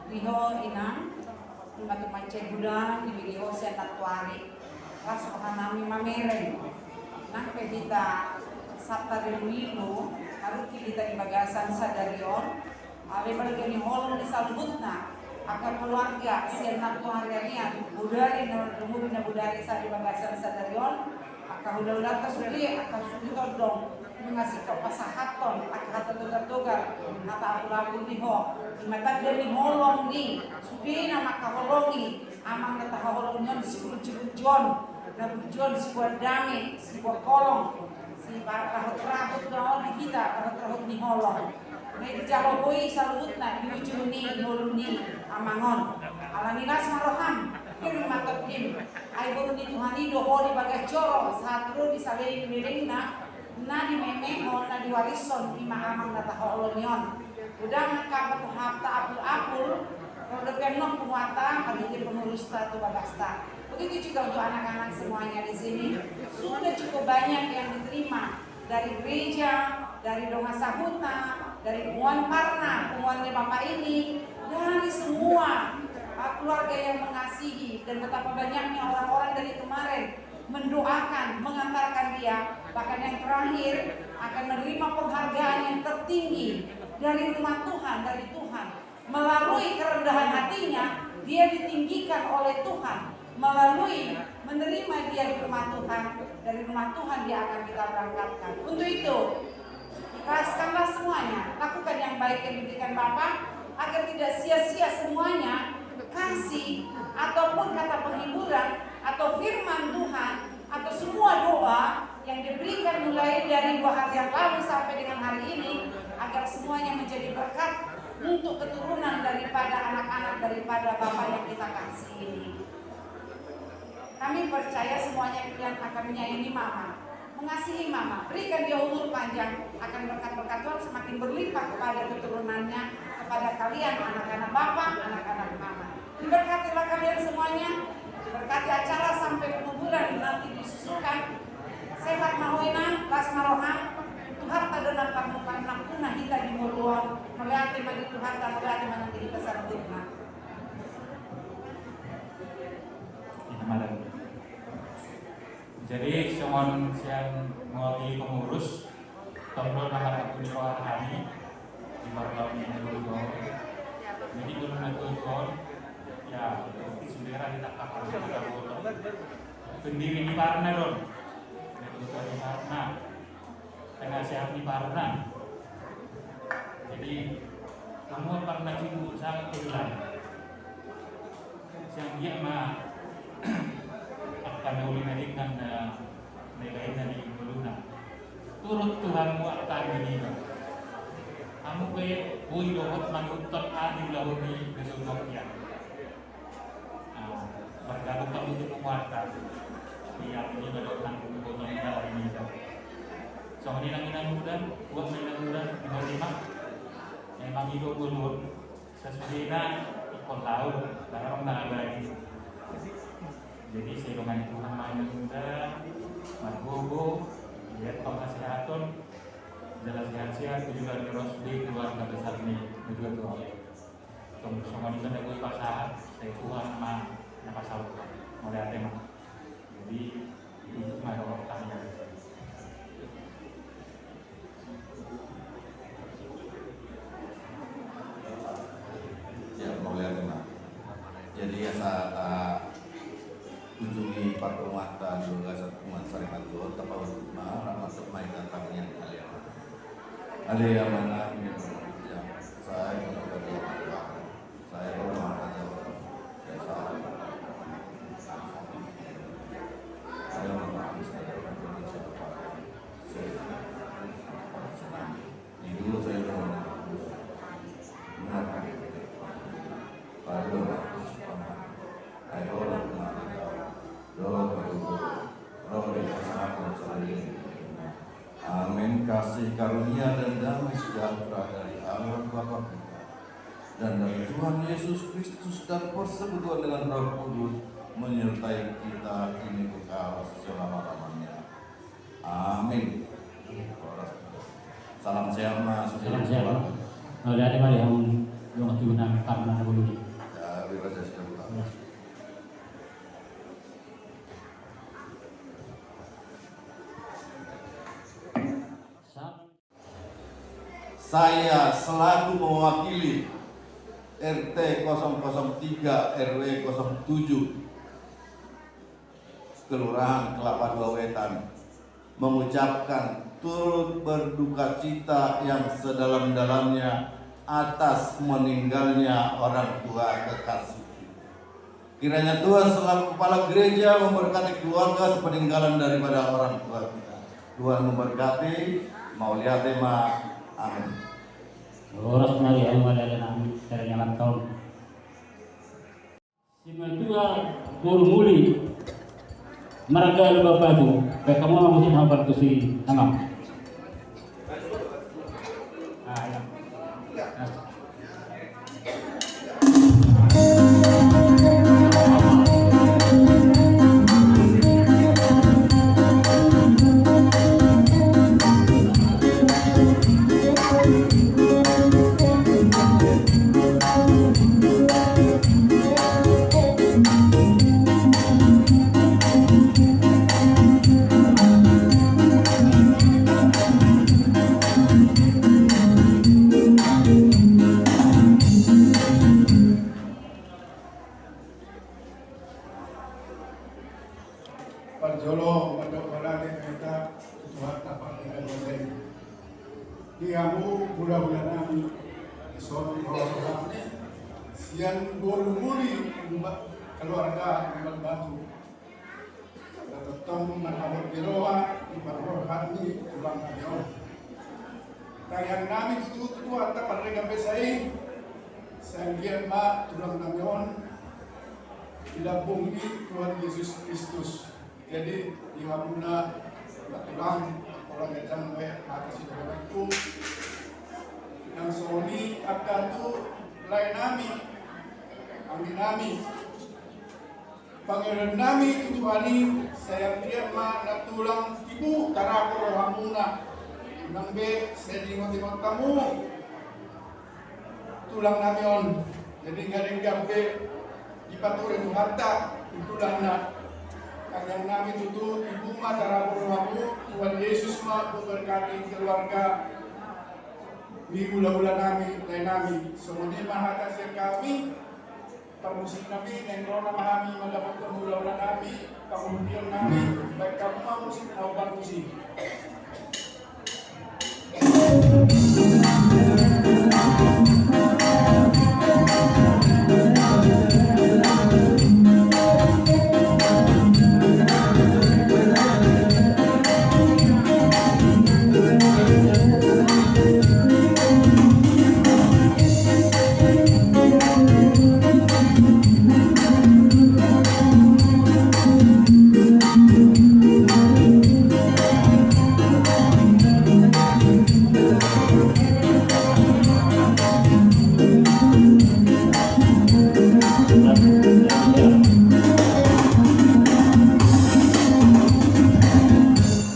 Di ho inang, nunga tung mansai godang dibehe ho sian nantoari. Las roha nami mamereng nang pe hita santabi, harupi hita di bagasan sadari on. Alai balga ni holong ni saluhutna angka keluarga sian nantoari, bodari na, dohot na bodari sa di bagasan sadari on. Angka hulahulanta sude, angka sude tondong, nunga singkop pasahathon angka hata togar-togar, hata apul-apul di ho. Ima tanda ni holong ni sude na mangkaholongi amang na tahaholongi on, si burju-burju on, na burju on, siboan dame, siboan holong, si pa-, rahut-rahut do di hita, rahut-rahut ni holong. Na dijalo ho i saluhutna di ujung ni ngolu ni amang on. Alani las ma roham, hirim ma tondim. Ai boru ni Tuhan i do ho di bagas joro, sahat ro di salelenglelengna, na dimemehon, na diwarishon ima amang na tahaholongi on. Godang angka hata apul-apul, ro dope annon punguanta, marhite pengurusta tu bagasta. Begitu juga untuk anak-anak semuanya di sini. Sudah cukup banyak yang diterima dari gereja, dari dongan sahuta, dari punguan Parna, punguan ni Bapak ini, dari semua, uh, keluarga yang mengasihi, dan betapa banyaknya orang-orang dari kemarin mendoakan, mengantarkan dia, bahkan yang terakhir akan menerima penghargaan yang tertinggi dari rumah Tuhan, dari Tuhan. Melalui kerendahan hatinya, dia ditinggikan oleh Tuhan. Melalui menerima dia di rumah Tuhan, dari rumah Tuhan dia akan kita berangkatkan. Untuk itu, ikhlaskanlah semuanya, lakukan yang baik yang diberikan Bapa, agar tidak sia-sia semuanya kasih ataupun kata penghiburan atau firman Tuhan atau semua doa yang diberikan mulai dari dua hari yang lalu sampai dengan hari ini, agar semuanya menjadi berkat untuk keturunan daripada anak-anak daripada Bapa yang kita kasih ini. Kami percaya semuanya yang akan menyayangi Mama, mengasihi Mama, berikan dia umur panjang, akan berkat-berkat Tuhan semakin berlimpah kepada keturunannya, kepada kalian anak-anak Bapa, anak-anak Mama. Diberkatilah kalian semuanya, berkati acara sampai penguburan nanti disusulkan. Sehat ma ho inang, las ma roham, Tuhanta do na pamungkar nampuna hita di ngolu on, mauliate ma di Tuhanta, mauliate ma nang di hita saluhutna. Jadi songon sian mewakili pengurus, tong do na marhak ni roha hami di parlawan ni na tuatua on. Jadi ngolu na tuatua on, ya, berarti sudah ra hita kakak kita boto. Pendiri ni Parna do on. Na tuatua ni Parna. Penasehat ni Parna. Jadi, hamu Parna Cibubur sangat kehilangan. Sian dia ma angka na uli na denggan na lain na di ngoluna. Turut tu hamu angka na niba. Hamu pe boi dohot manutup aha di ulaon ni na tuatua on. Nah, bergabung hamu tu punguanta. Tapi artinya baru tanggung jawab ni dalam ini. Songon i nang inang udan, buat ma inang udan, di bawah lima. Memang i do ngolu on. Sasudena ingkon laho, barang na abadi. Jadi, sai dongani Tuhan ma inang udan, margogo, dibereng hasehaton, jala sehat-sehat, tu joloan ni ro sude keluarga besar ni na tuatua on. Tong songon i ma na boi pasahat, sai Tuhan ma na pasahat. Mauliate ma. Jadi, itu ma dohot hami. Ya, mauliate ma. Jadi, asa ta ujungi parpunguanta di bagasan punguan Sarimanto, tapauluk ma, rap masuk ma hita tangiang. Ale Ama, Ale Ama, na di surga, sai ma hata-Mu, sai ma roham, sai ma roham, sai ma roham. Yesus Kristus dan persekutuan dengan Roh Kudus menyertai kita kini kekal selama-lamanya. Amin. Salam sehat, Mas. Salam sehat, Mas. Mauliate ma di hamu dongan tubu nami, parmana na bolon i. Ya, bebas ya, sudah buka. Saya selaku mewakili R T kosong kosong tiga R W kosong tujuh Kelurahan Kelapa Dua Wetan mengucapkan turut berduka cita yang sedalam-dalamnya atas meninggalnya orang tua kekasih kita. Kiranya Tuhan selaku kepala gereja memberkati keluarga sepeninggalan daripada orang tua kita. Tuhan memberkati, mauliate ma, amin. Horas ma di hamu, mauliate ma, ternyata. Simatua boru muli marga Lumban Batu, baen hamu ma muse na partusi, amang. Ah, iya. Parjolo mandok mauliate ma hita tu Tuhanta Pardenggan Basa i. Di hamu hulahula nami, dison roha-roha nami, sian boru muli, keluarga Lumban Batu. Tongtong marhabot ni roha di parrohahon ni tulang nami on. Tangiang nami tutu tu Tuhanta Pardenggan Basa i, sai anggiat ma tulang nami on di lambung ni Tuhan Yesus Kristus. Jadi di hamuna, tulang, pola ganjang be hata sidohononku. Nang songon i angka tu lae nami, anggi nami. Pangidoan nami tu Tuhan i, sai anggiat ma na tulang tibu tarapul rohamuna. Unang be sai diingot-ingot hamu tulang nami on. Jadi nunga denggan be dipature Tuhanta, tulang na. Tangiang nami tutu, tibu ma tarapul rohamu, Tuhan Yesus ma memberkati keluarga ni hulahula nami, lae nami. Songon i ma hata sian hami. Parmusik nami, naeng ro ma hami mandapothon hulahula nami, pangurupion nami, baen hamu ma musik na umparmusik.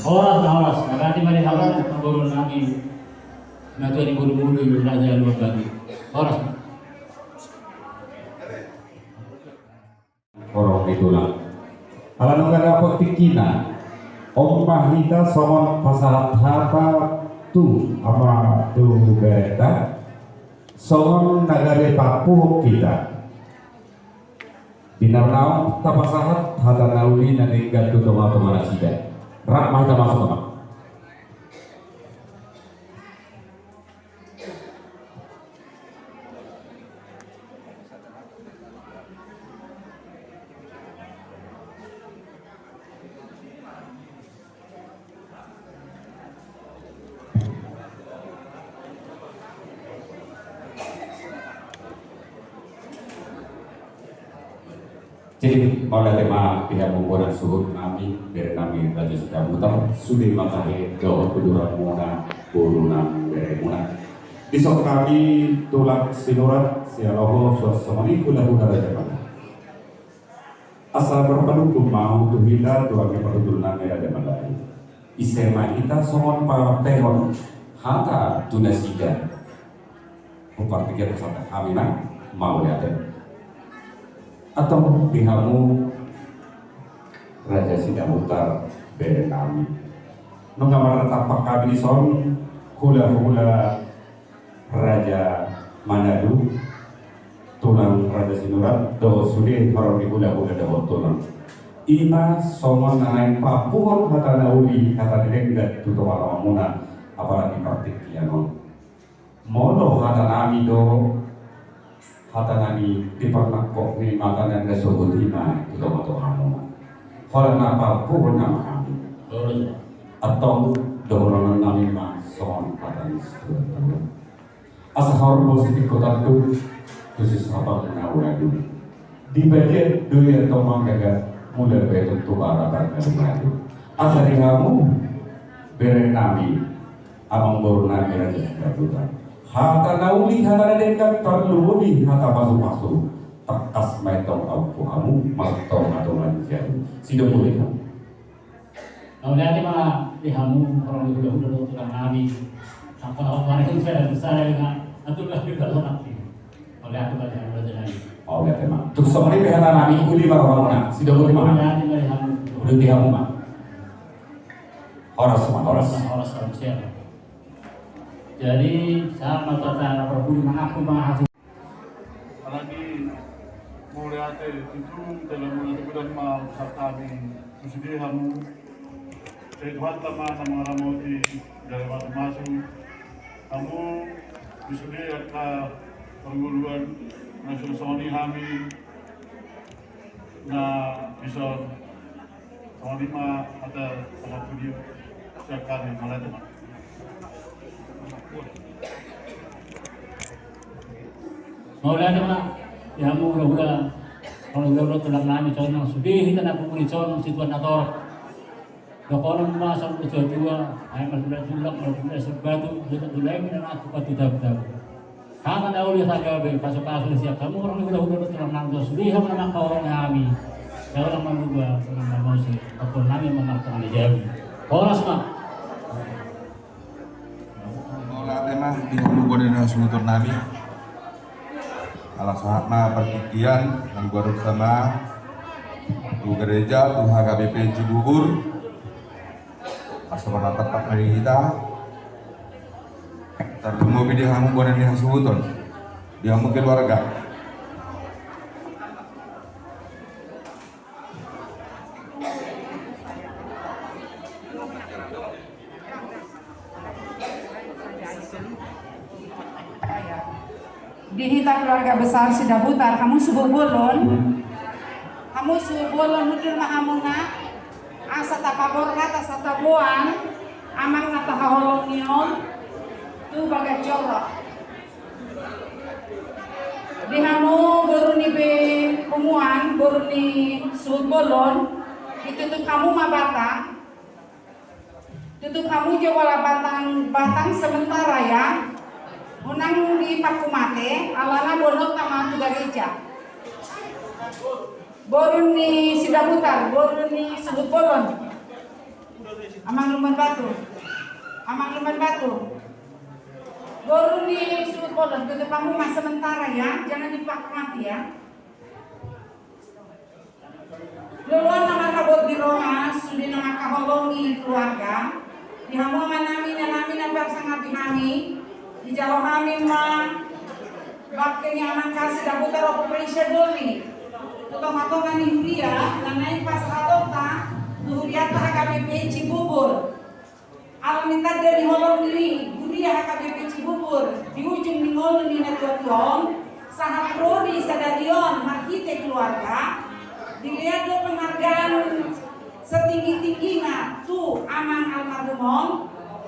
Horas, horas. Makasih mari, horas. Horas. Boru nami. Natua ni boru muli, Raja Lumban Batu. Horas. Horong ni tulang. Ala nunga dapot tingkina, on ma hita songon pasahat hata tu ama tu berenta, songon na gabe pampuhuk hita. Di na naung tapasahat hata na uli na denggan tu tonga-tonga nasida. Rap ma hita masuk, amang. Jadi, mauliate ma di hamu, bona suhut nami, bere nami Raja Sitabutar, sude ma tahe dohot uduranmuna, boru nang beremuna. Dison hami tulang Sinurat, sialoho suang songon i hulahula Raja Mandai. Asa marpanungkun ma ahu tu hita, tu angka parhundul nami Raja Mandai. Ise ma hita songon pamatehon hata tu nasida. Hupartingkian hata hami ma, mauliate. Antong di hamu Raja Sidabutar bere nami. Nunga marnatampak hami dison, hulahula Raja Manado, tulang Raja Sinurat, dohot sude horong ni hulahula dohot tulang. I ma songon na naeng paampuhon hata na uli, hata na denggan tu tongatongamuna, apalagi partingkian on. Molo hata nami do, hata nami di parnangkok ni mata ni angga sogot i ma tu tongatongamuna. Holan na paampuhon nama hami. Antong dohonon nami ma songon hata ni situatua. Asa horbo sitingko tantu, khusus abang na uadu. Di bagian doi antong manggaga mula baitun tu bara barna di madu. Asa di hamu bere nami, amangboru nami Raja Sidabutar. Hata na uli, hata na denggan, tarlumobi hata pasupasu. Tangkas ma antong ampu hamu martongatonga ni jabu. Sidung muli hamu. Mauliate ma di hamu horong ni hulahula dohot tulang nami. Angka na hombar itu saya besar ya, Kak. Antum lagi dalam hati. Mauliate ma di hamu, Raja nami. Mauliate ma. Tung songon i pe hata nami, uli ma rohamuna. Sidung uli ma. Mauliate ma di hamu. Uli di hamu ma. Horas ma, horas. Horas, horas, horas. Jadi, sahat ma tu acara parpudi mangaku mangaku. Alani mauliate tutu, dalan mauliate godang ma hata hami tu sude hamu. Sai Tuhanta ma na mangaramoti, jala mamasu-masu hamu tu sude angka parngoluan na songon i hami na dison. Songon i ma hata pangaku di sian hami, mauliate ma. Mauliate ma di hamu hulahula, horong ni hulahula tulang nami, condang sude hita na pupuni condang situan na torop. Dohonon ma songon na tuatua, ai marhula-hula, marhula-hula sian batu, hula-hula i ma na tupa tu tabu-tabu. Hata na uli, hata gabe, pasupasu sian hamu horong ni hulahula dohot tulang nami, sude hamu na mangkaholongi hami. Jala unang mamuba, unang mamose, pangkol nami ma martonga ni jabu. Horas ma. Mauliate ma di hamu bona ni hasuhuton nami. Ala sahat ma partingkian, nang baru sama tu gereja, tu H K B P Cibubur. Asa marnatampak ma di hita. Tarlumobi di hamu bona ni hasuhuton, di hamu keluarga. Di hita keluarga besar Sidabutar, hamu suhut bolon, hamu suhut bolon, hundul ma hamuna, asa tapaborhat, asa taboan amang na tahaholongi on tu bagas joro. Di hamu boru ni punguan, boru ni suhut bolon, ditutup hamu ma batang. Tutup hamu jolo batang, batang sementara ya. Unang dipangkumate, alana boanonta ma tu gareja. Boru ni Sidabutar, boru ni suhut bolon. Amang Lumban Batu. Amang Lumban Batu. Boru ni suhut bolon, tutup hamu ma sementara ya, jangan dipangkumate ya. Loloan na marhabot di roha, sude na mangkaholongi keluarga. Di hamu amanami, inanami na pasangapi hami, dijalo hami ma bangke ni amang Sidabutar Ompu Prince Doli tu tongatonga ni huria, na naeng pasahatonta tu hurianta H K B P Cibubur. Alani tanda ni holong ni huria H K B P Cibubur di ujung ni ngolu ni natuatua on, sahat ro di sadari on marhite keluarga, dilehon do penghargaan setinggitinggina tu amang almarhum on,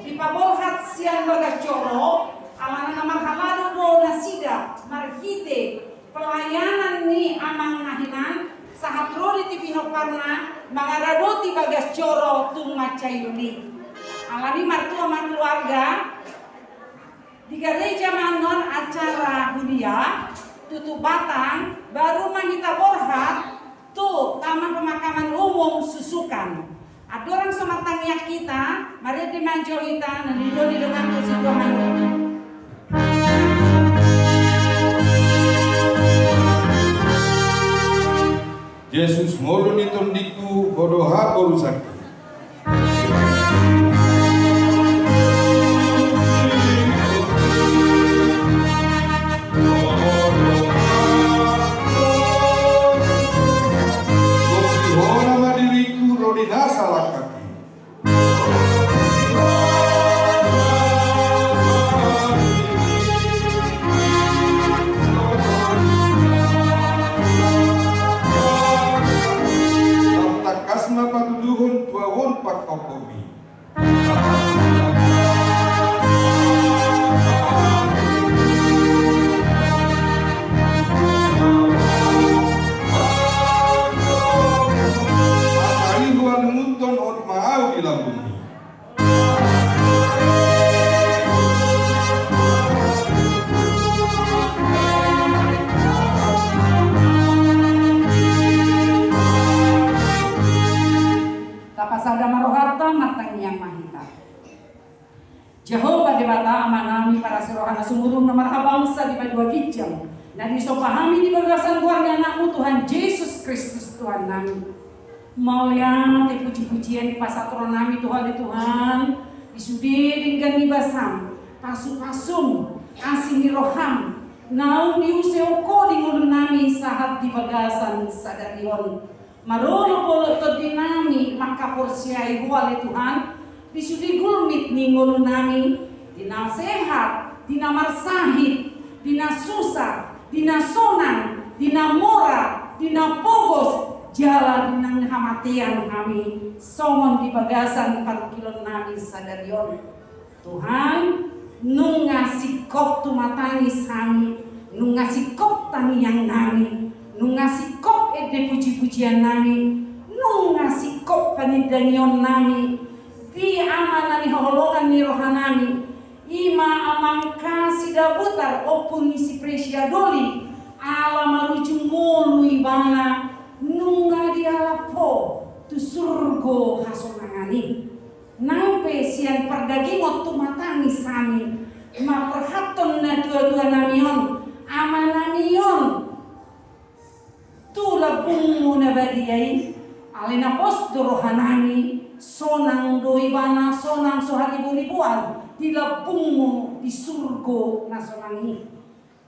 dipaborhat sian bagas joro, alana na marhalado do nasida marhite pelayanan ni amang na hinan, sahat ro di tipi ni ompunna, mangaradoti bagas joro tung mansai uli. Alani martua ma keluarga, Di gareja ma annon acara huria, tutup batang, baru ma hita borhat tu Taman Pemakaman Umum Susukan. Andorang so martangiang hita, marende ma jolo hita, na nidok ni dongan tu si Tuhan. Jesus, ngolu ni tondingku, Ho do haporusangku. Botima ma diringku, ro di na salangkangki. Tangkas ma patuduhon tu ahu on pangkophonmi. Asa i hualungunhon on ma ahu di lambungmi. Tapasada ma rohanta, martangiang ma hita. Jahowa Debata Amanami, parasi roha na sumurung na marhabangsa di banua ginjang, na disomba hami di bagasan goar ni Anakmu Tuhan Jesus Kristus Tuhannami. Mauliate, puji-pujian dipasahat rohanami tu Ho ale Tuhan, di sude denggan ni basam, pasu-pasum, asi ni roham, naung diusehon Ho di ngolunami sahat di bagasan sadari on. Marolopolop tondinami mangkaporseai Ho ale Tuhan, di sude gulmit ni ngolunami, di na sehat, di na marsahit, di na susah, di na sonang, di na mora, di na pogos, jala di na hamatean hami, songon di bagasan parungkilonnami sadari on. Tuhan, nunga singkop tumatangis hami, nunga singkop tangiangnami, nunga singkop ende puji-pujiannami, nunga singkop panindangionnami, di Ama na nihaholongan ni rohanami, i ma Amangka Sidabutar, Ompu ni si Presia Doli, ala marujung ngolu ibana, nunga dialap Ho tu surgo hasonangan i. Nang pe sian pardagingon tumatangis hami, mamborhathon natua-tuanami on, amanami on, tu lambungmu na badia i, alai na pos do rohanami, sonang do ibana, sonang so haribo-riboan di lambungmu di surgo na sonang i.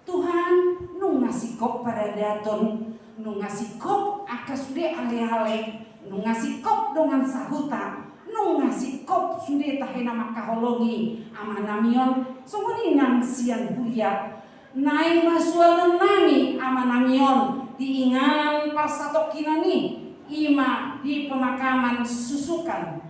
Tuhan, nunga singkop paradaton, nunga singkop angka sude ale-ale, nunga singkop dongan sahuta, nunga singkop sude tahe na mangkaholongi amanami on, songon i nang sian huria. Naeng ma suanonnami amanami on di inganan parsatongkinan i, i ma di pemakaman Susukan.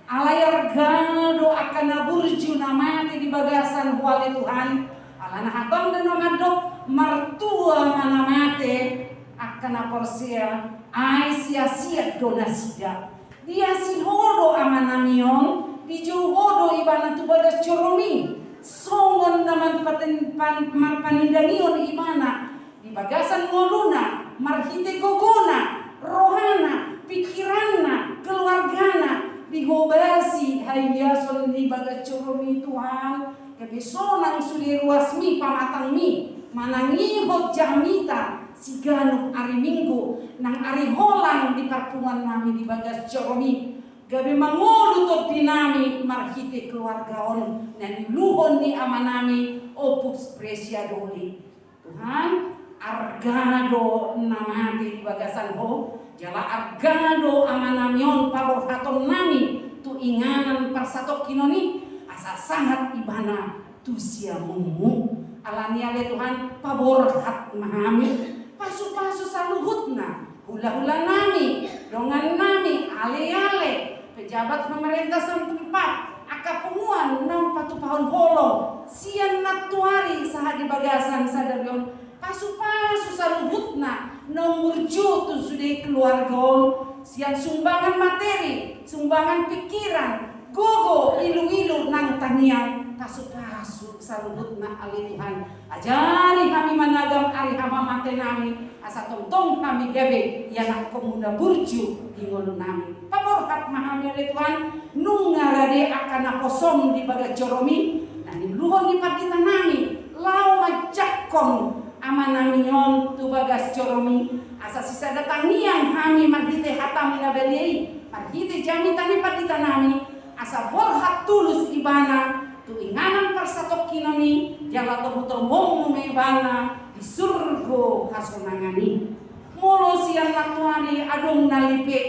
Alai arga do angka na burju na mate di bagasan Ho ale Tuhan, ala na hatangku do na mandok, martua ma na mate, angka na porsea, ai sia-sia do nasida. Diasi Ho do amanami on, dijou Ho do ibana tu bagas joromi, songon na marpaten-, pan-, marpanindangion ibana, di bagasan ngoluna, marhite gogona, rohana, pikiranna, keluargana, dihobasi haiason ni bagas joromi Tuhan, gabe sonang sude ruasmi pamatangmi, manang ihot jamita, siganup ari Minggu, nang ari holan di parpunguannami di bagas joromi, gabe mangolu tondinami marhite keluarga on, na niuluhon ni amanami, Ompu Presia Doli. Tuhan, arga do na mate di bagasan Ho, jala arga do amanami on paborhatonnami tu inganan parsatongkinan i, asa sahat ibana tu siamunmu. Alani i ale Tuhan, paborhat ma hami, pasu-pasu saluhutna, hula-hulanami, dongannami, ale-ale, pejabat pemerintah setempat, angka punguan naung patupahon holong sian nantuari sahat di bagasan sadari on, pasu-pasu saluhutna naung burju tu sude keluarga on, sian sumbangan materi, sumbangan pikiran, Gogo, ilu-ilu nang tangiang, pasu-pasu saluhutna ale Tuhan. Ajari hami managam ari hamamate nami, asa tongtong hami gabe ianakkonmu na burju di ngolu nami. Paborhat ma hami ale Tuhan, nunga rade angka naposom di bagas joromi, na niluluhon ni pandita nami, laho manjangkon amanami on tu bagas joromi, asa sisada tangiang hami marhite hatamu na badia i, marhite jamita ni pandita nami, asa borhat tulus ibana tu inganan parsatongkinan i, jala tobu-tobuonmu ma ibana di surgo hasonangan i. Molo sian nantoari adong na lipe,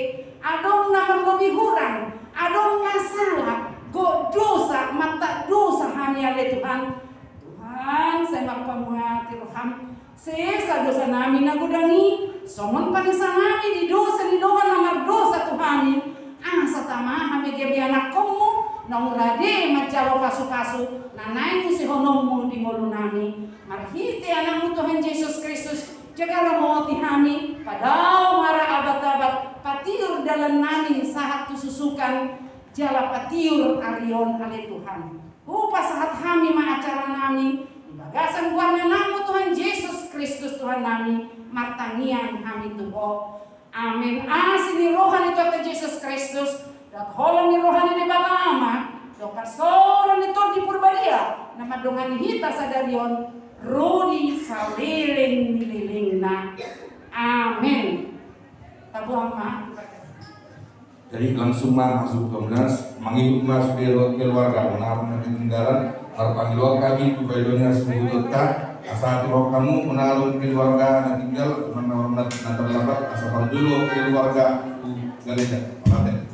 adong na marlobi hurang, adong na sala, gok dosa, mardosa hami ale Tuhan. Tuhan, sai marpamuati roham. Sesa dosa nami na godang i, songon panesa nami di dosa ni dongan na mardosa tu hami. Asa tama hami gabe anakkonmu, naung rade manjalo pasu-pasu na naeng usehononmu di ngolu nami. Marhite anakmu Tuhan Jesus Kristus, jaga ramoti hami, padao ma ra abat-abat, patiur dalan nami sahat tu susukan, jala patiur ari on ale Tuhan. Hupasahat hami ma acara nami di bagasan goar ni anakmu Tuhan Jesus Kristus Tuhan nami, martangiang hami tu Ho. Amen. Asi ni roha ni Tuhanta Jesus Kristus, dohot holong ni roha ni Debata Ama, dohot parsaoran ni Tondi Porbadia, na mandongani hita sadari on, ro di saleleng ni lelengna. Amen. Tabuang ma. Jadi langsung ma masuk ke Komnas, mangihut ma sude keluarga, mana na ketinggalan, marpangidoan hami tu paidoni hasuhutonta, asa tu roh hamu, mana keluarga na tinggal, mana na terlambat, asa parjolo keluarga tu gareja, mate.